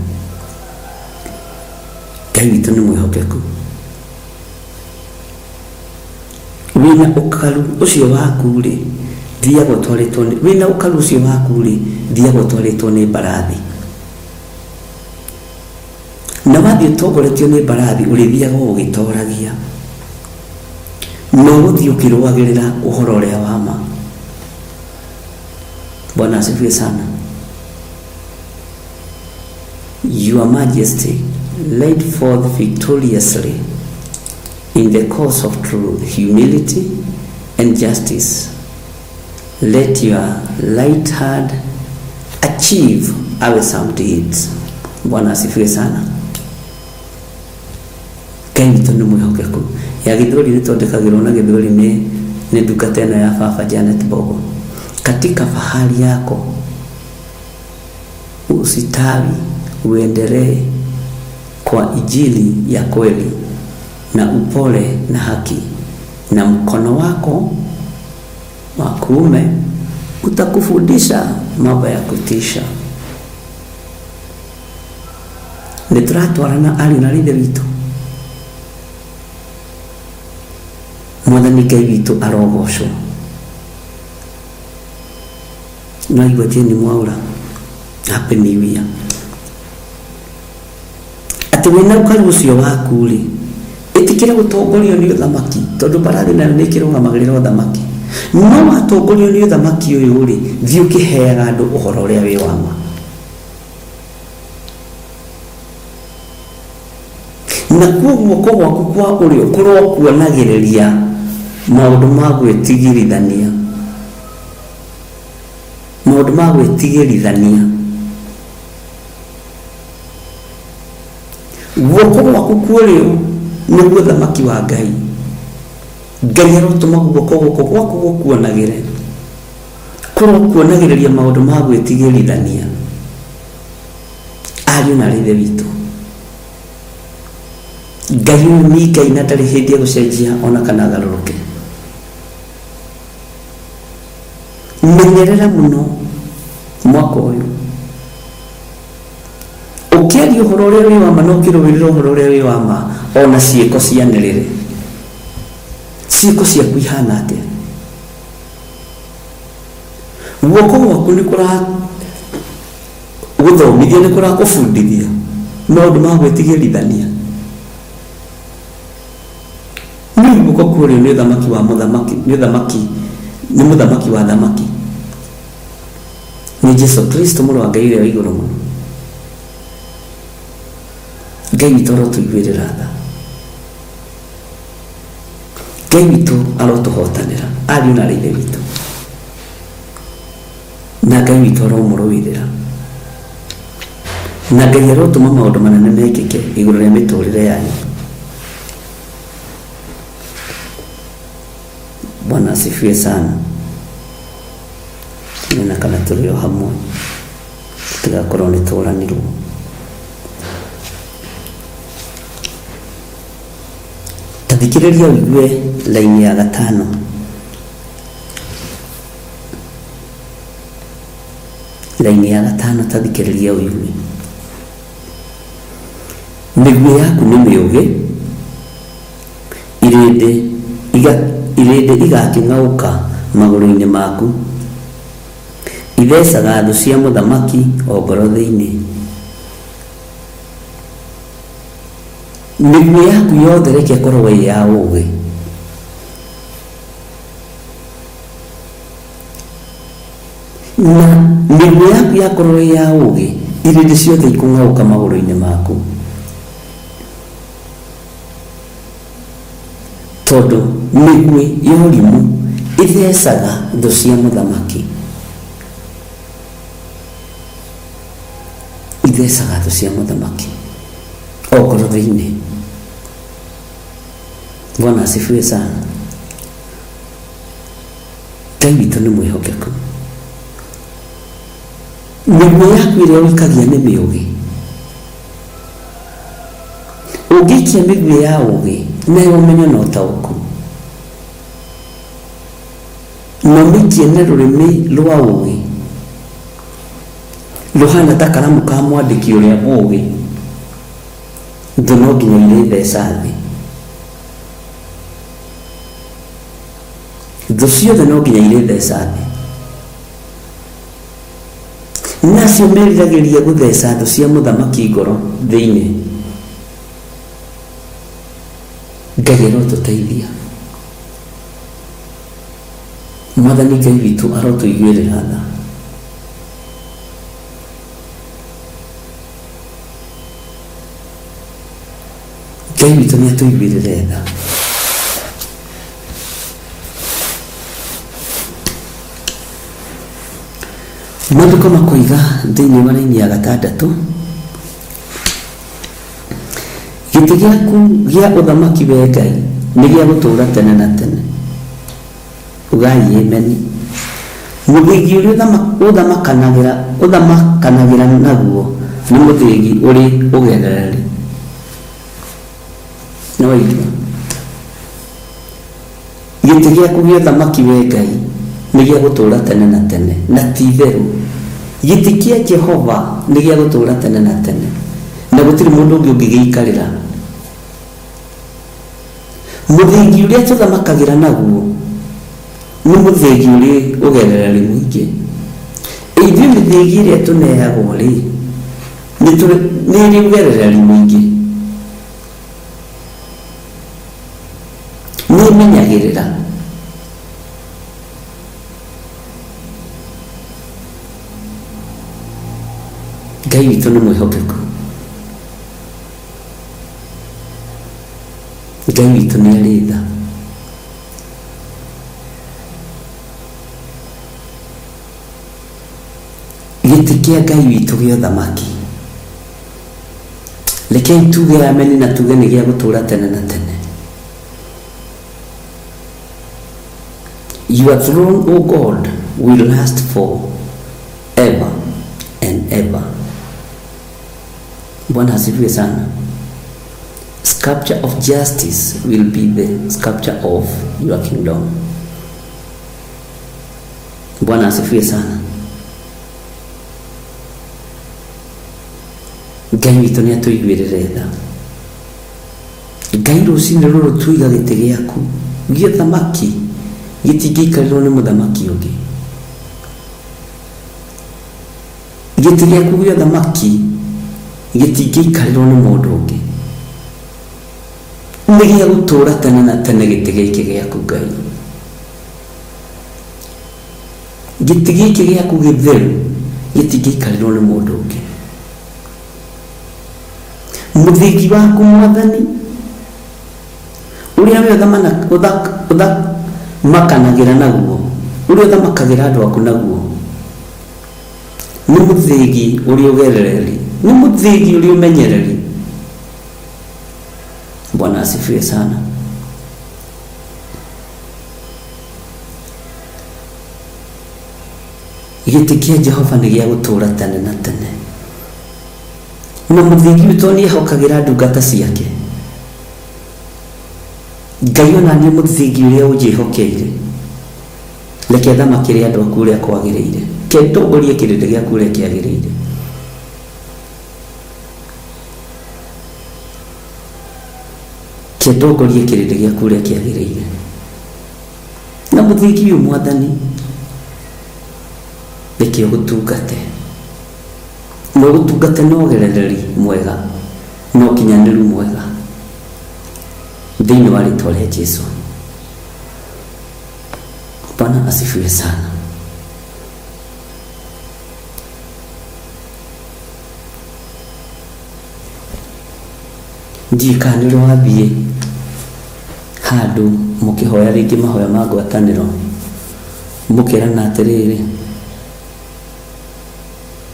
Ngai witũ nĩ mwĩhokeku. Wĩna ũkaru ũcio waku rĩ, thiaga ũtwarĩtwo nĩ, wĩna ũkaru ũcio waku rĩ, thiaga ũtwarĩtwo nĩ mbarathi, na wathiĩ ũtongoretio nĩ mbarathi ũrĩthiaga o ũgĩtoragia na ũgũthiĩ ũkĩrũagĩrĩra ũhoro ũrĩa wa ma. Bwana asifiwe sana. Your Majesty, led forth victoriously in the cause of truth, humility and justice. Let your light hand achieve awesome deeds. Bwana asifiwe sana. Ngai witũ nĩ mwĩhokeku. Ya gĩthweri nĩ twandĩkagĩrwo na gĩthweri nĩ ndungata ĩno ya baba Janet Bogo. Katika fahari yako usitawi uendelee kwa injili ya kweli na upole na haki, na mkono wako wa kuume utakufundisha mambo ya kutisha. Nĩ tũratwarana ariũ na ithe witũ. Mwathani Ngai witũ arogocwo. Naigua Jane Mwaura, happy new year. Atĩ wĩna ũkaru ũcio waku rĩ, ĩtĩkĩre gũtongorio nĩ ũthamaki, tondũ mbarathi nayo nĩ ĩkĩrũgamagĩrĩra ũthamaki. No watongorio nĩ ũthamaki ũyũ rĩ, thiĩ ũkĩheaga andũ ũhoro ũrĩa wĩ wa ma. Nakuo guoko gwaku kwa ũrĩo kũrokuonagĩrĩria maũndũ ma gwĩtigĩrithania, maũndũ ma gwĩtigĩrithania. Guoko gwaku kwa ũrĩo nĩguo ũthamaki wa Ngai. Ngai arotũma guoko gũkũ gwaku gũkuonagĩre, kũrokuonagĩrĩria maũndũ ma gwĩtigĩrithania. Ariũ na aarĩ a Ithe witũ, Ngai ũyũ nĩ Ngai na ndarĩ hĩndĩ egũcenjia ona kana agarũrũke. Menyerera mũno mwaka ũyũ ũkĩaria ũhoro ũrĩa wĩ wa ma na ũkĩrũĩrĩra ũhoro ũrĩa wĩ wa ma, ona ciĩko cianĩrĩre. Ciĩko ciaku ihana atĩa? Guoko gwaku nĩ kũra gũthomithia, nĩ kũrakũbundithia maũndũ ma gwĩtigĩrithania. Nĩ guoko kwa ũrĩo nĩ ũthamaki wa mũthamaki, nĩ ũthamaki, nĩ mũthamaki wa thamaki, nĩ Jesu Kristo mũrũ wa Ngai ũrĩa wĩ igũrũ mũno. Ngai witũ arotũiguĩrĩra tha, Ngai witũ arotũhotanĩra, ariũ na aarĩ a Ithe witũ, na Ngai witũ aromũrũĩrĩra, na Ngai arotũma maũndũ manene mekĩke igũrũ rĩa mĩtũrĩre yanyu. Bwana asifiwe sana. Nena kana tũrĩ o hamwe, tũtigakorwo nĩ tũranirwo. Ta thikĩrĩria ũigue laini ya gatano. Laini ya gatano, ta thikĩrĩria ũigue. Mĩguĩ yaku nĩ mĩũgĩ, irĩndĩ iga, irĩndĩ igakĩng'aũka magũrũ-inĩ maku. Ithecaga thũ cia mũthamaki o ngoro thĩinĩ. Mĩguĩ yaku yothe reke ĩkorwo ĩ ya ũũgĩ. Na mĩguĩ yaku yakorwo ĩ ya ũũgĩ, irĩndĩ ciothe ikũng'aũka magũrũ-inĩ maku. Tondũ mĩguĩ ya ũrimũ ĩthecaga thũ cia mũthamaki. Ithecaga thũ cia mũthamaki o ngoro thĩinĩ. Bwana asifiwe sana. Ngai witũ nĩ mwĩhokeku. Mĩguĩ yaku ĩrĩa ũikagia nĩ mĩũgĩ. Ũngĩikia mĩguĩ ya ũũgĩ na ya ũmenyo na ũtaũku, na ũmĩikie na rũrĩmĩ rwa ũũgĩ rũhaana ta karamu ka mwandĩki ũrĩa mũũgĩ, thũ no nginya irĩtheca thĩ. Thũ ciothe no nginya irĩtheca thĩ. Na acio meriragĩria gũtheca thũ cia mũthamaki ngoro thĩinĩ. Ngai arotũteithia. Mwathani Ngai witũ arotũiguĩrĩra tha. Ngai witũ nĩ atũiguĩrĩre tha. Maandĩko makoiga thĩinĩ wa raini ya gatandatũ, gĩtĩ gĩaku gĩa ũthamaki we Ngai nĩ gĩa gũtũũra tene na tene. Ugai ameni. Mũthĩgi ũrĩa ũthamakanagĩra ũthamakanagĩra naguo nĩ mũthĩgi ũrĩ ũgerereri. Nĩ waigua? Gĩtĩ gĩaku gĩa ũthamaki, wee Ngai, nĩ gĩa gũtũũra tene na tene, na ti-itherũ, gĩtĩ kĩa Jehova nĩ gĩa gũtũũra tene na tene, na gũtirĩ mũndũ ũngĩ ũngĩgĩikarĩra. Mũthĩgi ũrĩa tũthamakagĩra naguo nĩ mũthĩgi ũrĩ ũgerereri mũingĩ. Ithuĩ mĩthĩgi ĩrĩa tũneagwo rĩ, nĩ ĩrĩ ũgerereri mũingĩ, nĩ ĩmenyagĩrĩra. Ngai witũ nĩ mwĩhokeku, Ngai witũ nĩ arĩ tha. Gĩtĩ kĩa Ngai witũ gĩa ũthamaki, rekei tuge ameni na tuge nĩ gĩa gũtũũra tene na tene. Your throne, O God, will last for ever and ever. Bwana asifiwe sana. Sculpture of justice will be the sculpture of your kingdom. Bwana asifiwe sana. Ngai witũ nĩ atũiguĩrĩre tha. Ngai rũcinĩ rũrũ tuiga gĩtĩ gĩaku gĩa ũthamaki gĩtingĩikarĩrwo nĩ mũthamaki ũngĩ. Gĩtĩ gĩaku gĩa ũthamaki gĩtingĩikarĩrwo nĩ mũndũ ũngĩ. Nĩ gĩa gũtũũra tene na tene gĩtĩ gĩkĩ gĩaku Ngai. Gĩtĩ gĩkĩ gĩaku gĩtheru gĩtingĩikarĩrwo nĩ mũndũ ũngĩ. Mũthĩgi waku Mwathani ũrĩa we ũthamakanagĩra naguo, ũrĩa ũthamakagĩra andũ aku naguo, nĩ mũthĩgi ũrĩ ũgerereri, nĩ mũthĩgi ũrĩ ũmenyereri. Bwana asifiwe sana. Gĩtĩ kĩa Jehova nĩ gĩa gũtũũra tene na tene. Na mũthingi witũ nĩ ehokagĩra ndungata ciake. Ngai ona niĩ mũthingi ũrĩa ũnjĩhokeire, reke thamakĩre andũ aku ũrĩa kwagĩrĩire, reke ndongorie kĩrĩndĩ gĩaku ũrĩa kĩagĩrĩire. Reke ndongorie kĩrĩndĩ gĩaku ũrĩa kĩagĩrĩire. Na mũthingi ũyũ Mwathani, reke ũgũtungate. Na ũgũtungate na ũgerereri mwega na ũkinyanĩru mwega thĩinĩ wa rĩtwa rĩa Jesu. Bwana asifiwe sana. Ndiũĩ kana nĩ ũrĩ wathiĩ handũ mũkĩhoya rĩngĩ mahoya ma ngwatanĩro, mũkerana atĩrĩrĩ,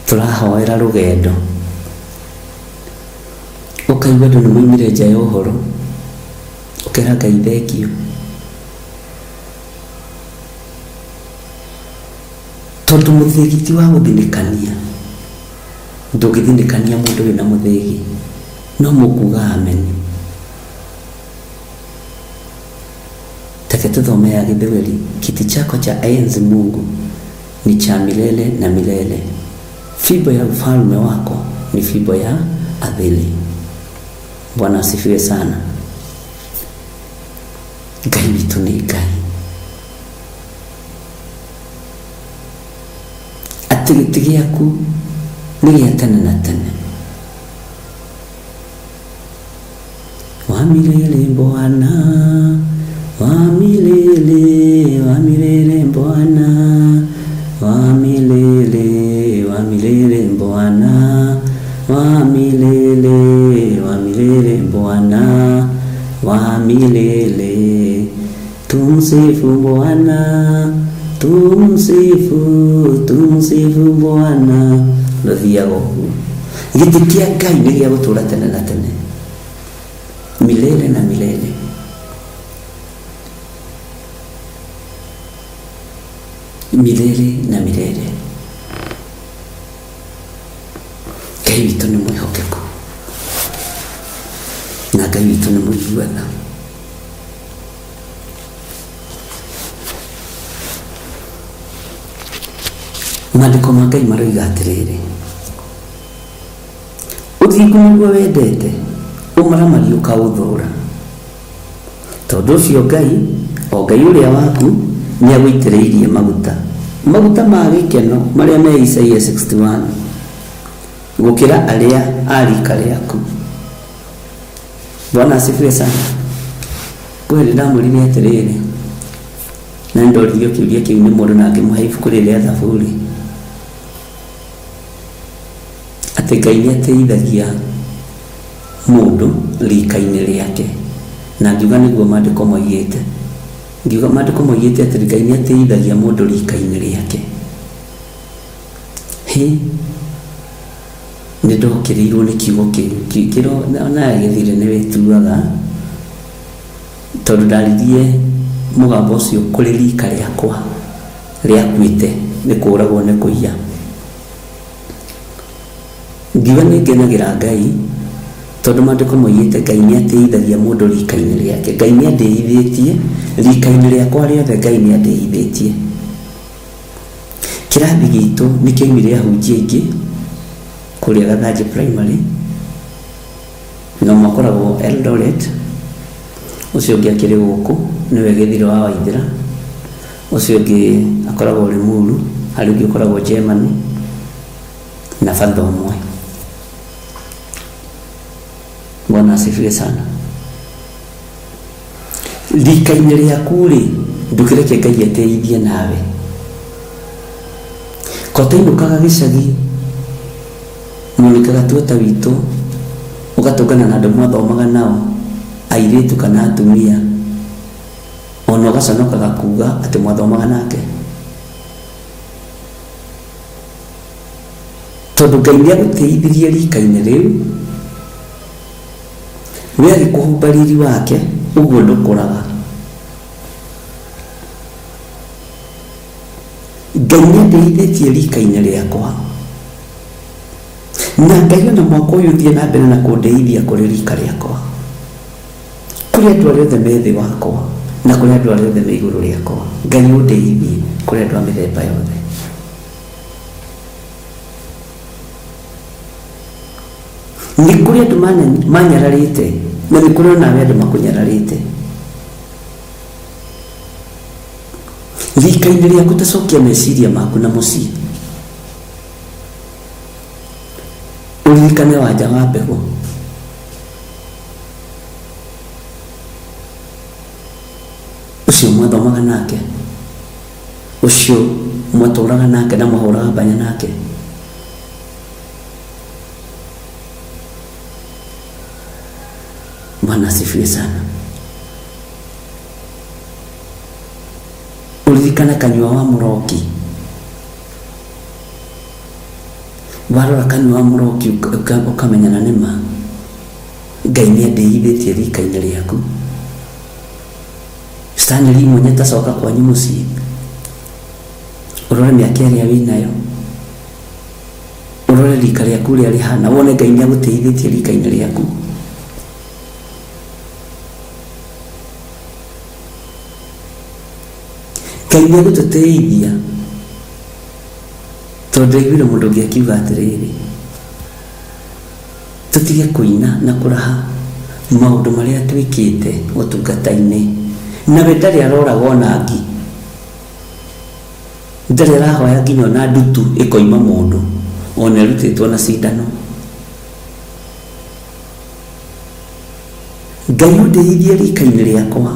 tũrahoera rũgendo. Ũkaigua andũ nĩ maumire nja ya ũhoro, ũkera Ngai thengiũ. Tondũ mũthĩgi ti wa gũthinĩkania, ndũngĩthinĩkania mũndũ wĩna mũthĩgi, no mũkuga ameni. Reke tũthome ya Gĩthweri, kiti chako cha enzi Mungu ni cha milele na milele, fimbo ya ufalme wako ni fimbo ya adhili. Bwana asifiwe sana. Ngai witũ nĩ Ngai. Atĩ gĩtĩ gĩaku nĩ gĩa tene na tene. Wa milele Bwana, wa milele, wa milele Bwana, wa milele, wa milele Bwana, wa milele, wa milele Bwana, wa milele. Tumsifu Bwana, tumsifu, tumsifu Bwana. Rũthiaga ũguo. Gĩtĩ kĩa Ngai nĩ gĩa gũtũũra tene na tene, milele na milele. Milele na milele. Ngai witũ nĩ mwĩhokeku na Ngai witũ nĩ mũigua tha. Maandĩko ma Ngai maroiga atĩrĩrĩ, ũthingu nĩguo wendete, ũmaramari ũkaũthũũra. Tondũ ũcio Ngai, o Ngai ũrĩa waku, nĩagũitĩrĩirie maguta. Maguta ma gĩkeno marĩa me Isaia 61 gũkĩra arĩa a rika rĩaku. Bwana asifiwe sana. Kwĩ hĩndĩ ndamwĩrire atĩrĩrĩ, na nĩndoririo kĩũria kĩu nĩ mũndũ na ngĩmũhe ibuku rĩrĩ rĩa Thaburi, atĩ Ngai nĩ ateithagia mũndũ rika-inĩ rĩake, na ngiuga nĩguo maandĩko moigĩte. Ngiuga maandĩko moigĩte atĩ Ngai nĩ ateithagia mũndũ rika-inĩ rĩake. Hĩ, nĩ ndokĩrĩirwo nĩ kiugo kĩu kĩro nawe gĩthire nĩ wĩtuaga, tondũ ndaririe mũgambo ũcio kũrĩ rika rĩakwa rĩakuĩte nĩ kũragwo nĩ kũiya. Ngiuga nĩ ngenagĩra Ngai tondũ maandĩko moigĩte Ngai nĩ atĩithagia mũndũ rika-inĩ rĩake. Ngai nĩ andĩithĩtie rika-inĩ rĩakwa rĩothe, Ngai nĩ andĩithĩtie. Kĩrathi gitũ nĩ kĩoimire ahunjia aingĩ kũrĩa Gathanjĩ Primary, na ũmwe akoragwo Eldoret, ũcio ũngĩ akĩrĩ gũkũ nĩwe Gĩthiro wa Waithĩra, ũcio ũngĩ akoragwo Limuru, harĩ ũngĩ ũkoragwo Germany, na batha ũmwe. Bwana asifiwe sana. Rika-inĩ rĩaku-rĩ, ndũkĩreke Ngai ateithie nawe. Kotainũkaga gĩcagi Monica Gatuota witũ, ũgatũngana na andũ mwathomaga nao, airĩtu kana atumia, ona ũgaconokaga kuga atĩ mwathomaga nake. Tondũ Ngai nĩ agũteithirie rika-inĩ rĩu, we agĩkũhumba riri wake, ũguo ndũkũraga. Ngai nĩ andeithĩtie rika-inĩ rĩakwa. Na Ngai ona mwaka ũyũ ũthiĩ na mbere na kũndeithia kũrĩ rika rĩakwa. Kũrĩ andũ arĩa othe me thĩ wakwa na kũrĩ andũ arĩa othe me igũrũ rĩakwa. Ngai ũndeithie kũrĩ andũ a mĩthemba yothe. Nĩ kũrĩ andũ manyararĩte na nĩ kũrĩ onawe andũ makũnyararĩte. Rika-inĩ rĩaku ta cokia meciria maku na mũciĩ. Ũririkane wanja wa mbegũ. Ũcio mwathomaga nake, ũcio mwatũraga nake na mwahũraga mbanya nake. Bwana asifiwe sana. Ũririkane kanyua wa mũroki. Warora kanyua wa mũroki ũkamenyana nĩ ma Ngai nĩ andĩithĩtie rika-inĩ rĩaku. Stanley Munye ta coka kwanyu mũciĩ ũrore mĩaka ĩrĩa wĩnayo, ũrore rika rĩaku ũrĩa rĩhana, wone Ngai nĩ agũteithĩtie rika-inĩ rĩaku. Ngai nĩ egũtũteithia tondũ ndaiguire mũndũ ũngĩ akiuga atĩrĩrĩ, tũtige kũina na kũraha maũndũ marĩa twĩkĩte ũtungata-inĩ, nawe ndarĩ aroraga ona ngi. Ndarĩ arahoya nginya ona ndutu ĩkoima mũndũ ona ĩrutĩtwo na cindano. Ngai ũndĩithie rika-inĩ rĩakwa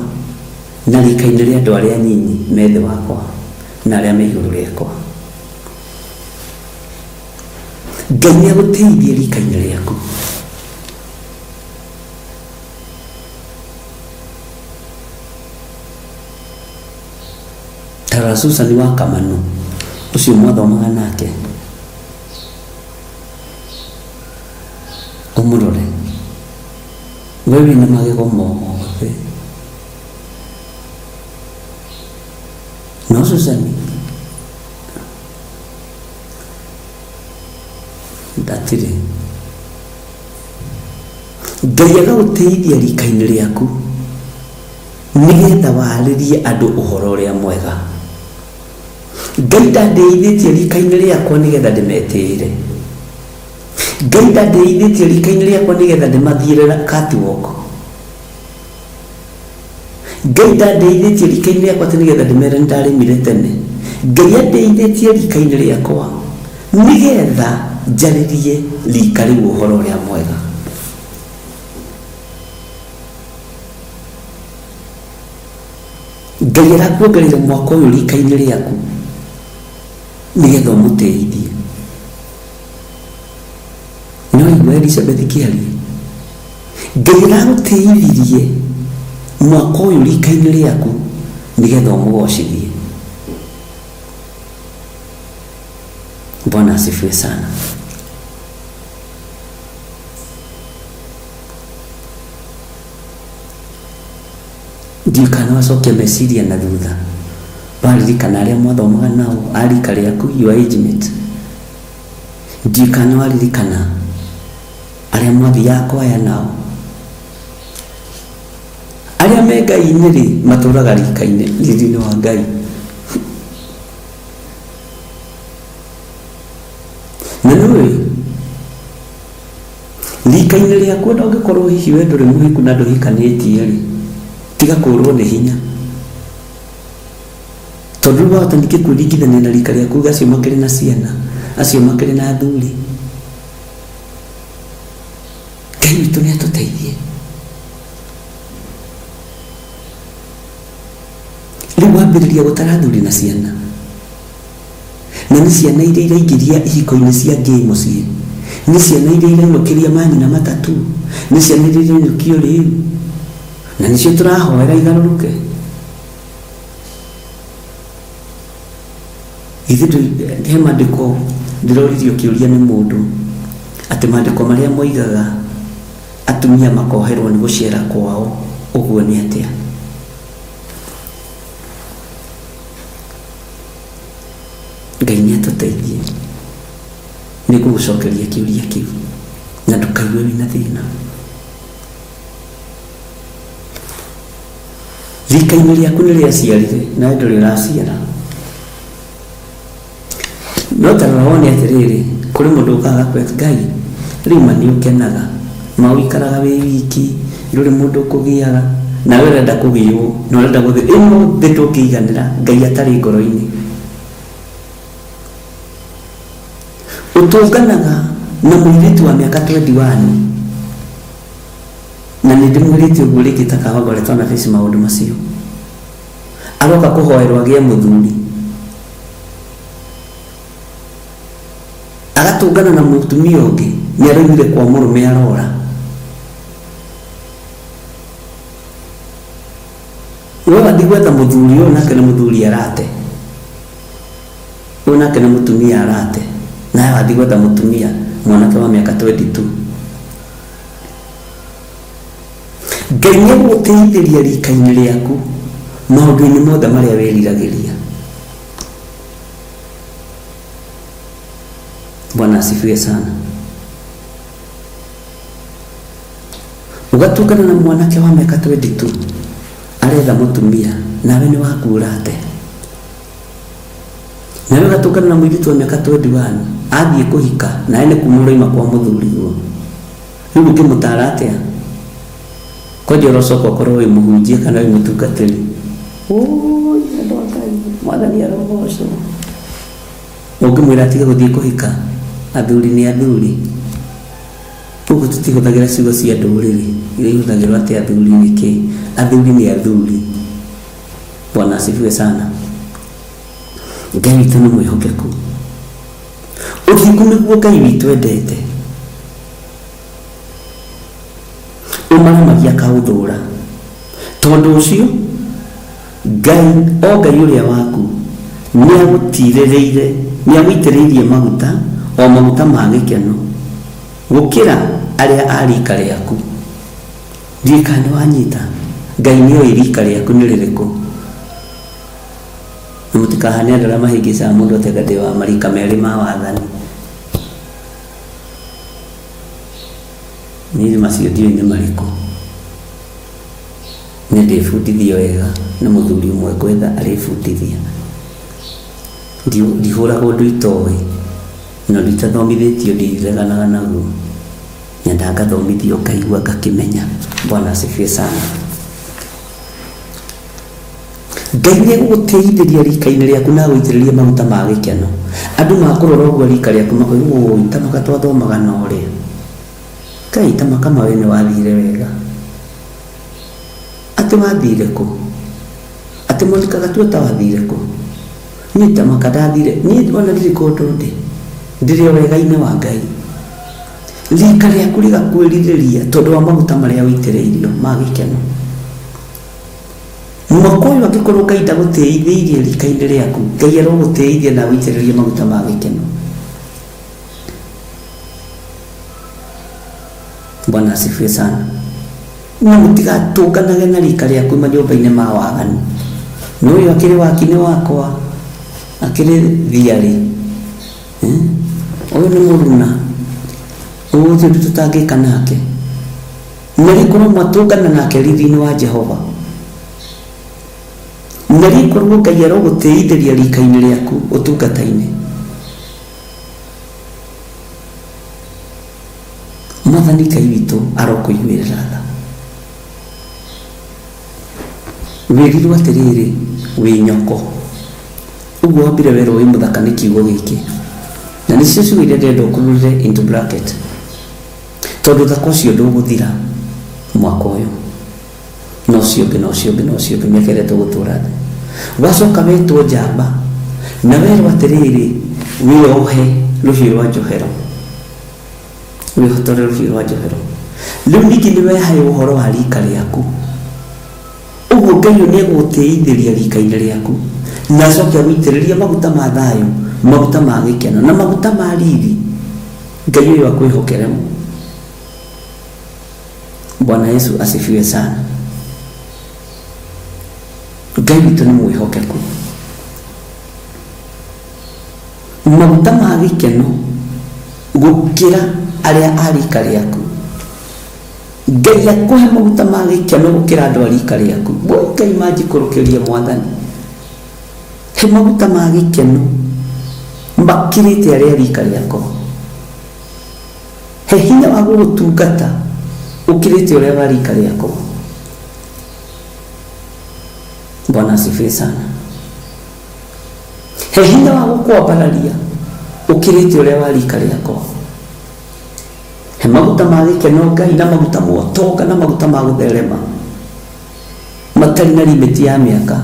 na rika-inĩ rĩa andũ arĩa anyinyi me thĩ wakwa na arĩa me igũrũ rĩakwa. Ngai nĩ agũteithie rika-inĩ rĩaku. Tarora Susan wa Kamanu ũcio mwathomaga nake, ũmũrore we wĩna magego mothe, no Susan ndatirĩ. Ngai agagũteithia rika-inĩ rĩaku nĩgetha warĩrie andũ ũhoro ũrĩa mwega. Ngai ndandĩithĩtie rika-inĩ rĩakwa nĩgetha ndĩmetĩĩre. Ngai ndandĩithĩtie rika-inĩ rĩakwa nĩgetha ndĩmathiĩre catwalk. Ngai ndandĩithĩtie rika-inĩ rĩakwa atĩ nĩgetha ndĩmere nĩndarĩmire tene. Ngai andeithĩtie rika-inĩ rĩakwa nĩgetha njarĩrie rika rĩu ũhoro ũrĩa mwega. Ngai arakuongereire mwaka ũyũ rika-inĩ rĩaku nĩgetha ũmũteithie. No igua Elizabeth kĩaria, Ngai aragũteithirie mwaka ũyũ rika-inĩ rĩaku nĩgetha ũmũgocithie. Bwana asifiwe sana. Ndiũĩ kana wacokia meciria na thutha waririkana arĩa mwathomaga nao a rika rĩaku, your age mate. Ndiũĩ kana waririkana arĩa mwathiaga kwaya nao. Arĩa me Ngai-inĩ rĩ, matũraga rika-inĩ, riri-inĩ wa Ngai. Na nĩũĩ rika-inĩ rĩaku ona ũngĩkorwo hihi we ndũrĩ mũhiku na ndũhikanĩtie rĩ, tiga kũrwo nĩ hinya. Tondũ rĩu wahota ningĩ kwĩringithania na rika rĩaku acio makĩrĩ na ciana, acio makĩrĩ na athuri. Ngai witũ nĩ atũteithie. Rĩu wambĩrĩria gũtara athuri na ciana, na nĩ ciana iria iraingĩria ihiko-inĩ cia ngĩ mũciĩ, nĩ ciana iria irainũkĩria manyina matatu, nĩ ciana iria irainũkio rĩu, na nĩcio tũrahoera igarũrũke. Githĩ ndũ he maandĩko ndĩroririo kĩũria nĩ mũndũ atĩ maandĩko marĩa moigaga atumia makoherwo nĩ gũcera kwao ũguo nĩ atĩa? Ngai nĩ atũteithie. Nĩ ngũgũcokeria kĩũria kĩu na ndũkaigue wĩna thĩna. Rika-inĩ rĩaku nĩ rĩaciarire nawe ndũrĩ ũraciara. No ta rora wone atĩrĩrĩ, kũrĩ mũndũ ũkaga agakwĩra Ngai, rĩu ma nĩ ũkenaga, ma ũikaraga wĩ wiki, ndũrĩ mũndũ ũkũgiaga, nawe ũrenda kũgiywo, na ũrenda gũthiĩ, ĩno thĩ ndũngĩiganĩra Ngai atarĩ ngoro-inĩ. Ũtũnganaga na mũirĩtu wa mĩaka 21, na nĩ ndĩmwĩrĩte ũguo rĩngĩ ta Kawangware twana face maũndũ macio. Aroka kũhoerwo agĩe mũthuri. Agatũngana na mũtumia ũngĩ, nĩ aroimire kwa mũrũme arora. We wathiĩ gwetha mũthuri ũyũ nake nĩ mũthuri arate. Ũyũ nake nĩ mũtumia arate. Nawe wathiĩ gwetha mũtumia mwanake wa mĩaka 22. Ngai nĩ egũgũteithĩria rika-inĩ rĩaku maũndũ-inĩ mothe marĩa wĩriragĩria. Bwana asifiwe sana. Ũgatũngana na mwanake wa mĩaka 22 aretha mũtumia nawe nĩ waku ũrate. Nawe ũgatũngana na mũirĩtu wa mĩaka 21 athiĩ kũhika nawe nĩ kuma ũroima kwa mũthuriguo. Rĩu ũngĩmũtaara atĩa? Kwanja ũrocoka ũkorwo wĩ mũhunjia kana wĩ mũtungatĩri. Ũũi andũ a Ngai, Mwathani arogocwo. Ũngĩmwĩra atige gũthiĩ kũhika, athuri nĩ athuri. Gũkũ tũtihũthagĩra ciugo cia ndũrĩrĩ iria ihũthagĩrwo atĩ athuri nĩ kĩ. Athuri nĩ athuri. Bwana asifiwe sana. Ngai witũ nĩ mwĩhokeku. Ũthingu nĩguo Ngai witũ endete. Ũmaramagia akaũthũũra. Tondũ ũcio Ngai, o Ngai ũrĩa waku, nĩagũtiirĩrĩire, nĩagũitĩrĩirie maguta, o maguta ma gĩkeno, gũkĩra arĩa a riika rĩaku. Ndiũĩ kana nĩwanyita, Ngai nĩoĩ riika rĩaku nĩ rĩrĩkũ. Na mũtikahane andũ arĩa mahĩngĩcaga mũndũ atĩ anga ndĩ wa marika merĩ ma wathani. Niĩ macio ndiũĩ nĩ marĩkũ. Nĩ ndĩbundithio wega nĩ mũthuri ũmwe ngwetha arĩbundithia. Ndihũraga ũndũ itoĩ, na ũndũ itathomithĩtio ndireganaga naguo. Nyendaga ngathomithio ngaigua ngakĩmenya. Bwana asifiwe sana. Ngai nĩ egũgũtĩithĩria rika-inĩ rĩaku na agũitĩrĩrie maguta ma gĩkeno. Andũ makũrora ũguo rika rĩaku makoiga, "Ũi, ta maka twathomaga na ũrĩa. Ngai, ta maka ma we nĩ wathire wega. Atĩ wathire kũ? Atĩ Monica Gatua ta wathire kũ? Niĩ ta maka ndathire, niĩ ona ndirĩ kũndũ ndĩ. Ndĩrĩ o wega-inĩ wa Ngai." Rika rĩaku rĩgakwĩrirĩria tondũ wa maguta marĩa ũitĩrĩirio ma gĩkeno. Mwaka ũyũ angĩkorwo Ngai ndagũtĩithĩirie rika-inĩ rĩaku, Ngai arogũtĩithia na agũitĩrĩrie maguta ma gĩkeno. Bwana asifiwe sana. Na mũtigatũnganage na rika rĩaku manyũmba-inĩ ma waganu. Na ũyũ akĩrĩ wakinĩ wakwa, akĩrĩ thiarĩ. Ũyũ nĩ mũruna. Ũyũ gũtirĩ ũndũ tũtangĩka nake. Na rĩkorwo mwatũngana nake riri-inĩ wa Jehova. Na rĩkorwo Ngai arogũtĩithĩria rika-inĩ rĩaku ũtungata-inĩ. Mwathani Ngai witũ arokũiguĩrĩra tha. Wĩrirwo atĩrĩrĩ, wĩ nyoko. Ũguo wambire werwo wĩ mũthaka nĩ kiugo gĩkĩ. Na nĩcio ciugo iria ndĩrenda ũkururĩre into bracket. Tondũ ũthaka ũcio ndũgũthira mwaka ũyũ. Na ũcio ũngĩ na ũcio ũngĩ na ũcio ũngĩ mĩaka ĩrĩa tũgũtũra thĩ. Wacoka wetwo njamba na werwo atĩrĩrĩ, wĩohe rũhiũ rwa njohero. Wĩhotore rũhiũ rwa njohero. Rĩu ningĩ nĩ wehaĩ ũhoro wa rika rĩaku. Ũguo Ngai ũyũ nĩ egũgũtĩithĩria rika-inĩ rĩaku na acoke agũitĩrĩrie maguta ma thayũ, maguta ma gĩkeno na maguta ma riri. Ngai ũyũ akwĩhokere mo. Bwana Yesu asifiwe sana. Ngai witũ nĩ mwĩhokeku. Maguta ma gĩkeno gũkĩra arĩa a rika rĩaku. Ngai akũhe maguta ma gĩkeno gũkĩra andũ a rika rĩaku. Woi Ngai manjikũrũkĩrie Mwathani. He maguta ma gĩkeno makĩrĩte arĩa a rika rĩakwa. He hinya wa gũgũtungata ũkĩrĩte ũrĩa wa rika rĩakwa. Bwana asifiwe sana. He hinya wa gũkwambararia ũkĩrĩte ũrĩa wa rika rĩakwa. He maguta ma gĩkeno Ngai na maguta ma ũtonga na maguta ma gũtherema matarĩ na limit ya mĩaka.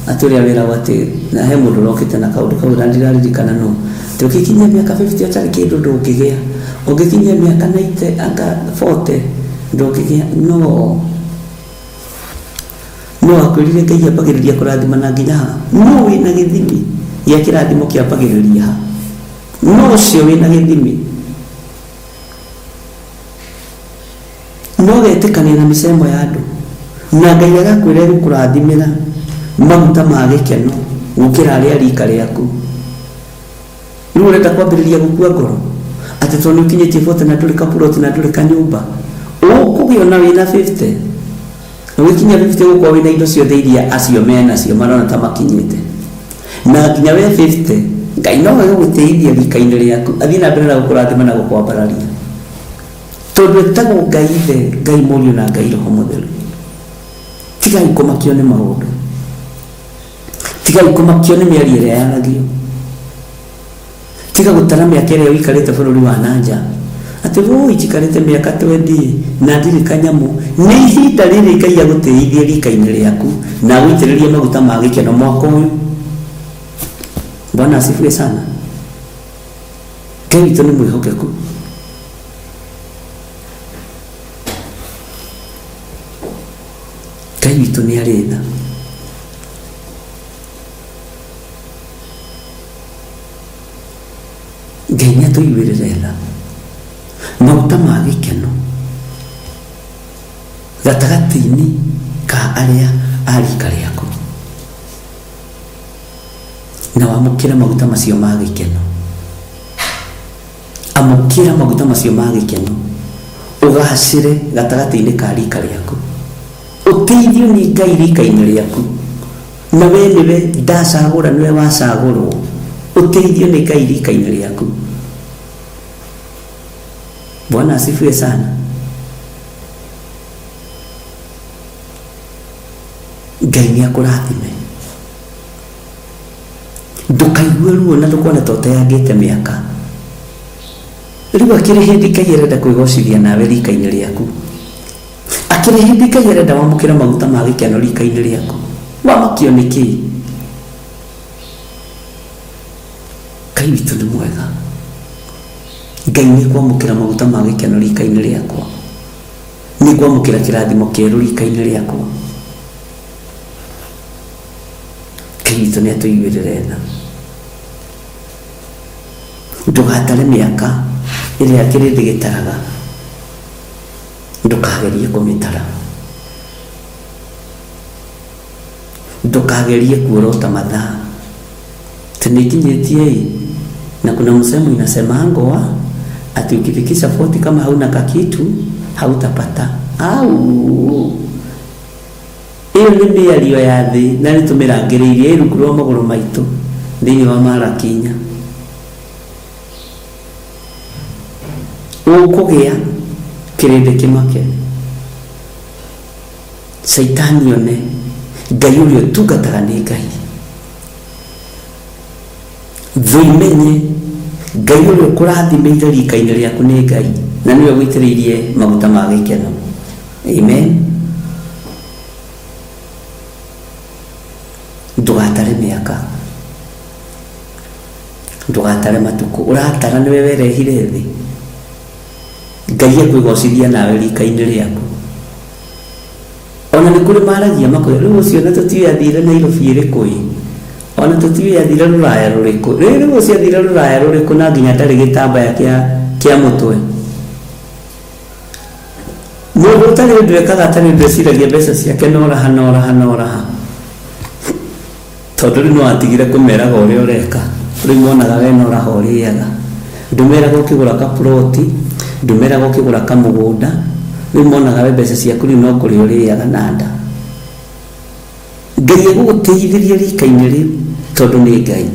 Atĩ ũrĩa wĩragwo atĩ na he mũndũ ũrokĩte na kaũndũ kau na ndiraririkana nũ, atĩ ũngĩkinyia mĩaka 50 ũtarĩ kĩndũ ndũngĩgĩa, ũngĩkinyia mĩaka 90 anga 40 ndũngĩgĩa. No no akwĩrire Ngai ambagĩrĩria kũrathimana nginya ha? No wĩna gĩthimi gĩa kĩrathimo kĩambagĩrĩria ha? No ũcio wĩna gĩthimi. No getĩkania na mĩcemo ya andũ na Ngai agakwĩra egũkũrathimĩra maguta ma gĩkeno gũkĩra arĩa rika rĩaku. Rĩu ũrenda kwambĩrĩria gũkua ngoro atĩ tondũ nĩ ũkinyĩtie 40 na ndũrĩ kapuroti na ndũrĩ kanyũmba, ũkũgĩa ona wĩna 50. Ũgĩkinya 50 ũgũkorwo wĩna indo ciothe iria acio menacio marona ta makinyĩte. Na nginya we 50 Ngai no egũgũtĩithia rika-inĩ rĩaku athiĩ na mbere na gũkũrathima na gũkwambararia. Tondũ etagwo Ngai Ithe, Ngai Mũriũ na Ngai Roho Mũtheru. Tigai kũmakio nĩ maũndũ. Tigai kũmakio nĩ mĩario ĩrĩa yaragio. Tiga gũtara mĩaka ĩrĩa ũikarĩte bũrũri wa na nja. Atĩ wũi njikarĩte mĩaka 20 na ndirĩ kanyamũ. Nĩ ihinda rĩrĩ Ngai agũtĩithie rika-inĩ rĩaku na agũitĩrĩrie maguta ma gĩkeno mwaka ũyũ. Bwana asifiwe sana. Ngai witũ nĩ mwĩhokeku. Ngai witũ nĩ arĩ tha. Ngai nĩ atũiguĩrĩre tha. Maguta ma gĩkeno gatagatĩ-inĩ ka arĩa a rika rĩaku. Na wamũkĩre maguta macio ma gĩkeno. Amũkĩra maguta macio ma gĩkeno ũgacĩre gatagatĩ-inĩ ka rika rĩaku. Ũteithio nĩ Ngai rika-inĩ rĩaku. Na we nĩwe ndacagũra, nĩwe wacagũrwo. Ũteithio nĩ Ngai rika-inĩ rĩaku. Bwana asifiwe sana. Ngai nĩ akũrathime. Ndũkaigue ruo na ndũkone ta ũteangĩte mĩaka. Rĩu akĩrĩ hĩndĩ Ngai arenda kwĩgocithia nawe rika-inĩ rĩaku. Akĩrĩ hĩndĩ Ngai arenda wamũkĩre maguta ma gĩkeno rika-inĩ rĩaku. Wamakio nĩ kĩĩ? Ngai witũ nĩ mwega. Ngai nĩ kwamũkĩra maguta ma gĩkeno rika-inĩ rĩakwa. Nĩ ngwamũkĩra kĩrathimo kĩerũ rika-inĩ rĩakwa. Ngai witũ nĩ atũiguĩrĩre tha. Ndũgatare mĩaka ĩrĩa kĩrĩndĩ gĩtaraga, ndũkagerie kũmĩtara. Ndũkagerie kuorota mathaa atĩ nĩnginyĩtie ĩ, na kuna msemo inasemangwa ati ukifikisha 40 kama hauna kakitu hautapata. Au ĩyo nĩ mĩario ya thĩ na nĩ tũmĩrangĩrĩirie ĩ rungu rwa magũrũ maitũ thĩinĩ wa Malaki inya. Ũkũgĩa kĩrĩndĩ kĩmake. Caitani one Ngai ũrĩa ũtungataga nĩ Ngai. Thũ imenye Ngai ũrĩa ũkũrathimĩire rika-inĩ rĩaku nĩ Ngai na nĩwe ũgũitĩrĩirie maguta ma gĩkeno. Amen. Ndũgatare mĩaka, ndũgatare matukũ. Ũratara nĩwe werehire thĩ. Ngai ekwĩgocithia nawe rika-inĩ rĩaku. Ona nĩ kũrĩ maragia makoiga rĩu ũcio ona tũtiũĩ athire Nairobi ĩrĩkũ ĩ, ona tũtiũĩ athire rũraya rũrĩkũ, rĩu rĩu ũcio athire rũraya rũrĩkũ na nginya ndarĩ gĩtambaya kĩa kĩa mũtwe. Mũndũ ũtarĩ ũndũ ekaga atarĩ ũndũ eciragia mbeca ciake no raha no raha no raha. Tondũ rĩu nĩwatigire kũmeraga ũrĩa ũreka, rĩu monaga we no raha ũrĩaga. Ndũmeraga ũkĩgũra ka plot, ndũmeraga ũkĩgũra kamũgũnda, rĩu monaga we mbeca ciaku rĩu no kũrĩa ũrĩaga na nda. Ngai egũgũtĩithĩria rika-inĩ rĩu tondũ nĩ Ngai.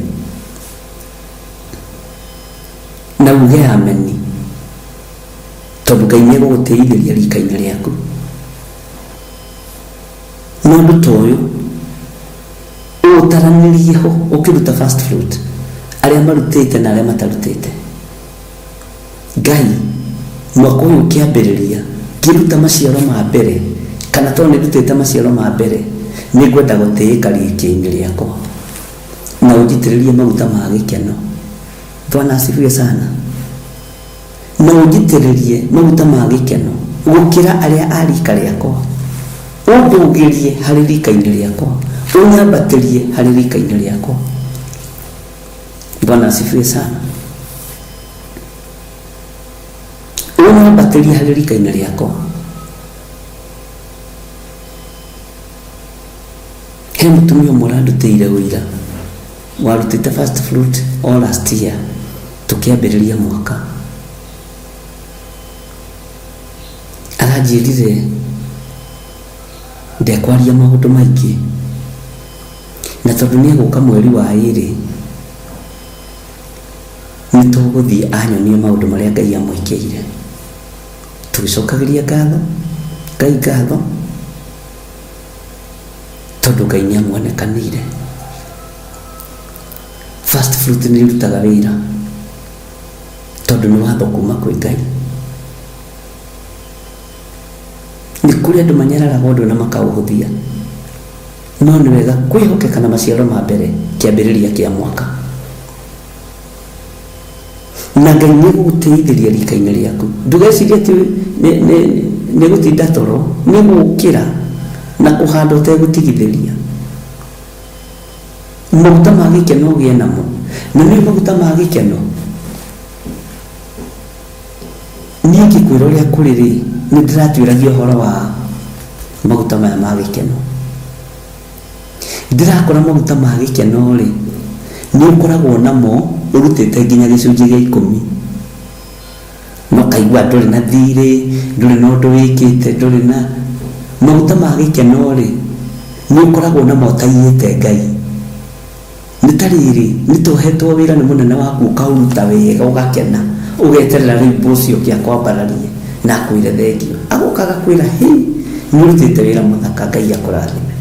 Na uge ameni tondũ Ngai nĩegũgũtĩithĩria rika-inĩ rĩaku. Na ũndũ ta ũyũ ũtaranĩrie ho ũkĩruta first fruit arĩa marutĩte na arĩa matarutĩte. Ngai mwaka ũyũ ũkĩambĩrĩria ngĩruta maciaro ma mbere kana tondũ nĩ ndutĩte maciaro ma mbere nĩ ngwenda gũtĩĩka rĩkia-inĩ rĩakwa na ũnjitĩrĩrie maguta ma gĩkeno. Bwana asifiwe sana. Na ũnjitĩrĩrie maguta ma gĩkeno gũkĩra arĩa a riika rĩakwa, ũndũgĩrie harĩ riika-inĩ rĩakwa, ũnyambatĩrie harĩ riika-inĩ rĩakwa. Bwana asifiwe sana. Ũnyambatĩrie harĩ riika-inĩ rĩakwa. He mũtumia ũmwe ũrandutĩire ũira warutĩte first fruit o last year tũkĩambĩrĩria mwaka. Aranjĩrire ndekwaria maũndũ maingĩ na tondũ nĩ egũka mweri wa ĩrĩ nĩ tũgũthiĩ anyonie maũndũ marĩa Ngai amwĩkĩire. Tũgĩcokagĩria ngatho Ngai ngatho tondũ Ngai nĩ amuonekanĩire. First fruit nĩ ĩrutaga wĩra tondũ nĩ watho kuma kwĩ Ngai. Nĩ kũrĩ andũ manyararaga ũndũ na makaũhũthia, no nĩ wega kwĩhokeka na maciaro ma mbere kĩambĩrĩria kĩa mwaka. Na Ngai nĩ egũgũtĩithĩria rika-inĩ rĩaku. Ndũgecirie atĩ nĩ gũtinda toro, nĩ gũkĩra na kũhanda ũtegũtigithĩria. Maguta ma gĩkeno ũgĩe namo. Na nĩ maguta ma gĩkeno. Niĩ ngĩkwĩra ũrĩa kũrĩ rĩ, nĩ ndĩratuĩragia ũhoro wa maguta maya ma gĩkeno. Ndĩrakora maguta ma gĩkeno rĩ, nĩ ũkoragwo namo ũrutĩte nginya gĩcunjĩ gĩa ikũmi. Na ũkaigua ndũrĩ na thirĩ, ndũrĩ na ũndũ wĩkĩte, ndũrĩ na... Maguta ma gĩkeno rĩ, nĩ ũkoragwo namo ũtaiyĩte Ngai. Nĩ ta rĩrĩ, nĩ ta ũhetwo wĩra nĩ mũnene waku ũkaũruta wega ũgakena, ũgeterera rĩu boss oke akwambararie na akwĩre thengiũ. Agoka agakwĩra hĩ, nĩ ũrutĩte wĩra mũthaka, Ngai akũrathime.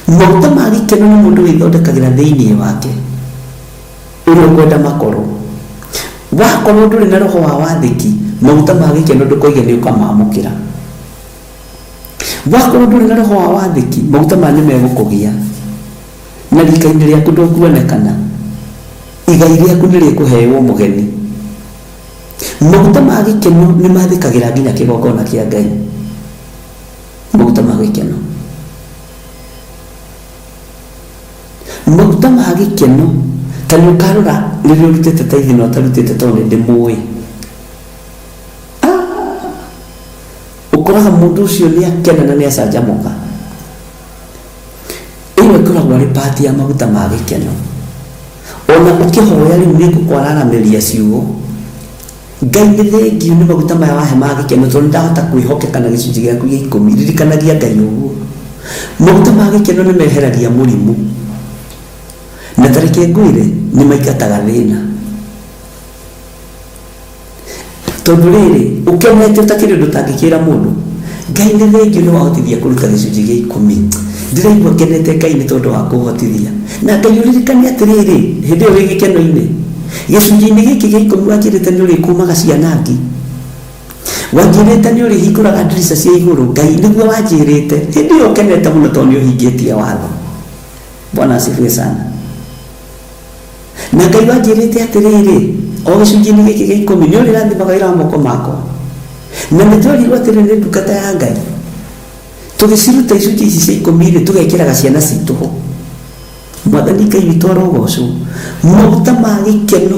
Maguta ma gĩkeno nĩ mũndũ wĩthondekagĩra thĩinĩ wake. Ũrĩa ũkwenda makorwo. Wakorwo ndũrĩ na roho wa wathĩki, maguta ma gĩkeno ndũkoige nĩ ũkamamũkĩra. Wakorwo ndũrĩ na roho wa wathĩki, maguta maya nĩ megũkũgia na rika-inĩ rĩaku ndũkuonekana, igai rĩaku nĩ rĩkũhewo mũgeni. Maguta ma gĩkeno nĩ mathĩkagĩra nginya kĩgongona kĩa Ngai. Maguta ma gĩkeno, maguta ma gĩkeno, ta nĩ ũkarora rĩrĩa ũrutĩte taithi na ũtarutĩte, tondũ nĩ ndĩmũĩ, ũkoraga mũndũ ũcio nĩ akena na nĩ acanjamũka. Ĩyo ĩkoragwo arĩ part ya maguta ma gĩkeno. Ona ũkĩhoya rĩu nĩ ngũkwararamĩria ciugo, Ngai nĩ thengiũ nĩ maguta maya wahe ma gĩkeno, tondũ nĩndahota kwĩhokeka na gĩcunjĩ gĩaku gĩa ikũmi. Ririkanagia Ngai ũguo. Maguta ma gĩkeno nĩ meheragia mũrimũ, na ta reke ngwĩre, nĩ maingataga thĩna. Tondũ rĩrĩ, ũkenete ũtakĩrĩ ũndũ ũtangĩkĩra mũndũ, Ngai nĩ thengiũ nĩ wahotithia kũruta gĩcunjĩ gĩa ikũmi. Ndĩraigua ngenete Ngai nĩ tondũ wa kũhotithia. Na Ngai ũririkane atĩrĩrĩ, hĩndĩ ĩyo wĩ gĩkeno-inĩ, gĩcunjĩ-inĩ gĩkĩ gĩa ikũmi wanjĩrĩte nĩ ũrĩkũmaga cianangi. Wanjĩrĩte nĩ ũrĩhingũraga ndirica cia igũrũ. Ngai nĩguo wanjĩrĩte. Hĩndĩ ĩyo ũkenete mũno tondũ nĩ ũhingĩtie watho. Bwana asifiwe sana. Na Ngai wanjĩrĩte atĩrĩrĩ, o gĩcunjĩ-inĩ gĩkĩ gĩa ikũmi nĩ ũrĩrathimaga wĩra wa moko makwa. Na nĩ twerirwo atĩrĩ nĩ ndungata ya Ngai, tũgĩciruta icunjĩ ici cia ikũmi-rĩ, tũgekĩraga ciana citũ ho. Mwathani Ngai witũ arogocwo. Maguta ma gĩkeno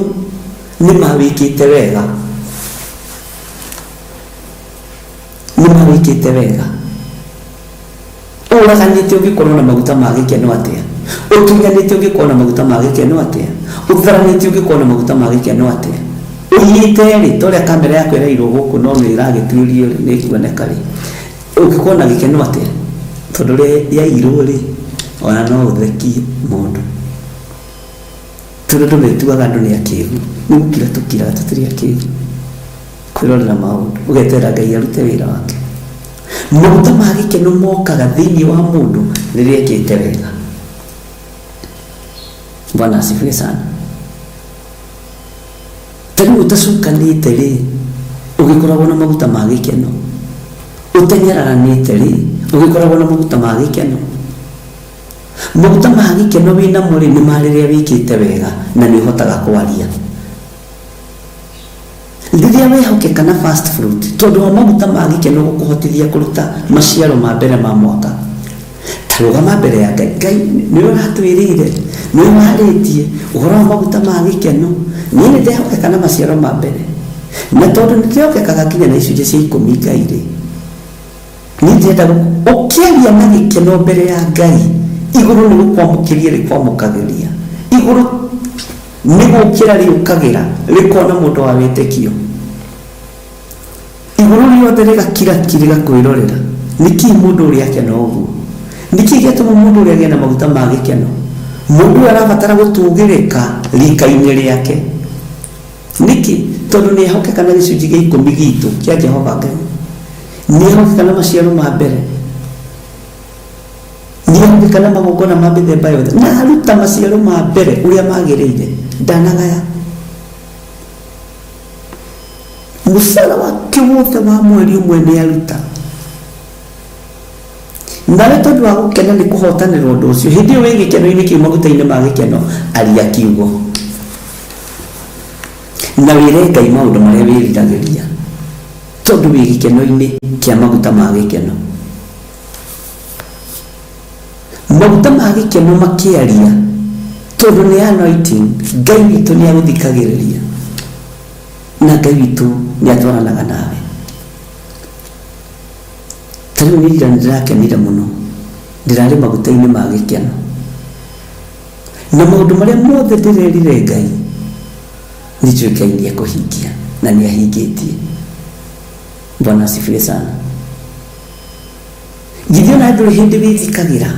nĩ mawĩkĩte wega, nĩ mawĩkĩte wega. Ũraganĩte ũngĩkorwo na maguta ma gĩkeno atĩa? Ũtunyanĩte ũngĩkorwo na maguta ma gĩkeno atĩa? Ũtharanĩte ũngĩkorwo na maguta ma gĩkeno atĩa? Ũiyĩte rĩ, ta ũrĩa kamera yakwa ĩrairwo gũkũ no nĩ ĩragĩtuĩrio rĩ, nĩ ĩkuoneka rĩ, ũngĩkorwo na gĩkeno atĩa? Tondũ ũrĩa yairwo rĩ, ona no ũthekie mũndũ. Tondũ andũ metuaga andũ nĩ akĩgu, nĩ gũkira tũkiraga, tũtirĩ akĩgu. Kwĩrorera maũndũ, ũgeterera Ngai arute wĩra wake. Maguta ma gĩkeno mokaga thĩinĩ wa mũndũ rĩrĩa ekĩte wega. Bwana asifiwe sana. Ta rĩu ũtacukanĩte rĩ, ũgĩkoragwo na maguta ma gĩkeno. Ũtanyararanĩte rĩ, ũgĩkoragwo na maguta ma gĩkeno. Maguta ma gĩkeno wĩnamo rĩ, nĩ ma rĩrĩa wĩkĩte wega na nĩ ũhotaga kwaria. Rĩrĩa wehokeka na first fruit, tondũ wa maguta ma gĩkeno gũkũhotithia kũruta maciaro ma mbere ma mwaka. Ta rũgama mbere ya Ngai. Ngai nĩwe ũratwĩrĩire, nĩwe warĩtie ũhoro wa maguta ma gĩkeno. Niĩ nĩ ndehokeka na maciaro ma mbere. Na tondũ nĩ ndĩhokekaga nginya na icunjĩ cia ikũmi Ngai rĩ, Niĩ ndĩrenda ũkĩaria na gĩkeno mbere ya Ngai, igũrũ nĩ gũkwamũkĩria rĩkwamũkagĩria. Igũrũ nĩ gũkĩra rĩũkagĩra rĩkona mũndũ wa wĩtĩkio. Igũrũ rĩothe rĩgakira ki rĩgakwĩrorera. Nĩkĩ mũndũ ũrĩa akena ũguo? Nĩkĩ gĩatũma mũndũ ũrĩa agĩe na maguta ma gĩkeno? Mũndũ ũyũ arabatara gũtũgĩrĩka rika-inĩ rĩake. Nĩkĩ? Tondũ nĩ ehokeka na gĩcunjĩ gĩa ikũmi gitũ kĩa Jehova Ngai. Nĩ ehokeka na maciaro ma mbere. Nĩ ehokeka na magongona ma mĩthemba yothe. Na aruta maciaro ma mbere ũrĩa magĩrĩire. Ndanagaya. Mũcara wake wothe wa mweri ũmwe nĩ aruta. Nawe tondũ wa gũkena nĩ kũhotanĩra ũndũ ũcio, hĩndĩ ĩyo wĩ gĩkeno-inĩ kĩu maguta-inĩ ma gĩkeno, aria kiugo. Na wĩre Ngai maũndũ marĩa wĩriragĩria, tondũ wĩ gĩkeno-inĩ kĩa maguta ma gĩkeno. Maguta ma gĩkeno makĩaria, tondũ nĩ anointing, Ngai witũ nĩ agũthikagĩrĩria, na Ngai witũ nĩ atwaranaga nawe. Ta rĩu niĩ ira nĩndĩrakenire mũno, ndĩrarĩ maguta-inĩ ma gĩkeno. Na maũndũ marĩa mothe ndĩrerire Ngai, nĩnjũĩ Ngai nĩekũhingia na nĩahingĩtie. Bwana asifiwe sana. Githĩ ona ndũrĩ hĩndĩ wĩthikagĩra?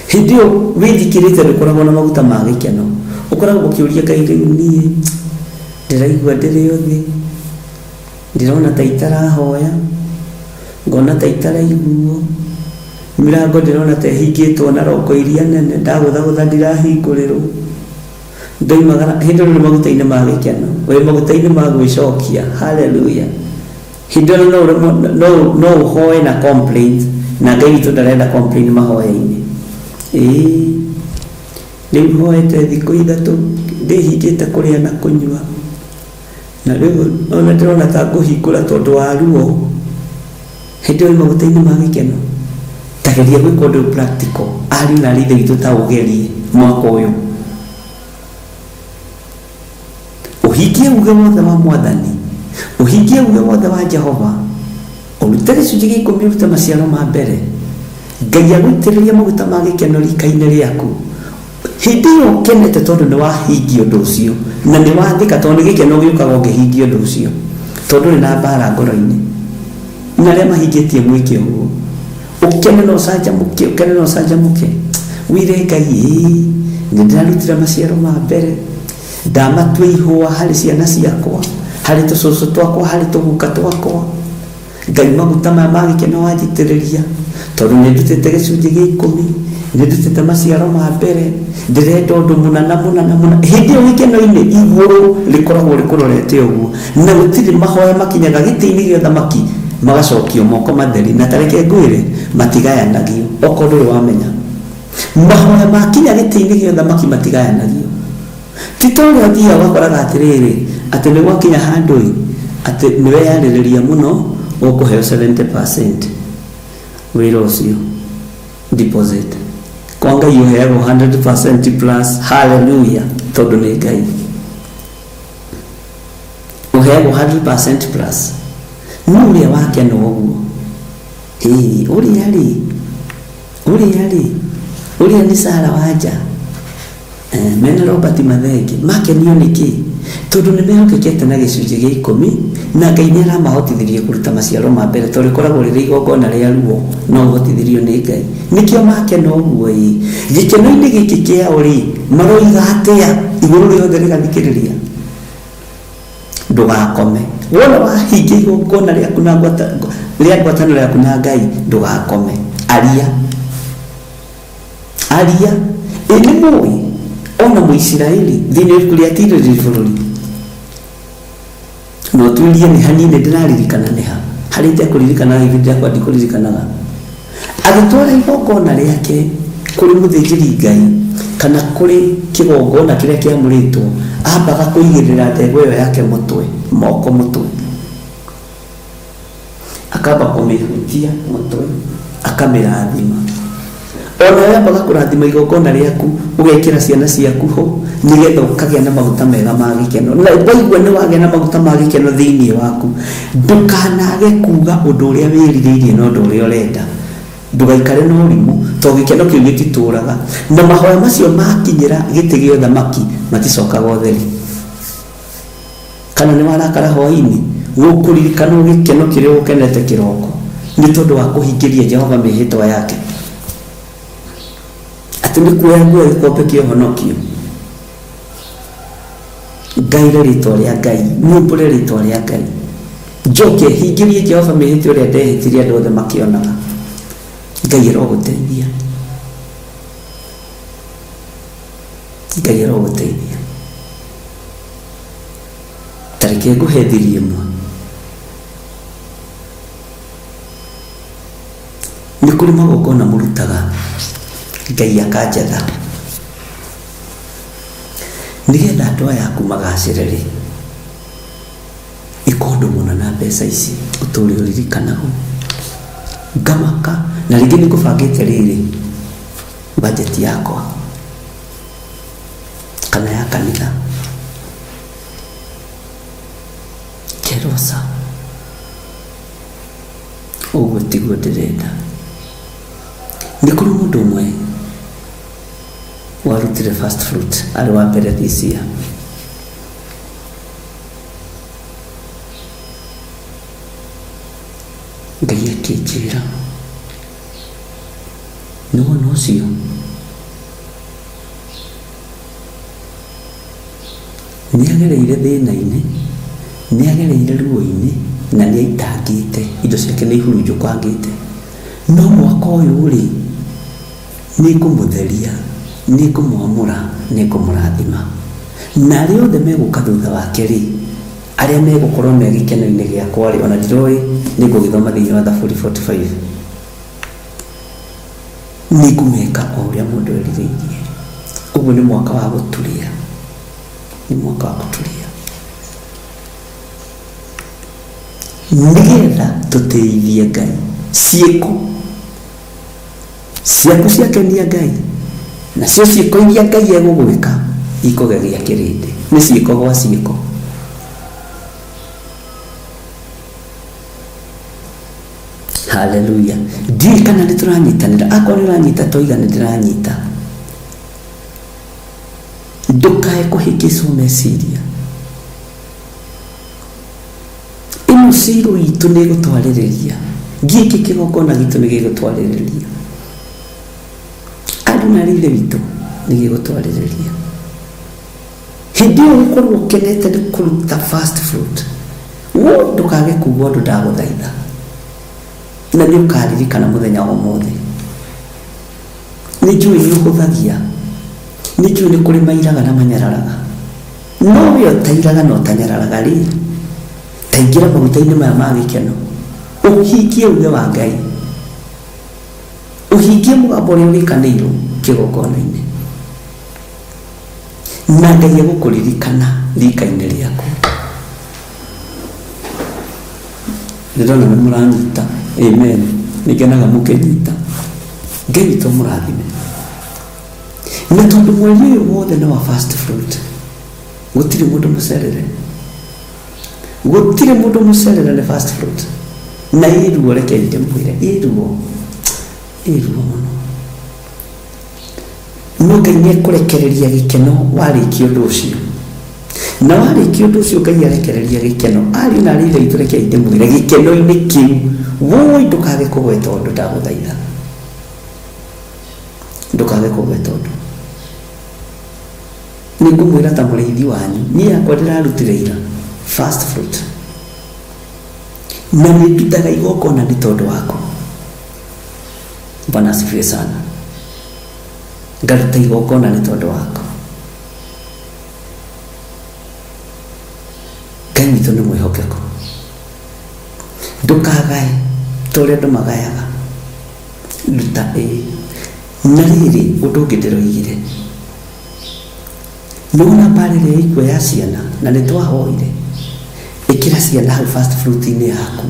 Hĩndĩ ĩyo wĩthikĩrĩte ndũkoragwo na maguta ma gĩkeno. Ũkoragwo ũkĩũria Ngai rĩu niĩ ndĩraigua ndĩrĩ o thĩ. Ndĩrona ta itarahoya, ngona ta itaraiguo, mĩrango ndĩrona ta ĩhingĩtwo na rongo iria nene, ndagũthagũtha ndirahingũrĩrwo. Ndoimagara hĩndĩ ĩyo nĩ maguta-inĩ ma gĩkeno, wĩ maguta-inĩ ma gwĩcokia. Haleluya. Hĩndĩ ĩyo no ũremwo- no no ũhoe na complaint, na Ngai witũ ndarenda complaint mahoya-inĩ. Ĩĩ, rĩu hoete thikũ 3 ndĩhingĩte kũrĩa na kũnyua, na rĩu ona ndĩrona ta ngũhingũra tondũ wa ruo. Hĩndĩ ĩyo wĩ maguta-inĩ ma gĩkeno. Ta geria gwĩka ũndũ ũyũ practical, ariũ na aarĩ a Ithe witũ, ta ũgerie mwaka ũyũ ũhingie uge wothe wa Mwathani, ũhingie uge wothe wa Jehova, ũrute gĩcunjĩ gĩa 10, ũrute maciaro ma mbere. Ngai agũitĩrĩrie maguta ma gĩkeno rika-inĩ rĩaku. Hĩndĩ ĩyo ũkenete tondũ nĩ wahingia ũndũ ũcio na nĩ wathĩka, tondũ nĩ gĩkeno gĩũkaga ũngĩhingia ũndũ ũcio, tondũ ndũrĩ na mbara ngoro-inĩ. Na arĩa mahingĩtie mwĩke ũguo, ũkene na ũcanjamũke, ũkene na ũcanjamũke, wĩre Ngai, ĩĩ nĩ ndĩrarutire maciaro ma mbere, ndamatua ihũa harĩ ciana ciakwa, harĩ tũcũcũ twakwa, harĩ tũguka twakwa. Ngai, maguta maya ma gĩkeno wanjitĩrĩria, tondũ nĩ ndutĩte gĩcunjĩ gĩa 10, nĩ ndutĩte maciaro ma mbere, ndĩrenda ũndũ mũna na mũna na mũna. Hĩndĩ ĩyo gĩkeno-inĩ igũrũ rĩkoragwo rĩkũrorete ũguo, na gũtirĩ mahoya makinyaga gĩtĩ-inĩ gĩa ũthamaki magacokio moko matheri. Na tareke ngwĩre, matigayanagio. Okorwo ndũrĩ wamenya, mahoya makinya gĩtĩ-inĩ gĩa ũthamaki matigayanagio. Ti ta ũrĩa ũthiaga ũgakoraga atĩrĩrĩ, atĩ nĩ gwakinya handũ ĩ, atĩ nĩ weyarĩrĩria mũno, ũkũheo 70% wĩra ũcio deposit. Kwa Ngai ũheagwo 100% plus. Hallelujah, tondũ nĩ Ngai. Ũheagwo 100% plus. No ũrĩa wakena ũguo, ĩĩ, ũrĩa rĩ, ũrĩa rĩ, ũrĩa nĩ Sara Wanja, mena Robert Mathenge, makenio nĩ kĩ? Tondũ nĩ mehokekete na gĩcunjĩ gĩa 10, na Ngai nĩ aramahotithirie kũruta maciaro ma mbere, tondũ rĩkoragwo rĩrĩ igongona rĩa ruo, no ũhotithirio nĩ Ngai. Nĩkĩo makena ũguo. Ĩ gĩkeno-inĩ gĩkĩ kĩao rĩ, maroiga atĩa? Igũrũ rĩothe rĩgathikĩrĩria. Ndũgakome wona wahingia igongona rĩaku na rĩa ngwatanĩro yaku na Ngai. Ndũgakome, aria, aria. Ĩ nĩ mũĩ ona Mũisiraeli thĩinĩ wa ibuku rĩa Tirĩrĩri bũrũri, no tuirie nĩ hanini ndĩraririkana nĩ ha harĩa itekũririkanaga, ihinda rĩakwa ndikũririkanaga. Agĩtwara igongona rĩake kũrĩ mũthĩnjĩri Ngai kana kũrĩ kĩgongona kĩrĩa kĩamũrĩtwo, ambaga kũigĩrĩra ndegwa ĩyo yake mũtwe, moko mũtwe, akamba kũmĩhutia mũtwe, akamĩrathima. Onawe ambaga kũrathima igongona rĩaku, ũgekĩra ciana ciaku ho, nĩgetha ũkagĩa na maguta mega ma gĩkeno. Na waigua nĩ wagĩa na maguta ma gĩkeno thĩinĩ waku, ndũkanage kuga ũndũ ũrĩa wĩrirĩirie na ũndũ ũrĩa ũrenda. Ndũgaikare na ũrimũ, tondũ gĩkeno kĩu gĩtitũraga. Na mahoya macio makinyĩra gĩtĩ gĩa ũthamaki maticokaga ũtheri. Kana nĩ warakara hwaĩ-inĩ, gũkũririkana gĩkeno kĩrĩa ũkenete kĩroko nĩ tondũ wa kũhingĩria Jehova mĩhĩtwa yake, atĩ nĩ kuoya nguoya gĩkombe kĩa ũhonokio, ngaire rĩtwa rĩa Ngai, nyumbũre rĩtwa rĩa Ngai, njoke hingĩrie Jehova mĩhĩtwa ĩrĩa ndehĩtire andũ othe makĩonaga. Ngai arogũteithia, Ngai arogũteithia. Ta reke ngũhe thiri ĩmwe. Nĩ kũrĩ magongona mũrutaga, Ngai akanjatha nĩgetha andũ aya aku magacĩre rĩ, ĩka ũndũ mũna na mbeca ici ũtũre ũririkanagwo. Ngamaka na rĩngĩ nĩ ngũbangĩte rĩrĩ budget yakwa kana ya kanitha kerosa, ũguo tiguo ndĩrenda. Nĩ kũrĩ mũndũ ũmwe warutire first fruit arĩ wa mbere this year. Ngai akĩnjĩra, nĩ wona ũcio nĩ agereire thĩna-inĩ, nĩ agereire ruo-inĩ, na nĩ aitangĩte indo ciake, nĩ ihurunjũkangĩte, no mwaka ũyũ rĩ, nĩ ngũmũtheria, nĩ ngũmwamũra, nĩ ngũmũrathima. Na arĩa othe megũka thutha wake rĩ, arĩa megũkorwo me gĩkeno-inĩ gĩakwa rĩ, ona ndiroĩ nĩ ngũgĩthoma thĩinĩ wa Thaburi 45, nĩ ngũmeka o ũrĩa mũndũ erirĩirie. Ũguo nĩ mwaka wa gũturia, nĩ mwaka wa gũturia, nĩgetha tũtĩithie Ngai. Ciĩko ciaku ciakenia Ngai, nacio ciĩko iria Ngai egũgwĩka ikũgegia kĩrĩndĩ. Nĩ ciĩko gwa ciĩko. Haleluya. Ndiũĩ kana nĩ tũranyitanĩra. Akorwo nĩ ũranyita toiga nĩ ndĩranyita. Ndũkae kũhĩngĩcwo meciria. Ĩno ciro itũ nĩ ĩgũtwarĩrĩria. Gĩkĩ kĩgongona gitũ nĩ gĩgũtwarĩrĩria. Ariũ na aarĩ a Ithe witũ nĩ gĩgũtwarĩrĩria. Hĩndĩ ĩyo ũgũkorwo ũkenete nĩ kũruta first fruit. Woi ndũkage kuga ũndũ ndagũthaitha. Na nĩ ũkaririkana mũthenya wa ũmũthĩ. Nĩ njũĩ nĩ ũhũthagia. Nĩ njũĩ nĩ kũrĩ mairaga na manyararaga. No we ũtairaga na ũtanyararaga rĩ, ta ingĩra maguta-inĩ maya ma gĩkeno, ũhingie uge wa Ngai. Ũhingie mũgambo ũrĩa wĩkanĩirwo kĩgongona-inĩ. Na Ngai egũkũririkana rika-inĩ rĩaku. Ndĩrona nĩ mũranyita. Amen. Nĩ ngenaga mũkĩnyita. Ngai witũ amũrathime. Na tondũ mweri ũyũ wothe nĩ wa first fruit, gũtirĩ mũndũ mũcerere. Gũtirĩ mũndũ mũcerere nĩ first fruit. Na ĩ ruo, rekei ndĩmwĩre, ĩ ruo, ĩ ruo mũno. No Ngai nĩ ekũrekereria gĩkeno warĩkia ũndũ ũcio. Na warĩkia ũndũ ũcio Ngai arekereria gĩkeno. Ariũ na aarĩ a Ithe witũ rekei ndĩmwĩre, gĩkeno-inĩ kĩu, woi ndũkage kũgweta ũndũ ndagũthaitha. Ndũkage kũgweta ũndũ. Nĩ ngũmwĩra ta mũrĩithi wanyu, niĩ yakwa ndĩrarutire ira first fruit. Na nĩ ndutaga igongona nĩ tondũ waku. Bwana asifiwe sana. Ngaruta igongona nĩ tondũ waku. Ngai witũ nĩ mwĩhokeku. Ndũkagae ta ũrĩa andũ magayaga. Ruta ĩĩ. Na rĩrĩ, ũndũ ũngĩ ndĩroigire, nĩwona mbara ĩrĩa ĩkuo ya ciana, na nĩ twahoire, ĩkĩra ciana hau first fruit-inĩ yaku,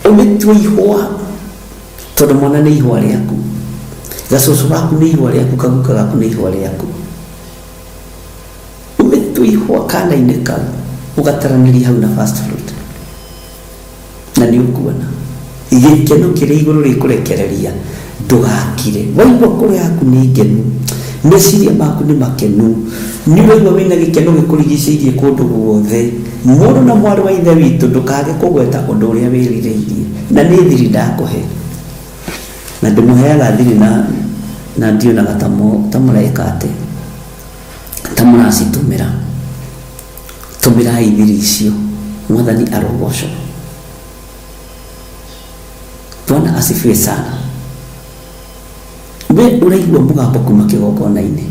ũmĩtue ihũa, tondũ mwana nĩ ihũa rĩaku, gacũcũ gaku nĩ ihũa rĩaku, kaguka gaku nĩ ihũa rĩaku. Ũmĩtue ihũa kana-inĩ kau, ũgataranĩrie hau na first fruit. Na nĩ ũkuona gĩkeno kĩrĩa igũrũ rĩkũrekereria. Ndũgakire. Waigua ngoro yaku nĩ ngenu, meciria maku nĩ makenu, nĩ ũraigua wĩna gĩkeno gĩkũrigicĩirie kũndũ guothe, mũrũ na mwarĩ wa Ithe witũ, ndũkage kũgweta ũndũ ũrĩa wĩrirĩirie. Na nĩ thiri ndakũhe, na ndĩmũheaga thiri na na ndionaga ta mũreka atĩ ta mũracitũmĩra. Tũmĩrai thiri icio. Mwathani arogocwo. Bwana asifiwe sana. We ũraigua mũgambo kuma kĩgongona-inĩ,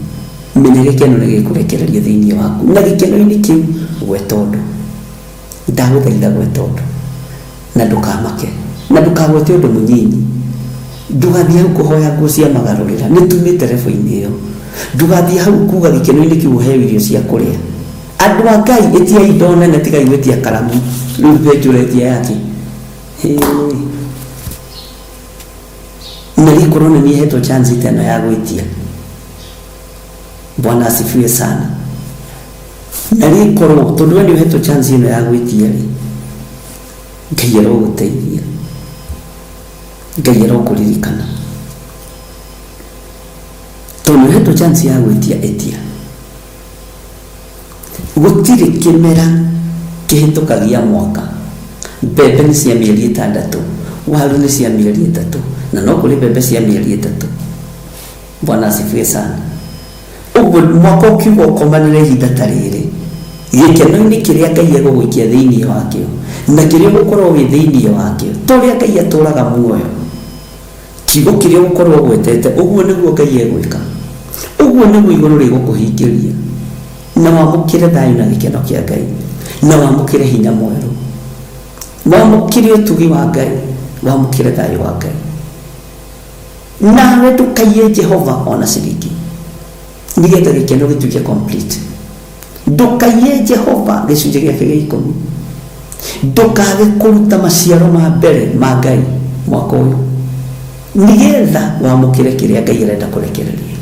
menya gĩkeno nĩ gĩkũrekererio thĩinĩ waku, na gĩkeno-inĩ kĩu gweta ũndũ. Ndagũthaitha gweta ũndũ, na ndũkamake, na ndũkagwete ũndũ mũnyinyi. Ndũgathiĩ hau kũhoya nguo cia magarũrĩra, nĩ tumĩte rebo-inĩ ĩyo. Ndũgathiĩ hau kuga gĩkeno-inĩ kĩu ũheo irio cia kũrĩa. Andũ a Ngai, ĩtiai indo nene, tigai gwĩtia karamu. Rĩu benjũ ũretia yakĩ? Hĩĩ. Na rĩkorwo nĩ niĩ hetwo chance ta ĩno ya gwĩtia. Bwana asifiwe sana. Na rĩkorwo tondũ we nĩ ũhetwo chance ĩno ya gwĩtia rĩ, Ngai arogũteithia. Ngai arokũririkana. Tondũ nĩ ũhetwo chance ya gwĩtia, ĩtia. Gũtirĩ kĩmera kĩhĩtũkagia mwaka. Mbembe nĩ cia mĩeri ĩtandatũ, waru nĩ cia mĩeri ĩtatũ, na no kũrĩ mbembe cia mĩeri ĩtatũ. Bwana asifiwe sana. Ũguo mwaka ũkiuga ũkomanĩre ihinda ta rĩrĩ, gĩkeno-inĩ kĩrĩa Ngai egũgũikia thĩinĩ wakĩo, na kĩrĩa ũgũkorwo wĩ thĩinĩ wakĩo, ta ũrĩa Ngai atũraga muoyo, kiugo kĩrĩa ũgũkorwo ũgwetete, ũguo nĩguo Ngai egwĩka. Ũguo nĩguo igũrũ rĩgũkũhingĩria. Na wamũkĩre thayũ na gĩkeno kĩa Ngai, na wamũkĩre hinya mwerũ, wamũkĩre ũtugi wa Ngai, wamũkĩre thayũ wa Ngai. Nawe ndũkaiye Jehova ona ciringi, nĩgetha gĩkeno gĩtuĩke complete. Ndũkaiye Jehova gĩcunjĩ gĩake gĩa ikũmi, ndũkage kũruta maciaro ma mbere ma Ngai mwaka ũyũ, nĩgetha wamũkĩre kĩrĩa Ngai arenda kũrekereria.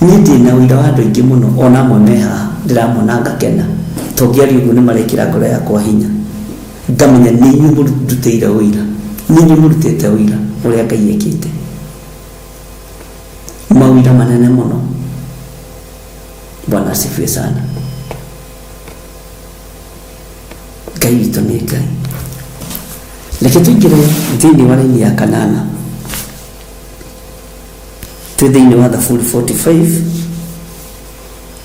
Niĩ ndĩ na ũira wa andũ aingĩ mũno, ona amwe me haha ndĩramona ngakena, to ngĩaria ũguo nĩ marekĩra ngoro yakwa hinya, ngamenya nĩ inyuĩ mũndutĩire ũira, nĩ inyuĩ mũrutĩte ũira ũrĩa Ngai ekĩte, mawĩra manene mũno. Bwana asifiwe sana. Ngai witũ nĩ Ngai. Reke tũingĩre thĩinĩ wa raini ya kanana, twĩ thĩinĩ wa Thaburi 45,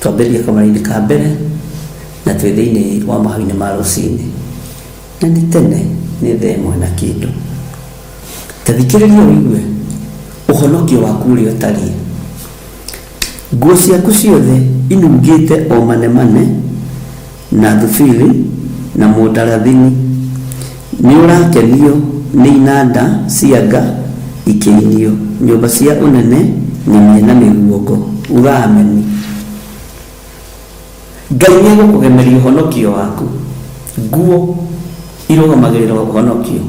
twambĩrĩria kamũraini ka mbere, na twĩ thĩinĩ wa mahoinĩ ma rũcinĩ, na nĩ tene, nĩ thaa ĩmwe na kĩndũ. Ta thikĩrĩria ũigue ũhonokio waku ũrĩa ũtariĩ. Nguo ciaku ciothe inungĩte o manemane na thubiri na mũndarathini, nĩ ũrakenio nĩ inanda cia nga ikĩinio, nyũmba cia ũnene ng'emie na mĩguongo. Uga ameni. Ngai nĩ egũkũgemeria ũhonokio waku. Nguo irũgamagĩrĩra ũhonokio.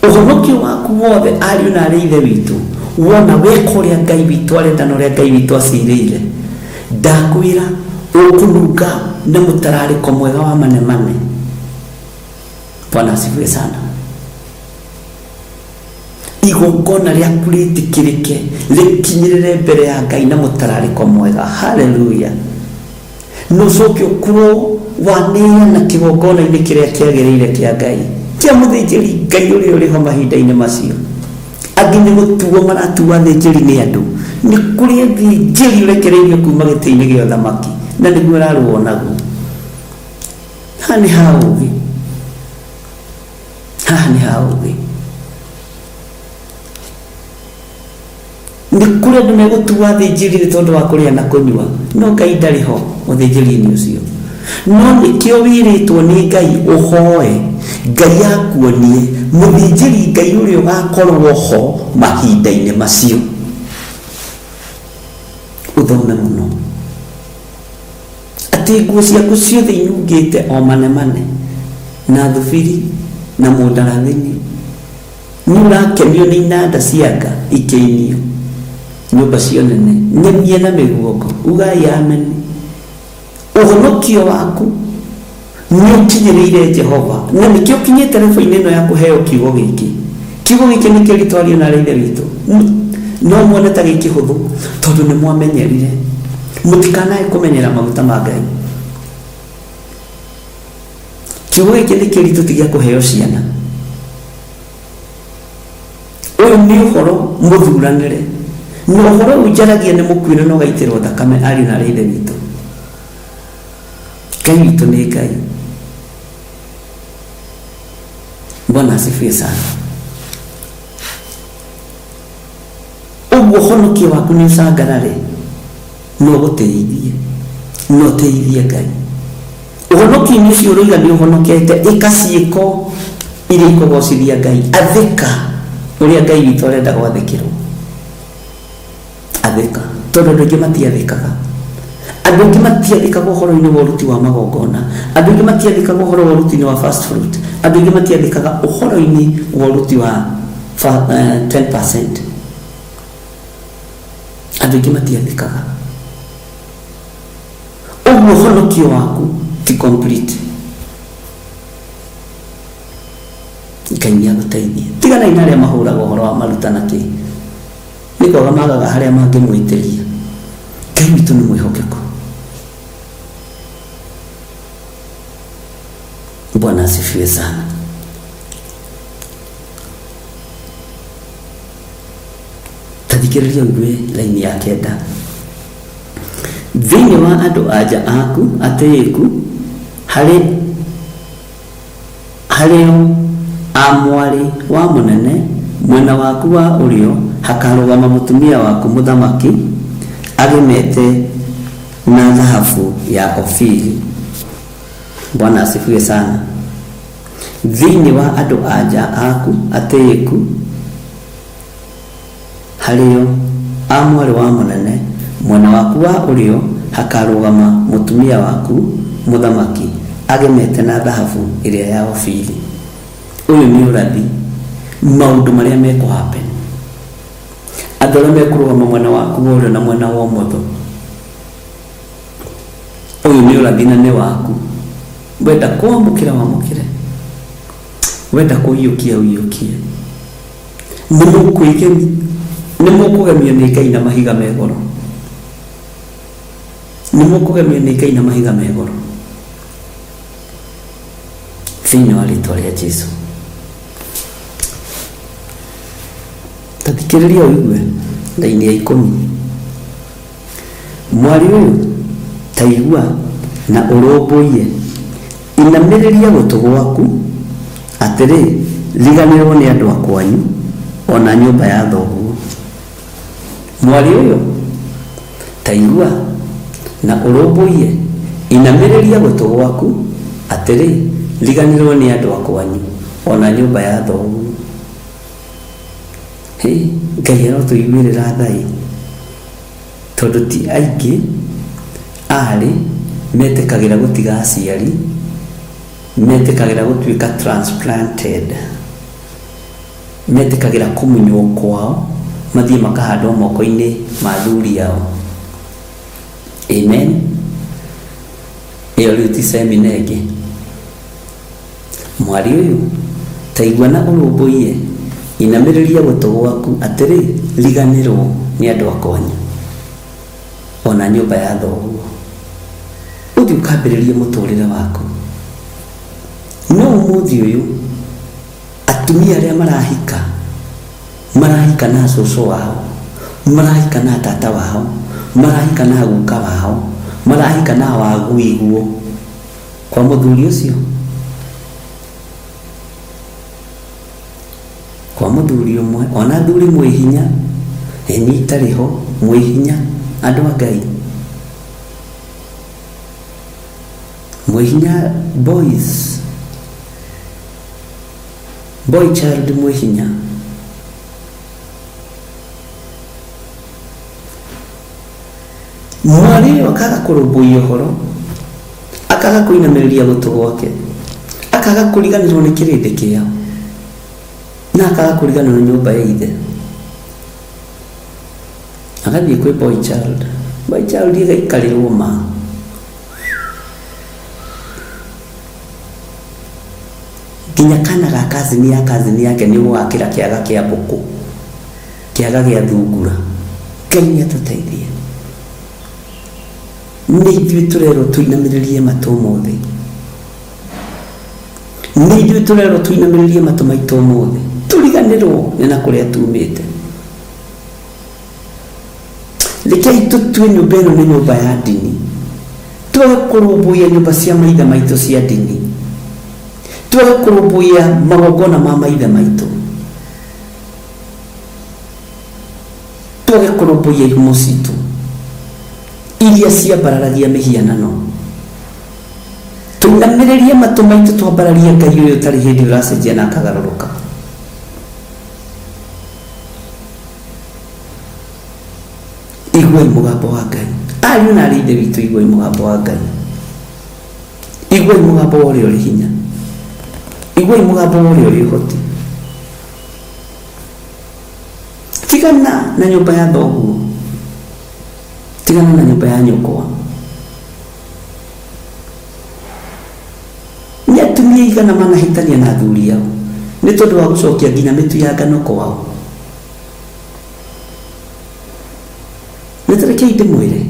Ũhonokio waku wothe, ariũ na arĩ ithe witũ, wona weka ũrĩa Ngai witũ arenda na ũrĩa Ngai witũ acirĩire, ndakwĩra ũkũnunga na mũtararĩko mwega wa manemane. Bwana asifiwe sana. Igongona rĩaku rĩtĩkĩrĩke, rĩkinyĩrĩre mbere ya Ngai na mũtararĩko mwega. Haleluya. Na ũcoke ũkorwo waneana kĩgongona-inĩ kĩrĩa kĩagĩrĩire kĩa Ngai, kĩa mũthĩnjĩri Ngai ũrĩa ũrĩ ho mahinda-inĩ macio. Angĩ nĩ gũtuo maratuo athĩnjĩri nĩ andũ. Nĩ kũrĩ athĩnjĩri ũrekereirio kuma gĩtĩ-inĩ gĩa ũthamaki, na nĩguo ũrarũo naguo. Haha nĩ ha ũũgĩ, haha nĩ ha ũũgĩ. Nĩ kũrĩ andũ megũtuo athĩnjĩri nĩ tondũ wa kũrĩa na kũnyua, no Ngai ndarĩ ho ũthĩnjĩri-inĩ ũcio. No nĩkĩo wĩrĩtwo nĩ Ngai ũhoe Ngai akuonie mũthĩnjĩri Ngai ũrĩa ũgakorwo ho mahinda-inĩ macio. Ũthome mũno atĩ nguo ciaku ciothe inungĩte o manemane na thubiri na mũndarathini, nĩ ũrakenio nĩ inanda cia nga ikĩinio, nyũmba cia ũnene ng'emie na mĩguongo. Ugai ameni. Ũhonokio waku nĩ ũkinyĩrĩire Jehova, na nĩkĩo ũkinyĩte rebo-inĩ ĩno ya kũheo kiugo gĩkĩ. Kiugo gĩkĩ nĩ kĩritũ, ariũ na arĩ ithe witũ, no muone ta gĩ kĩhũthũ tondũ nĩ mwamenyerire. Mũtikanae kũmenyera maguta ma Ngai. Kiugo gĩkĩ nĩ kĩritũ, ti gĩa kũheo ciana. Ũyũ nĩ ũhoro mũthuranĩre, na ũhoro ũyũ njaragia nĩ mũkuĩre na ũgaitĩrwo thakame, ariũ na arĩ ithe witũ. Ngai witũ nĩ Ngai. Bwana asifiwe sana. Ũguo ũhonokio waku nĩ ũcangarare, no ũgũteithie, no ũteithie Ngai. Ũhonokio-inĩ ũcio ũroiga nĩ ũhonokete, ĩka ciĩko iria ikũgocithia Ngai. Athĩka ũrĩa Ngai witũ arenda gwathĩkĩrwo. Athĩka, tondũ andũ aingĩ matiathĩkaga. Andũ aingĩ matiathĩkaga ũhoro-inĩ wa ũruti wa magongona. Andũ aingĩ matiathĩkaga ũhoro wa ũruti-inĩ wa first fruit. Andũ aingĩ matiathĩkaga ũhoro-inĩ wa ũruti wa 10%. Andũ aingĩ matiathĩkaga. Ũguo ũhonokio waku ti complete. Ngai nĩ agũteithie. Tiganai na arĩa mahũraga ũhoro wa maruta na kĩ, nĩ kwaga magaga harĩa mangĩmwĩtĩria. Ngai witũ nĩ mwĩhokeku. Bwana asifiwe sana. Ta thikĩrĩria ũigue laini ya kenda. Thĩinĩ wa andũ anja aku atĩĩku, harĩ harĩo a mwarĩ wa mũnene, mwena waku wa ũrĩo hakarũgama mũtumia waku mũthamaki, Agemete na thahabu ya Ofiri. Bwana asifiwe sana. Thĩinĩ wa andũ a nja aku atĩĩku harĩo a mwarĩ wa mũnene, mwena waku wa ũrĩo hakarũgama mũtumia waku mũthamaki agemete na thahabu ĩrĩa ya Ofiri. Ũyũ nĩ ũrathi maũndũ marĩa mekũ happen, andũ arĩa mekũrũgama mwena waku wa ũrĩo na mwena wa ũmotho. Ũyũ nĩ ũrathi na nĩ waku. Wenda kwamũkĩra wamũkĩre, wenda kũiyũkia ũiyũkie. Nĩ mũkwĩgemi, nĩ mũkũgemio nĩ Ngai na mahiga me goro, nĩ mũkũgemio nĩ Ngai na mahiga me goro thĩinĩ wa rĩtwa rĩa Jesu. Ta thikĩrĩria ũigue raini ya 10. Mwarĩ ũyũ, ta igua na ũrũmbũiye, inamĩrĩria gũtũ gwaku, atĩrĩ, riganĩrwo nĩ andũ a kwanyu o na nyũmba ya thoguo. Mwarĩ ũyũ, ta igua na ũrũmbũiye, inamĩrĩria gũtũ gwaku, atĩrĩ, riganĩrwo nĩ andũ a kwanyu o na nyũmba ya thoguo. Hĩ, Ngai arotũiguĩrĩra tha-ĩ, tondũ ti aingĩ arĩ metĩkagĩra gũtiga aciari, metĩkagĩra gũtuĩka transplanted, metĩkagĩra kũmunywo kwao mathiĩ makahandwo moko-inĩ ma athuri ao. Amen. Ĩyo rĩu ti semina ĩngĩ. Mwarĩ ũyũ, ta igua na ũrũmbũiye, inamĩrĩria gũtũ gwaku, atĩrĩ, riganĩrwo nĩ andũ a kwanyu o na nyũmba ya thoguo, ũthiĩ ũkambĩrĩrie mũtũrĩre waku. No ũmũthĩ ũyũ atumia arĩa marahika, marahika na cũcũ wao, marahika na tata wao, marahika na guka wao, marahika na waguiguo kwa mũthuri ũcio, kwa mũthuri ũmwe. Ona athuri mwĩ hinya, ĩni itarĩ ho, mwĩ hinya andũ a Ngai, mwĩ hinya boys, boy child mwĩ hinya. Mwarĩ ũyũ akaga kũrũmbũiya ũhoro, akaga kũinamĩrĩria gũtũ gwake, akaga kũriganĩrwo nĩ kĩrĩndĩ kĩao, na akaga kũriganĩrwo nĩ nyũmba ya ithe, agathiĩ kwĩ boy child. Boy child ĩgaikarĩrwo ma nginya kana ga cousin ya cousin yake nĩ ũgũgakĩra kĩaga kĩa mbũkũ, kĩaga gĩa thungura. Ngai nĩ atũteithie. Nĩ ithuĩ tũrerwo tũinamĩrĩrie matũ ũmũthĩ, nĩ ithuĩ tũrerwo tũinamĩrĩrie matũ maitũ ũmũthĩ, tũriganĩrwo nĩ na kũrĩa tumĩte. Rekei tũtue nyũmba ĩno nĩ nyũmba ya ndini, twage kũrũmbũiya nyũmba cia maithe maitũ cia ndini, twage kũrũmbũiya magongona ma maithe maitũ, twage kũrũmbũiya ihumo citũ iria ciambararagia mĩhianano. Tũinamĩrĩrie matũ maitũ, twambararie Ngai ũyũ ũtarĩ hĩndĩ ũracenjia na akagarũrũka. Iguai mũgambo wa Ngai, ariũ na arĩ ithe witũ, iguai mũgambo wa Ngai, iguai mũgambo wa ũrĩa ũrĩ hinya, iguai mũgambo wa ũrĩa ũrĩ ũhoti. Tigana na nyũmba ya thoguo, tigana na nyũmba ya nyũkwa. Nĩ atumia igana manahĩtania na athuri ao nĩ tondũ wa gũcokia nginya mĩtu ya ngano kwao. Na tarekei ndĩmwĩre,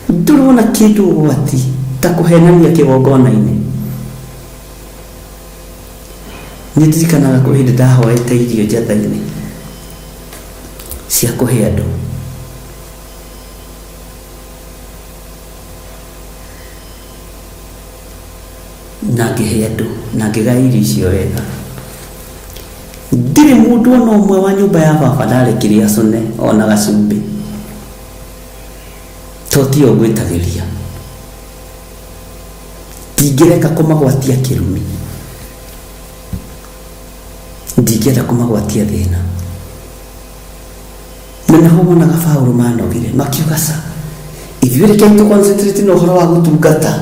ndũrona kĩndũ ũgwati ta kũhenania kĩgongona-inĩ. Nĩ ndirikanaga kwĩ hĩndĩ ndahoete irio njatha-inĩ cia kũhe andũ. Na ngĩhe andũ, na ngĩgaya irio icio wega. Ndirĩ mũndũ ona ũmwe wa nyũmba ya baba ndarekire acũne ona gacumbĩ. To tiyo ngwĩtagĩria. Ndingĩreka kũmagwatia kĩrumi. Ndingĩenda kũmagwatia thĩna. Na nĩho wonaga Paũlũ manogire makiuga ca ithuĩ rekei tũ concentrate na ũhoro wa gũtungata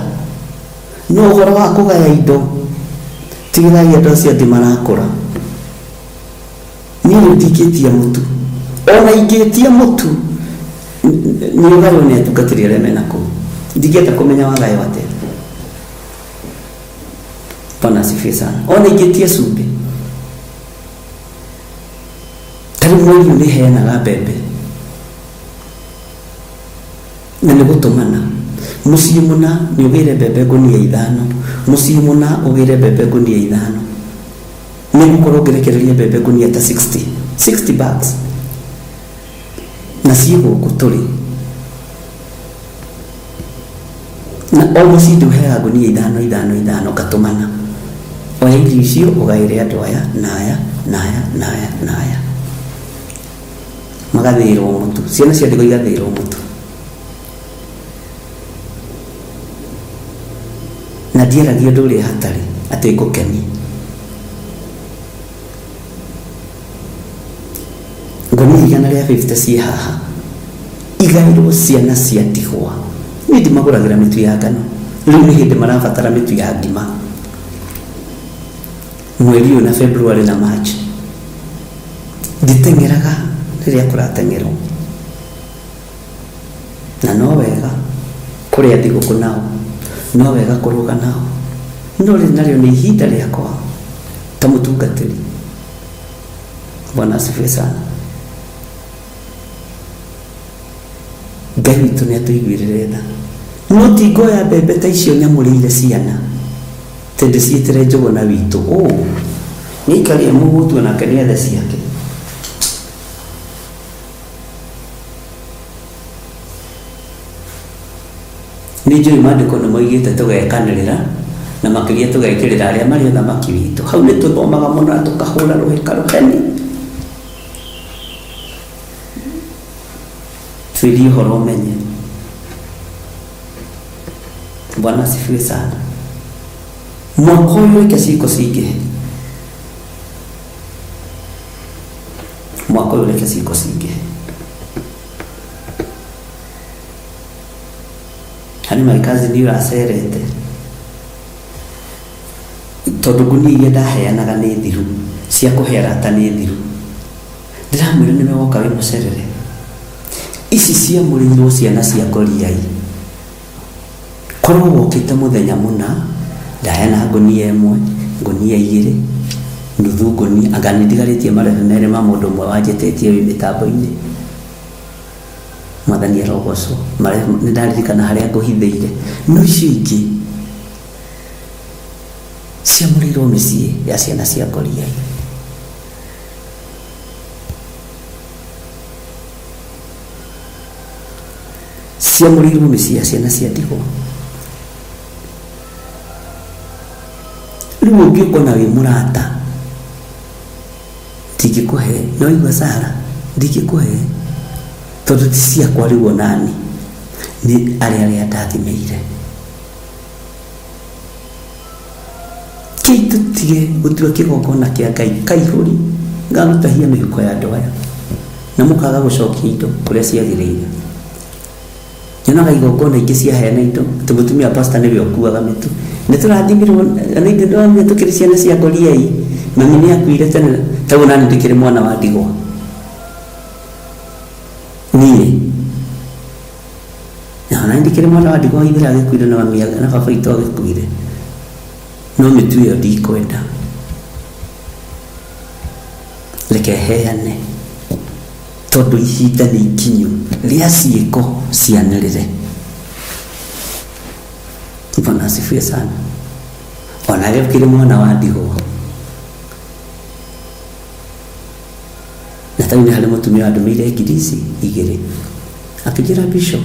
no ũhoro wa kũgaya indo tigĩrai andũ acio angĩ marakũra. Niĩ rĩu ndingĩtia mũtu ona ingĩtia mũtu nĩ ũgaywo nĩ atungatĩri arĩa mena kũu. Ndingĩenda kũmenya wagaywo atĩa. Bwana asifiwe sana. Ona ingĩtia cumbĩ ta rĩu mweri ũyũ nĩ heanaga mbembe na nĩ gũtũmana mũciĩ mũna nĩ ũgĩre mbembe ngũnia 5, mũciĩ mũna ũgĩre mbembe ngũnia 5, nĩ ngũkorwo ngĩrekereria mbembe ngũnia ta 60 bags na ciĩ gũkũ tũrĩ na o mũciĩ ndĩũheaga ngũnia 5 5 5 ngatũmana oya irio icio ũgaĩre andũ aya na aya na aya na aya na aya magathĩĩrwo mũtu, ciana cia ndigwa igathĩĩrwo mũtu. Na ndiaragia ũndũ ũrĩa hatarĩ atĩ ngũkenie. Ngũnia 150 ciĩ haha igaĩrwo ciana cia ndigwa. Niĩ ndimagũragĩra mĩtu ya ngano, rĩu nĩ hĩndĩ marabatara mĩtu ya ngima mweri ũyũ na February na March. Nditeng'eraga rĩrĩa kũrateng'erwo, na no wega kũrĩa thigũkũ nao, no wega kũrũga nao, no rĩrĩ narĩo nĩ ihinda rĩakwa ta mũtungatĩri. Bwana asifiwe sana. Ngai witũ nĩ atũiguĩrĩre tha. No ti ngoya mbembe ta icio nyamũrĩire ciana tĩ ndĩciĩtĩre njũgũna witũ ũ nĩ aikarie mũgũtu onake nĩ ethe ciake. Nĩ njũĩ maandĩko nĩ moigĩte tũgekanĩrĩra na makĩria tũgekĩrĩra arĩa marĩ ũthamaki witũ. Hau nĩ tũthomaga mũno na tũkahũra rũhĩka rũheni. Tuĩrie ũhoro ũmenye. Bwana asifiwe sana. Mwaka ũyũ reke ciĩko cingĩhe. Mwaka ũyũ reke ciĩko cingĩhe. Harĩ my cousin ũracerete tondũ ngunia iria ndaheanaga nĩ thiru, cia kũhe arata nĩ thiru. Ndĩramwĩra nĩwe woka wĩ mũcerere. Ici ciamũrĩirwo ciana cia ngoriai. Korwo wokĩte mũthenya mũna, ndaheana ngũnia 1, ngũnia 2, nuthu ngũnia, anga nĩ ndigarĩtie marebe 2 ma mũndũ ũmwe wanjĩtĩtie wĩ mĩtambo-inĩ. Mwathani arogocwo. Nĩ ndaririkana harĩa ngũhithĩire. No icio ingĩ ciamũrĩirwo mĩciĩ ya ciana cia ngoriai. Ciamũrĩirwo mĩciĩ ya ciana cia ndigwa. Rĩu ũngĩũka wĩ mũrata, ndingĩkũhe, no igua Sara, ndingĩkũhe tondũ ti ciakwa rĩu onani, nĩ arĩa arĩa ndathimĩire. Kĩi tũtige gũtua kĩgongona kĩa Ngai kaihũri gagũtahia mĩhuko ya andũ aya na mũkaga gũcokia indo kũrĩa ciagĩrĩire. Nyonaga igongona ingĩ ciaheana indo atĩ mũtumia wa pastor nĩwe ũkuaga mĩtu. Nĩ tũrathimirwo na ithuĩ ndĩronire tũkĩrĩ ciana cia ngoriai, mami nĩ akuire tene, taguo nani ndĩkĩrĩ mwana wa ndigwa. Niĩ na ona ndĩkĩrĩ mwana wa ndigwa ithe agĩkuire na mami na baba witũ agĩkuire, no mĩtu ĩyo ndikwenda, reke heane tondũ ihinda nĩ ikinyu rĩa ciĩko cianĩrĩre. Bwana asifiwe sana. Ona rĩu kĩrĩ mwana wa ndigwa, na tau nĩ harĩ mũtumia wandũmĩire ngiri ici 2 akĩnjĩra Bishop,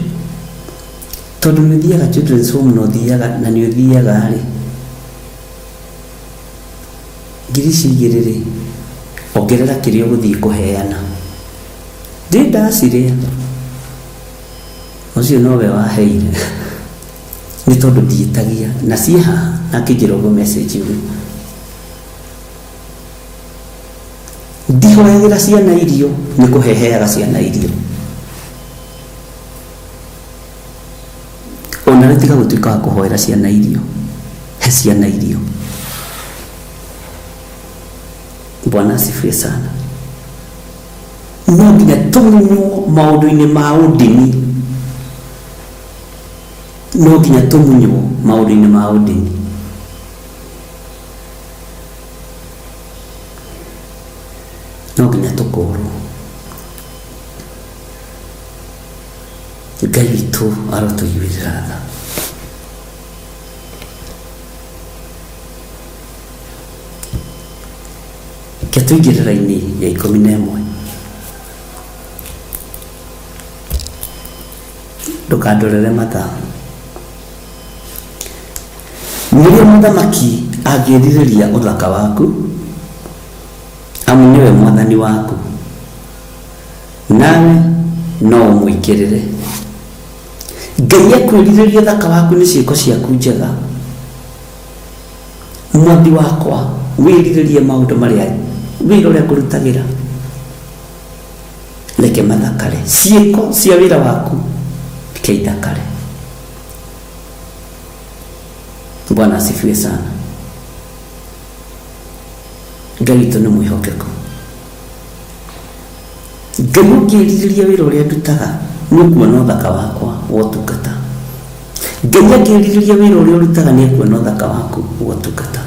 tondũ nĩ ũthiaga children's home na ũthiaga na nĩ ũthiaga rĩ, ngiri ici 2 rĩ, ongerera kĩrĩa ũgũthiĩ kũheana. Ndĩ ndacirĩa. Ũcio nowe waheire nĩ tondũ ndiĩtagia na ciĩ haha na akĩnjĩra ũguo message ũguo. Ndihoyagĩra ciana irio, nĩ kũhe heaga ciana irio. Ona rĩ tiga gũtuĩka wa kũhoera ciana irio, he ciana irio. Bwana asifiwe sana. No nginya tũmunywo maũndũ-inĩ ma ũndini, no nginya tũmunywo maũndũ-inĩ ma ũndini. No nginya tũkũrwo. Ngai witũ arotũiguĩrĩra tha. Reke tũingĩre raini ya 11. Ndũkandorere mathaa. Nĩrĩo mũthamaki angĩrirĩria ũthaka waku, amu nĩwe mwathani waku, nawe no ũmũingĩrĩre. Ngai ekwĩrirĩria ũthaka waku nĩ ciĩko ciaku njega. Mwathi wakwa, wĩrirĩrie maũndũ marĩa wĩra ũrĩa ngũrutagĩra, reke mathakare. Ciĩko cia wĩra waku, reke ithakare. Bwana asifiwe sana. Ngai witũ nĩ mwĩhokeku. Ngai ũngĩrirĩria wĩra ũrĩa ndutaga, nĩ ũkuona ũthaka wakwa wa ũtungata. Ngai angĩrirĩria wĩra ũrĩa ũrutaga, nĩ ekuona ũthaka waku wa ũtungata.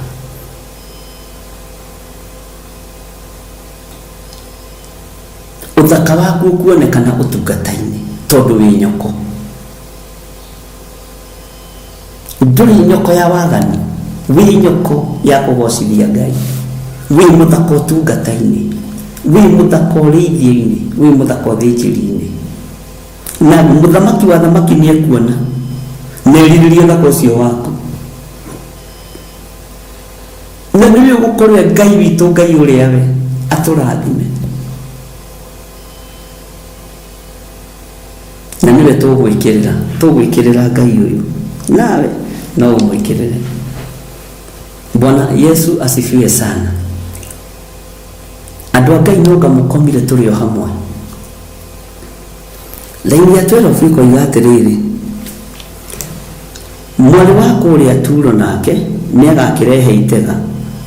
Ũthaka waku ũkuonekana ũtungata-inĩ tondũ wĩ nyoko. Ndũrĩ nyoko ya waganu, wĩ nyoko ya kũgocithia Ngai. Wĩ mũthaka ũtungata-inĩ, wĩ mũthaka ũrĩithio-inĩ, wĩ mũthaka ũthĩnjĩri-inĩ. Na mũthamaki wa thamaki nĩ ekuona na erirĩrie ũthaka ũcio waku. Na nĩwe ũgũkorwo e Ngai witũ, Ngai ũrĩa we atũrathime. Na nĩwe tũgwĩkĩrĩra, tũgwĩkĩrĩra Ngai ũyũ, nawe no ũmwĩkĩrĩre. Bwana Yesu asifiwe sana. Andũ a Ngai no ngamũkomire tũrĩ o hamwe. Raini ya 12 ĩkoiga atĩrĩrĩ, Mwarĩ wa kũrĩa Turo nake nĩagakĩrehe itega,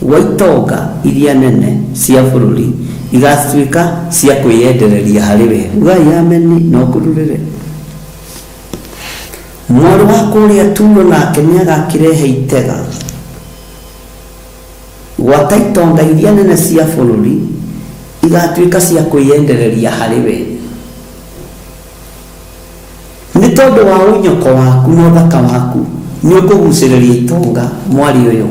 gwa itonga iria nene cia bũrũri igatuĩka cia kwĩyendereria harĩ we. Ugai ameni na ũkururĩre. Mwarĩ wa kũrĩa Turo nake nĩagakĩrehe itega, gwata itonga iria nene cia bũrũri igatuĩka cia kwĩyendereria harĩ we. Nĩ tondũ wa ũnyoko waku na ũthaka waku, nĩ ũkũgucĩrĩria itonga, mwarĩ ũyũ.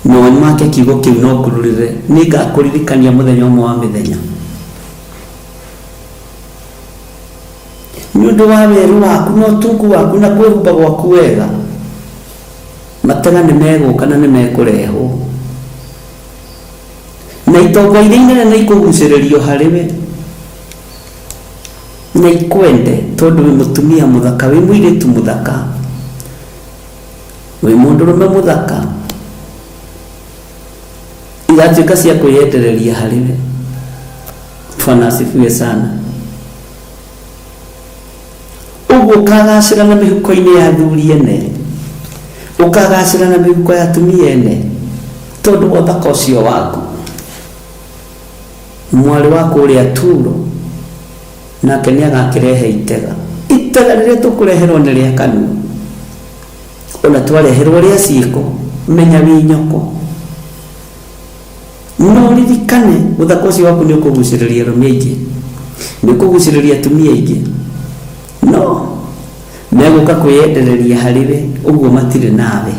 Na ũmake kiugo kĩu na ũkururĩre, nĩ ngakũririkania mũthenya ũmwe wa mĩthenya. Nĩ ũndũ wa werũ waku na ũtungu waku na kwĩhumba gwaku wega, matega nĩ megũka na nĩ mekũrehwo. Na itonga iria inene nĩ ikũgucĩrĩrio harĩ we. Na ikwende tondũ wĩ mũtumia mũthaka, wĩ mũirĩtu mũthaka, wĩ mũndũrũme mũthaka, igatuĩka cia kwĩyendereria harĩ we. Bwana asifiwe sana. Ũguo ũkagacĩra na mĩhuko-inĩ ya athuri ene, ũkagacĩra na mĩhuko ya atumia ene, tondũ wa ũthaka ũcio waku. Mwarĩ wa kũrĩa Turo nake nĩagakĩrehe itega. Itega rĩrĩa tũkũreherwo nĩ rĩa kanua, ona twareherwo rĩa ciĩko, menya wĩ nyoko. No ũririkane ũthaka ũcio waku nĩ ũkũgucĩrĩria arũme aingĩ, nĩ ũkũgucĩrĩria atumia aingĩ, no megũka kwĩyendereria harĩ we, ũguo matirĩ nawe.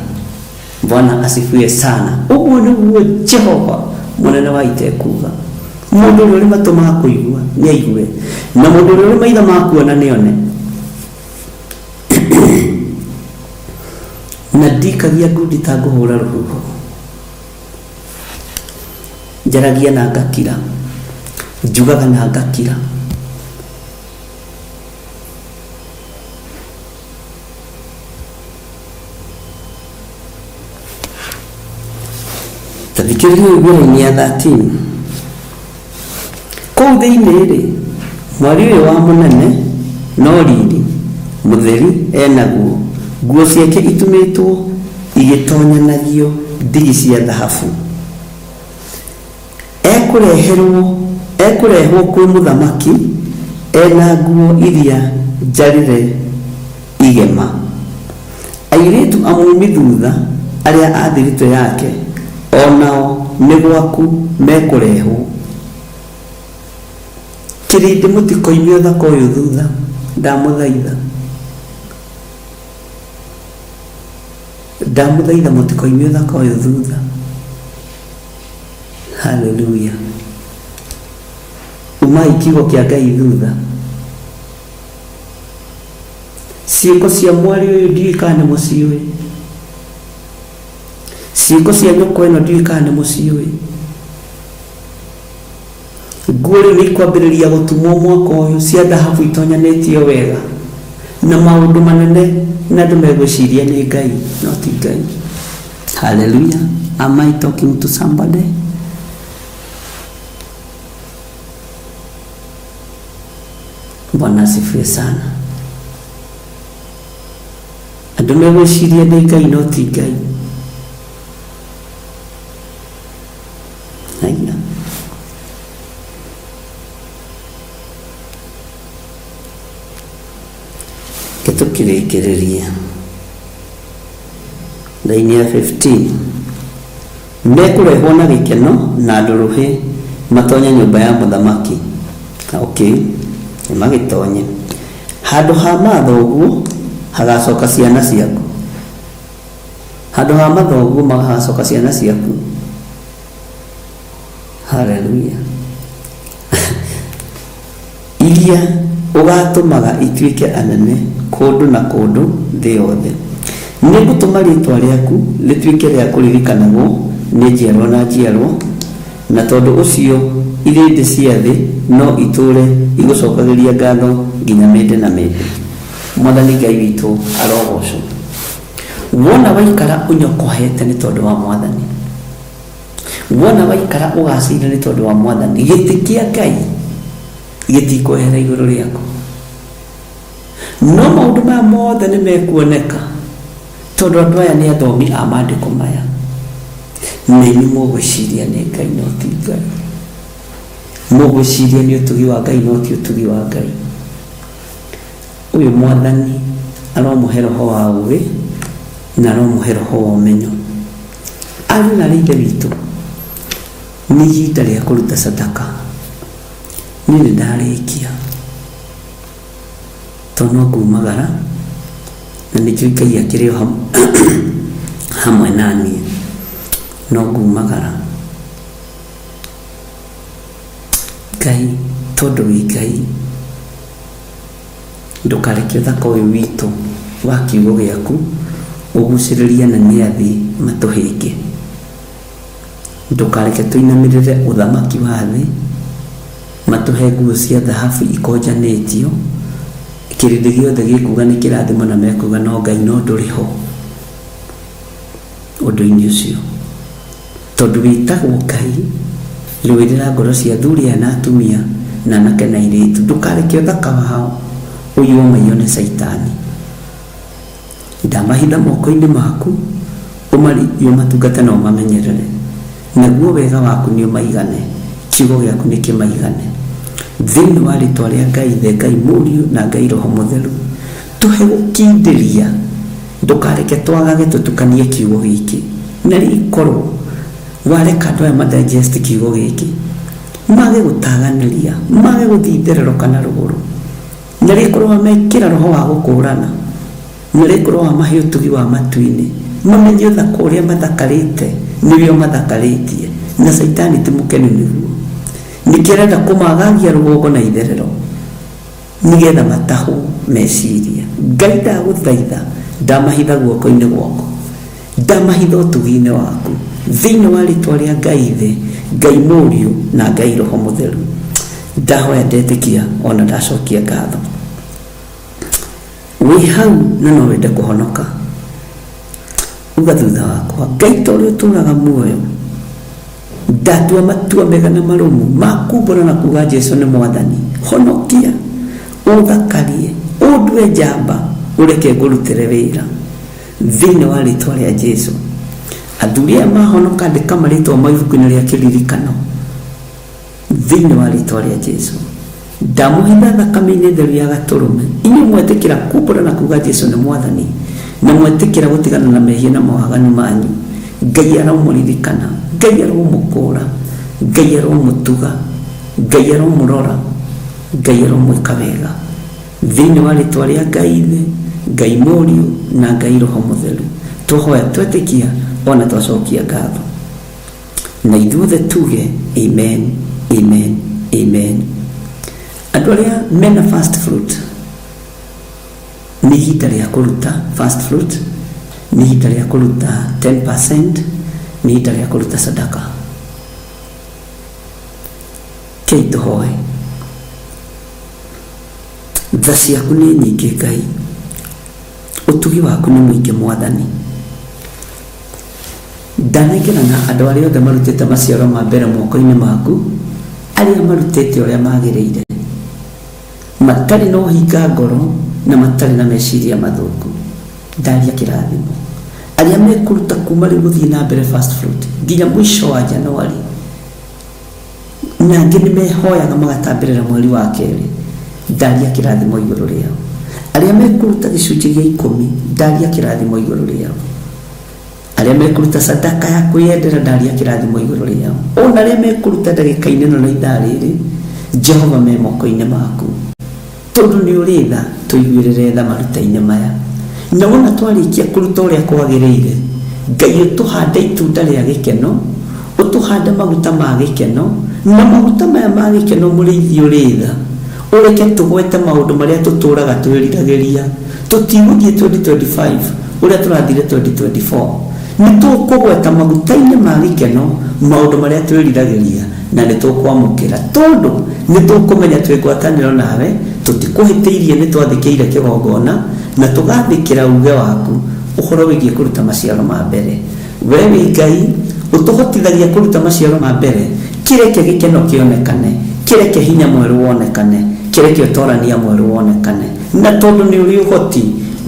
Bwana asifiwe sana. Ũguo nĩguo Jehova mũnene wa ita ekuuga. Mũndũ ũrĩa ũrĩ matũ ma kũigua nĩ aigue, na mũndũ ũrĩa ũrĩ maitho ma kuona nĩ one. Na ndikagia ngundi ta ngũhũra rũhuho, njaragia na ngakira, njugaga na ngakira. Ta thikĩrĩria ũigue raini ya 13. Kũu thĩinĩ-rĩ, mwarĩ ũyũ wa mũnene no riri mũtheri e naguo, nguo ciake itumĩtwo igĩtonyanagio ndigi cia thahabu. Ekũreherwo, ekũrehwo kwĩ mũthamaki e na nguo iria njarĩre igema. Airĩtu amuumi thutha arĩa a thiritũ yake o nao nĩ gwaku mekũrehwo. Kĩrĩndĩ mũtikoime ũthaka ũyũ thutha, ndamũthaitha. Ndamũthaitha mũtikoime ũthaka ũyũ thutha. Haleluya. Umai kiugo kĩa Ngai thutha. Ciĩko cia mwarĩ ũyũ ndiũĩ kana nĩ mũciũĩ. Ciĩko cia nyũkwa ĩno ndiũĩ kana nĩ mũciũĩ. Nguo rĩu nĩ ikwambĩrĩria gũtumwo mwaka ũyũ cia thahabu itonyanĩtio wega na maũndũ manene na andũ megwĩciria nĩ Ngai no ti Ngai. Hallelujah. Am I talking to somebody? Bwana asifiwe sana. Andũ megwĩciria nĩ Ngai no ti Ngai. Haya. Reke tũkĩrĩkĩrĩrie raini ya 15. Mekũrehwo na gĩkeno na ndũrũhĩ matonye nyũmba ya mũthamaki. Okay, nĩ magĩtonye. Handũ ha mathoguo hagacoka ciana ciaku. Handũ ha mathoguo magacoka ciana ciaku. Haleluya. Iria ũgaatũmaga ituĩke anene kũndũ na kũndũ thĩ yothe. Nĩngũtũma rĩĩtwa rĩaku rĩtuĩke rĩa kũririkanagwo nĩ njiarwa na njiarwa, na tondũ ũcio irĩndĩ cia thĩ no itũũre igũcookagĩria ngaatho nginya mĩndĩ na mĩndĩ. Mwathani Ngai witũ arogoocwo. Wona waikara ũnyokohete nĩ tondũ wa Mwathani. Wona waikara ũgacĩire nĩ tondũ wa Mwathani, gĩtĩ kĩa Ngai gĩtikwehera igũrũ rĩaku. No maũndũ maya mothe nĩ mekuoneka tondũ andũ aya nĩ athomi a maandĩko maya. Na inyuĩ mũgwĩciria nĩ Ngai no ti Ngai. Mũgwĩciria nĩ ũtugi wa Ngai no ti ũtugi wa Ngai. Ũyũ Mwathani aromũhe roho wa ũũgĩ na aromũhe roho wa ũmenyo. Ariũ na aarĩ a Ithe witũ, nĩ ihinda rĩa kũruta sadaka. Niĩ nĩ ndarĩkia tondũ no ngumagara na nĩ njũĩ Ngai akĩrĩ o hamwe na niĩ, no ngumagara. Ngai tondũ wĩ Ngai, Ndũkareke ũthaka ũyũ witũ wa kiugo gĩaku ũgucĩrĩrie anene a thĩ matũhĩnge. Ndũkareke tũinamĩrĩre ũthamaki wa thĩ matũhe nguo cia thahabu ikonjanĩtio, kĩrĩndĩ gĩothe gĩkuga nĩ kĩrathimo na mekuga no Ngai no ndũrĩ ho ũndũ-inĩ ũcio. Tondũ wĩtagwo Ngai, rũĩrĩra ngoro cia athuri aya na atumia, na anake na airĩtu. Ndũkareke ũthaka wao ũiywo maiywo nĩ Caitani. Ndamahitha moko-inĩ maku, ũmarĩithie, ũmatungate na ũmamenyerere. Naguo wega waku nĩũmaigane, kiugo gĩaku nĩkĩmaigane. Thĩinĩ wa rĩtwa rĩa Ngai Ithe, Ngai Mũriũ, na Ngai Roho Mũtheru, tũhe gũkindĩria. Ndũkareke twagage tũtukanie kiugo gĩkĩ. Na rĩkorwo wareka andũ aya ma digest kiugo gĩkĩ, mage gũtaganĩria, mage gũthiĩ itherero kana rũgũrũ, na rĩkorwo wamekĩra roho wa gũkũrana, na rĩkorwo wamahe ũtugi wa matu-inĩ, mamenye ũthaka ũrĩa mathakarĩte nĩwe ũmathakarĩtie, na Caitani ti mũkenu nĩguo. Nĩkĩo arenda kũmagagia rũgongo na itherero. Nĩgetha matahwo meciria. Ngai ndagũthaitha ndamahitha guoko-inĩ gwaku, ndamahitha ũtugi-inĩ waku, thĩinĩ wa rĩtwa rĩa Ngai Ithe, Ngai Mũriũ na Ngai Roho Mũtheru. Ndahoya ndetĩkia ona ndacokia ngatho. Wĩ hau na no wende kũhonoka, uga thutha wakwa, Ngai ta ũrĩa ũtũraga muoyo. Ndatua matua mega na marũmu ma kumbũra na kuga Jesu nĩ mwathani. Honokia, ũthakarie, ũndue njamba, ũreke ngũrutĩre wĩra thĩinĩ wa rĩtwa rĩa Jesu. Athuri aya mahonoka, andĩka marĩtwa ma ibuku-inĩ rĩa kĩririkano thĩinĩ wa rĩtwa rĩa Jesu. Ndamũhitha thakame-inĩ theru ya gatũrũme. Inyuĩ mwetĩkĩra kumbũra na kuga Jesu nĩ mwathani, na mwetĩkĩra gũtigana na mehia na mawaganu manyu, Ngai aromũririkana, Ngai aromũkũra, Ngai aromũtuga, Ngai aromũrora, Ngai aromwĩka wega thĩinĩ wa rĩtwa rĩa Ngai Ithe, Ngai Mũriũ na Ngai Roho Mũtheru. Twahoya twetĩkia ona twacokia ngatho, na ithuothe tuge amen, amen, amen. Andũ arĩa mena first fruit, nĩ ihinda rĩa kũruta first fruit, nĩ ihinda rĩa kũruta 10%, nĩ ihinda rĩa kũruta sadaka. Kei tũhoe. Tha ciaku nĩ nyingĩ Ngai, ũtugi waku nĩ mũingĩ Mwathani. Ndanengerana andũ arĩa othe marutĩte maciaro ma mbere moko-inĩ maku, arĩa marutĩte ũrĩa magĩrĩire, matarĩ na ũhinga ngoro na matarĩ na meciria mathũku. Ndaria kĩrathimo arĩa mekũruta kuma rĩu gũthiĩ na mbere first fruit nginya mũico wa Januari, na angĩ nĩ mehoyaga magatambĩrĩra mweri wa kerĩ. Ndaria kĩrathimo igũrũ rĩao. Arĩa mekũruta gĩcunjĩ gĩa ikũmi, ndaria kĩrathimo igũrũ rĩao. Arĩa mekũruta sadaka ya kwĩyendera, ndaria kĩrathimo igũrũ rĩao. Ona arĩa mekũruta ndagĩka-inĩ ĩno na ithaa rĩrĩ, Jehova, me moko-inĩ maku, tondũ nĩ ũrĩ tha. Tũiguĩrĩre tha maruta-inĩ maya, na wona twarĩkia kũruta ũrĩa kwagĩrĩire, Ngai, ũtũhande itunda rĩa gĩkeno, ũtũhande maguta ma gĩkeno, na maguta maya ma gĩkeno, mũrĩithi ũrĩ tha, ũreke tũgwete maũndũ marĩa tũtũraga twĩriragĩria. Tũtigũthiĩ 2025 ũrĩa tũrathire 2024. Nĩ tũkũgweta maguta-inĩ ma gĩkeno maũndũ marĩa twĩriragĩria, na nĩ tũkwamũkĩra, tondũ nĩ tũkũmenya twĩ ngwatanĩro nawe, tũtikũhĩtĩirie, nĩ twathĩkĩire kĩgongona na tũgathĩkĩra uge waku ũhoro wĩgiĩ kũruta maciaro ma mbere. We wĩ Ngai ũtũhotithagia kũruta maciaro ma mbere. Kĩreke gĩkeno kĩonekane, kĩreke hinya mwerũ wonekane, kĩreke ũtorania mwerũ wonekane. Na tondũ nĩ ũrĩ ũhoti,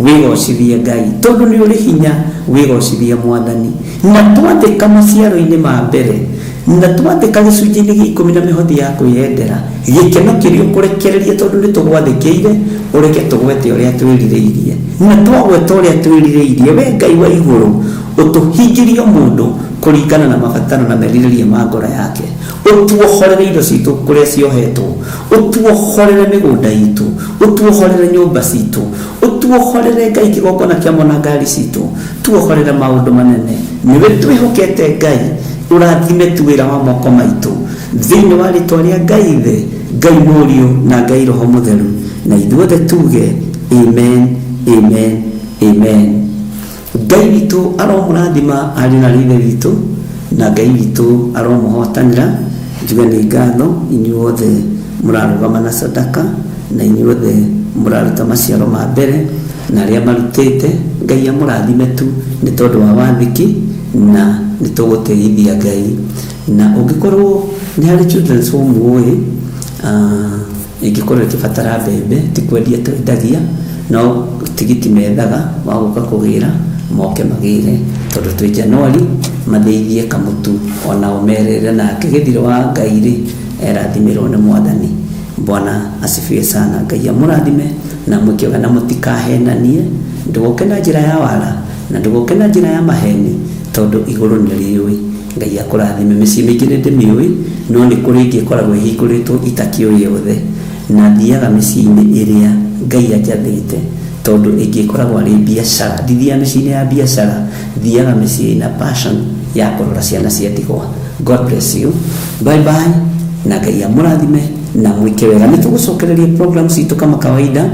wĩgocithie Ngai, tondũ nĩ ũrĩ hinya, wĩgocithie Mwathani. Na twathĩka maciaro-inĩ ma mbere, na twathĩka gĩcunjĩ-inĩ gĩa ikũmi na mĩhothi ya kwĩyendera, gĩkeno kĩrĩa ũkũrekereria tondũ nĩ tũgwathĩkĩire, ũreke tũgwete ũrĩa twĩrirĩirie. Na twagweta ũrĩa twĩrirĩirie, we Ngai wa igũrũ, ũtũhingĩrie o mũndũ kũringana na mabataro na merirĩria ma ngoro yake. Ũtuohorere indo citũ kũrĩa ciohetwo, ũtuohorere mĩgũnda itũ, ũtuohorere nyũmba citũ, ũtuohorere Ngai kĩgongona kĩa mwana ngari citũ, tuohorere maũndũ manene. Nĩwe twĩhokete Ngai, ũrathime tu wĩra wa moko maitũ thĩinĩ wa rĩtwa rĩa Ngai Ithe, Ngai Mũriũ na Ngai Roho Mũtheru, na ithuothe tuge amen, amen, amen. Ngai witũ aromũrathima arĩ na ithe witũ, na Ngai witũ aromũhotanĩra. Njuge nĩ ngatho inyuothe mũrarũgama na sadaka, na inyuothe mũraruta maciaro ma mbere, na arĩa marutĩte, Ngai amũrathime tu nĩ tondũ wa wathĩki, na nĩ tũgũtĩithia Ngai. Na ũngĩkorwo nĩ harĩ children's home ũĩ ĩngĩkorwo ĩkĩbatara mbembe, ti kwendia twendagia, no tigiti methaga wa gũka kũgĩra, moke magĩre, tondũ twĩ Januari, mathĩithie kamũtu onao merĩre. Nake gĩthiro wa Ngai rĩ, erathimĩrwo nĩ Mwathani. Bwana asifiwe sana. Ngai amũrathime na mwĩke wega, na mũtikahenanie. Ndũgoke na njĩra ya wara, na ndũgoke na njĩra ya maheni, tondũ igũrũ nĩ rĩũĩ. Ngai akũrathime. Mĩciĩ mĩingĩ nĩ ndĩmĩũĩ, no nĩ kũrĩ ĩngĩ ĩkoragwo ĩhingũrĩtwo itakĩũĩ yothe, na thiaga mĩciĩ-inĩ ĩrĩa Ngai anjathĩte, tondũ ĩngĩ ĩkoragwo arĩ biacara. Ndithiaga mĩciĩ-inĩ ya biacara, thiaga mĩciĩ ĩna passion ya kũrora ciana cia ndigwa. God bless you, bye bye, na Ngai amũrathime na mwĩke wega. Nĩ tũgũcokereria program citũ kama kawaida,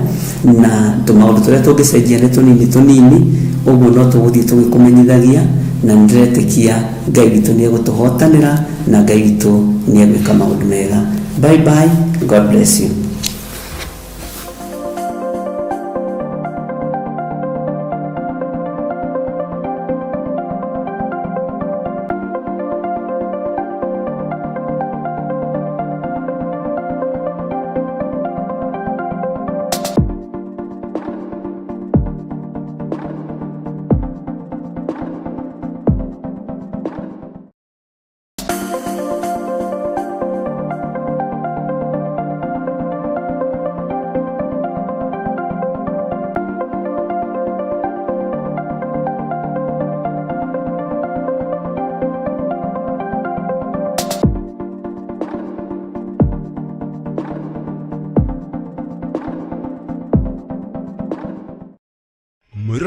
na tũmaũndũ tũrĩa tũngĩcenjia nĩ tũnini tũnini ũguo, no tũgũthiĩ tũgĩkũmenyithagia. Na nĩ ndĩretĩkia Ngai witũ nĩ egũtũhotanĩra, na Ngai witũ nĩ egwĩka maũndũ mega. Bye bye, God bless you.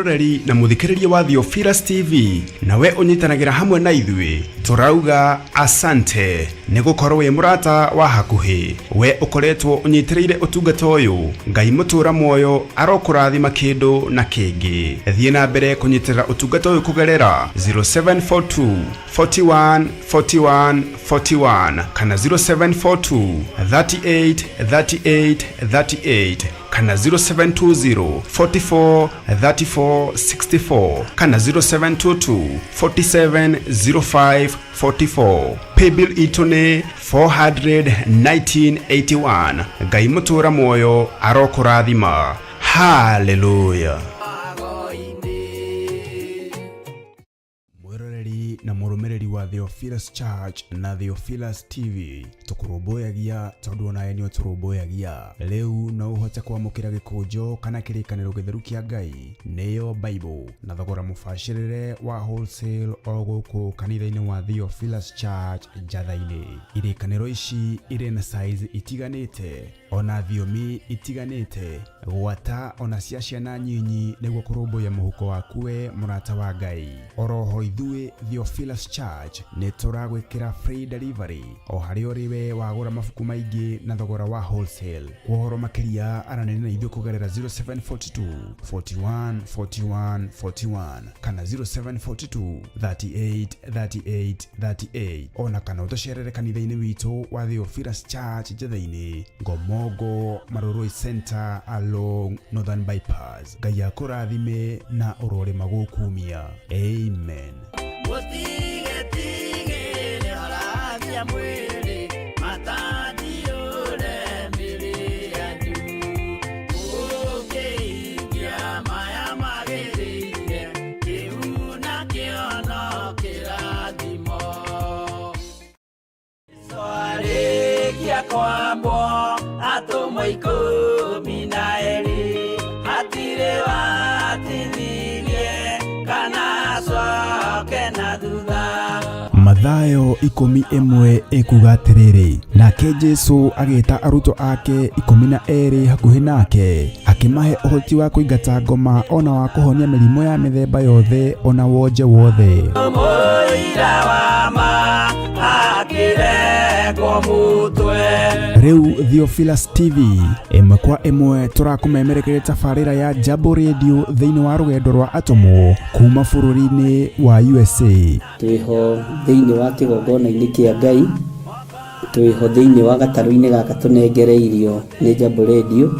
Mwĩroreri na mũthikĩrĩria wa Theophilus TV, nawe ũnyitanagĩra hamwe na ithuĩ, tũrauga asante nĩ gũkorwo wĩ mũrata wa hakuhĩ. We ũkoretwo ũnyitĩrĩire ũtungata ũyũ, Ngai mũtũra muoyo arokũrathima kĩndũ na kĩngĩ. Thiĩ na mbere kũnyitĩrĩra ũtungata ũyũ kũgerera 0742 41 41 41 kana 0742 38 38 38 kana 0720 44 34 64 kana 0722 47 05 44. Paybill itũ nĩ 41981. Ngai mũtũra muoyo arokũrathima. Haleluya. Mwĩroreri na mũrũmĩrĩri wa Theophilus Church na Theophilus TV, tũkũrũmbũyagia tondũ onawe nĩ ũtũrũmbũyagia. Rĩu no ũhote kwamũkĩra gĩkũnjo kana kĩrĩkanĩro gĩtheru kĩa Ngai, nĩyo Bible, na thogora mũbacĩrĩre wa wholesale o gũkũ kanitha-inĩ wa Theophilus Church Njatha-inĩ. Irĩkanĩro ici irĩ na size itiganĩte ona thiomi itiganĩte, gwata ona cia ciana nyinyi, nĩguo kũrũmbũiya mũhuko waku we mũrata wa Ngai. Oroho ithuĩ Theophilus Church nĩ tũragwĩkĩra free delivery o harĩa ũrĩ we wagũra mabuku maingĩ na thogora wa wholesale. Kwa ũhoro makĩria aranĩria na ithuĩ kũgerera 0742 41 41 41 kana 0742 38 38 38, ona kana ũtũcerere kanitha-inĩ witũ wa Theophilus Church Njatha-inĩ, Ngomongo Marurui Center along Northern Bypass. Ngai akũrathime na ũrorĩma gũkumia. Amen. Mũtigetigĩre orathia mwĩrĩ matandiũre mĩrĩ yanyu mũkĩhingia maya magĩrĩire kĩu nakĩo no kĩrathimo. Arĩkia kwambwo atũmwo 12 hatirĩ watithirie kana acoke na thutha. Mathayo 11 ĩkuga atĩrĩrĩ, nake Jesu agĩta arutwo ake 12 hakuhĩ nake, akĩmahe ũhoti wa kũingata ngoma ona wa kũhonia mĩrimũ ya mĩthemba yothe ona wonje wothe. Mũira wa ma akĩrekwo mũtwe. Rĩu Theophilus TV ĩmwe kwa ĩmwe tũrakũmemerekeria tabarĩra ya Jambo Radio thĩinĩ wa rũgendo rwa atũmwo kuma bũrũri-inĩ wa USA. Twĩho thĩinĩ wa kĩgongona-inĩ kĩa Ngai, twĩho thĩinĩ wa gatarũ-inĩ gaka tũnengereirio nĩ Jambo Radio.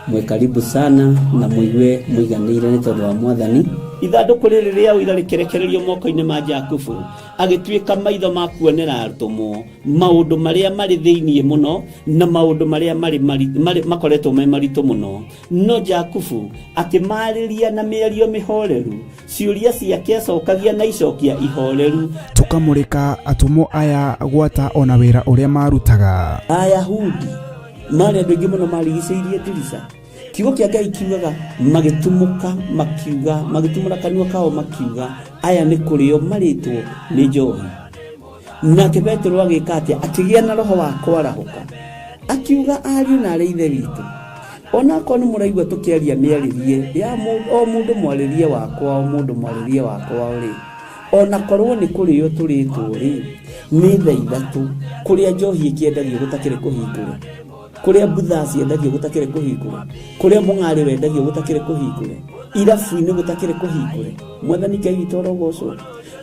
Mwĩ karibu sana na mũigue mũiganĩire nĩ tondũ wa Mwathani. Ithandũkũ rĩrĩ rĩa ũira rĩkĩrekererio moko-inĩ ma Jakubu, agĩtuĩka maitho ma kuonera atũmwo maũndũ marĩa marĩ thĩinĩ mũno na maũndũ marĩa marĩ makoretwo me maritũ mũno. No Jakubu akĩmarĩria na mĩario mĩhoreru, ciũria ciake acokagia na icokia ihoreru. Tũkamũrĩka atũmwo aya gwata ona wĩra ũrĩa marutaga. Ayahudi marĩ andũ aingĩ mũno marigicĩirie ndirica. Kiugo kĩa Ngai kiugaga magĩtumũka makiuga, magĩtumũra kanua kao makiuga, aya nĩ kũrĩo marĩtwo nĩ njohi. Nake Petero agĩka atĩa? Akĩgĩa na roho wa kwarahũka, akiuga ariũ na arĩ ithe witũ, onakorwo nĩ mũraigua tũkĩaria mĩarĩrie ya o mũndũ mwarĩrie wakwa, o mũndũ mwarĩrie wakwa rĩ, onakorwo nĩ kũrĩo tũrĩtwo rĩ, nĩ thaa 3 kũrĩa njohi ĩkĩendagio gũtakĩrĩ kũhingũre, kũrĩa mbutha ciendagio gũtakĩrĩ kũhingũre, kũrĩa mũng'arĩ wendagio gũtakĩrĩ kũhingũre, irabu-inĩ gũtakĩrĩ kũhingũre. Mwathani Ngai witũ arogocwo.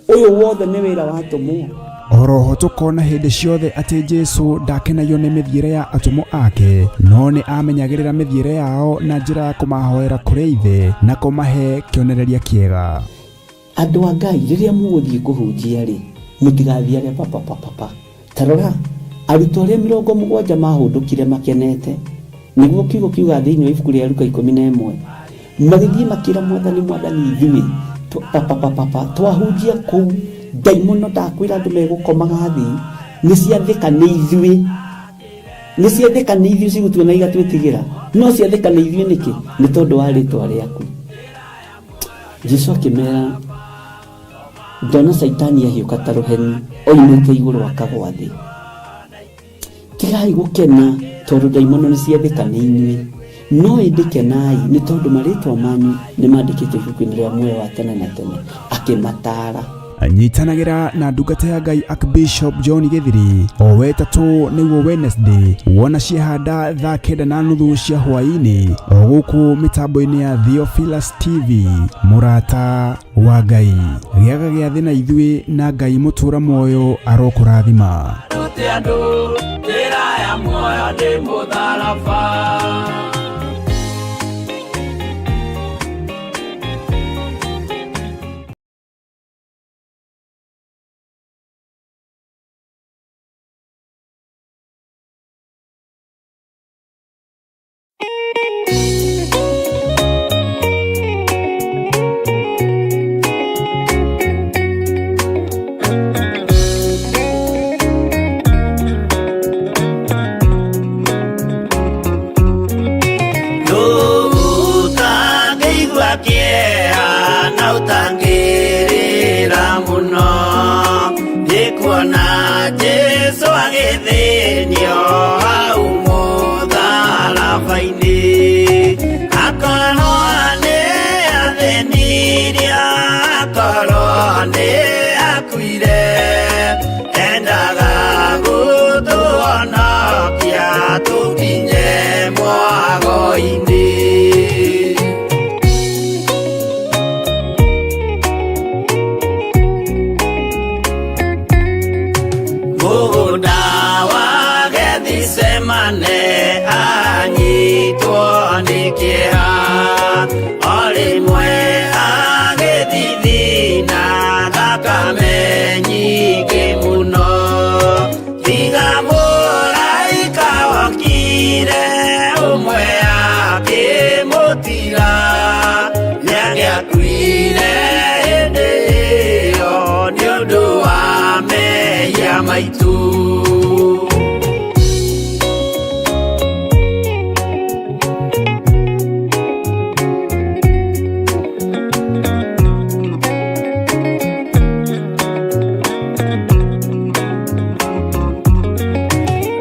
Ũyũ wothe nĩ wĩra wa atũmwo. Oroho tũkona hĩndĩ ciothe atĩ Jesu ndakenagio nĩ mĩthiĩre ya atũmwo ake, no nĩ amenyagĩrĩra mĩthiĩre yao na njĩra ya kũmahoera kũrĩ Ithe na kũmahe kĩonereria kĩega. Andũ a Ngai, rĩrĩa mũgũthiĩ kũhunjia rĩ, mũtigathiage papa papa pa. Ta rora, arutwo arĩa 70 mahũndũkire makenete, nĩguo kiugo kiuga thĩinĩ wa ibuku rĩa Luka 11, magĩthiĩ makĩra Mwathani, Mwathani, ithuĩ papa papa pa twahunjia kũu, ndaimono ndakwĩra andũ megũkomaga thĩ, nĩ ciathĩka nĩ ithuĩ, nĩ ciathĩka nĩ ithuĩ cigũtuona igatwĩtigĩra, no ciathĩka nĩ ithuĩ nĩkĩ? Nĩ tondũ wa rĩtwa rĩaku. Jesu akĩmera, ndona Caitani ahiũka ta rũheni oimĩte igũrũ akagwa thĩ. Tigai gũkena tondũ ndaimono nĩ ciathĩka nĩ inyuĩ, No ĩndĩ kenai nĩ tondũ marĩĩtwa manyu nĩ mandĩkĩtwo ibuku-inĩ rĩa muoyo wa tene na tene. Akĩmataara. Nyitanagĩra na ndungata ya Ngai Archbishop John Gĩthiri o wetatũ nĩguo Wednesday wona ciahanda thaa 9:30 cia hwaĩ-inĩ o gũkũ mĩtambo-inĩ ya Theophilus TV. Mũrata wa Ngai, gĩaga gĩathĩ na ithuĩ na Ngai mũtũra muoyo arokũrathima. Rute andũ njĩra ya muoyo ndĩ mũtharaba. Ũtangĩigua kĩeha na ũtangĩrĩra mũno, nĩ kuona Jesũ agĩthĩnio hau mũtharaba-inĩ. Akorwo nĩ athĩnirio, akorwo nĩ akuire, endaga gũtũhonokia tũkinye mwago-inĩ. Mũgũnda wa Gethisemane anyitwo nĩ kĩeha, o rĩmwe agĩthithina thakame nyingĩ mũno. Tiga mũraika wokire ũmwe akĩmũtiga, nĩangĩakuire hĩndĩ ĩyo nĩ ũndũ wa mehia maitũ.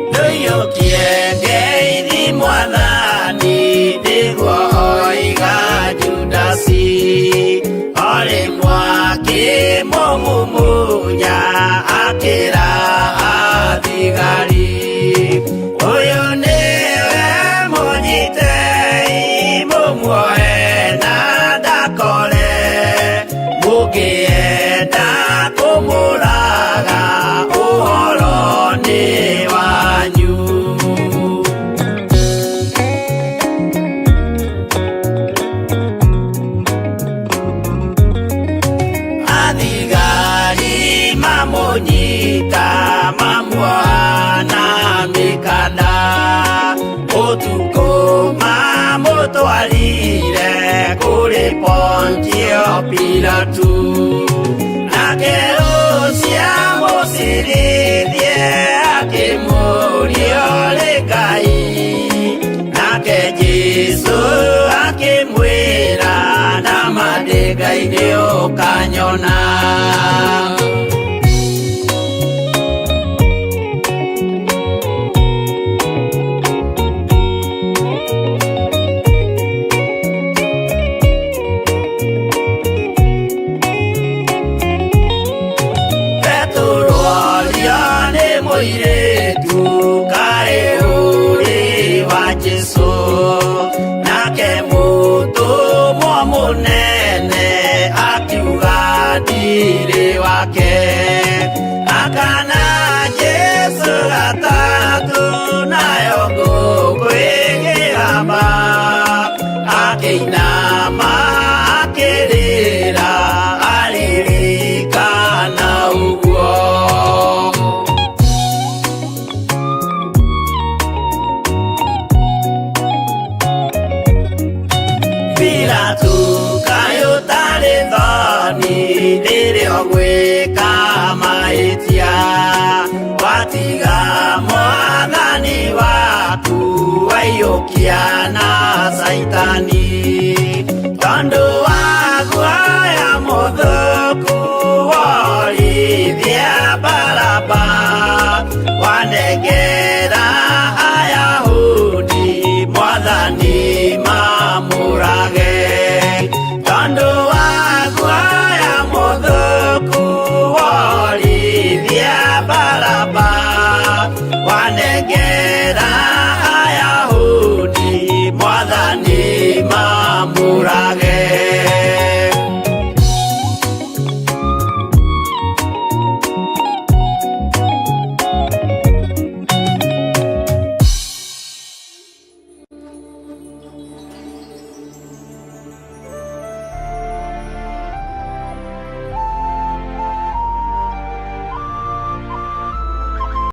Ndũiyũkie ngeithi Mwathani, nĩguo oiga Judasi, o rĩmwe akĩmũmumunya akĩra athigari, ũyũ nĩwe mũnyitei, mũmuoe na ndakore, mũngĩenda kũmũraga ũhoro nĩ wanyu. Athigari mamũnyita mamuoha na mĩkanda, ũtukũ mamũtwarire kũrĩ Pontio Pilatu, nake ũcio amũcirithie akĩmũũria ũrĩ Ngai, nake Jesũ akĩmwĩra nama ndĩ Ngai nĩũkanyona. Petero orio nĩ mũirĩtu kaĩ ũrĩ wa Jesũ, nake mũtũmwo mũnene akiuga ndirĩ wake. Akana Jesũ gatatũ nayo ngũkũ ĩkĩgamba, akĩinama akĩrĩra aririkana ũguo. Pilato kaĩ ũtarĩ thoni rĩrĩa ũgwĩka mahĩtia, watiga Mwathani waku waiyũkia na Caitani, tondũ wa guoya mũthũku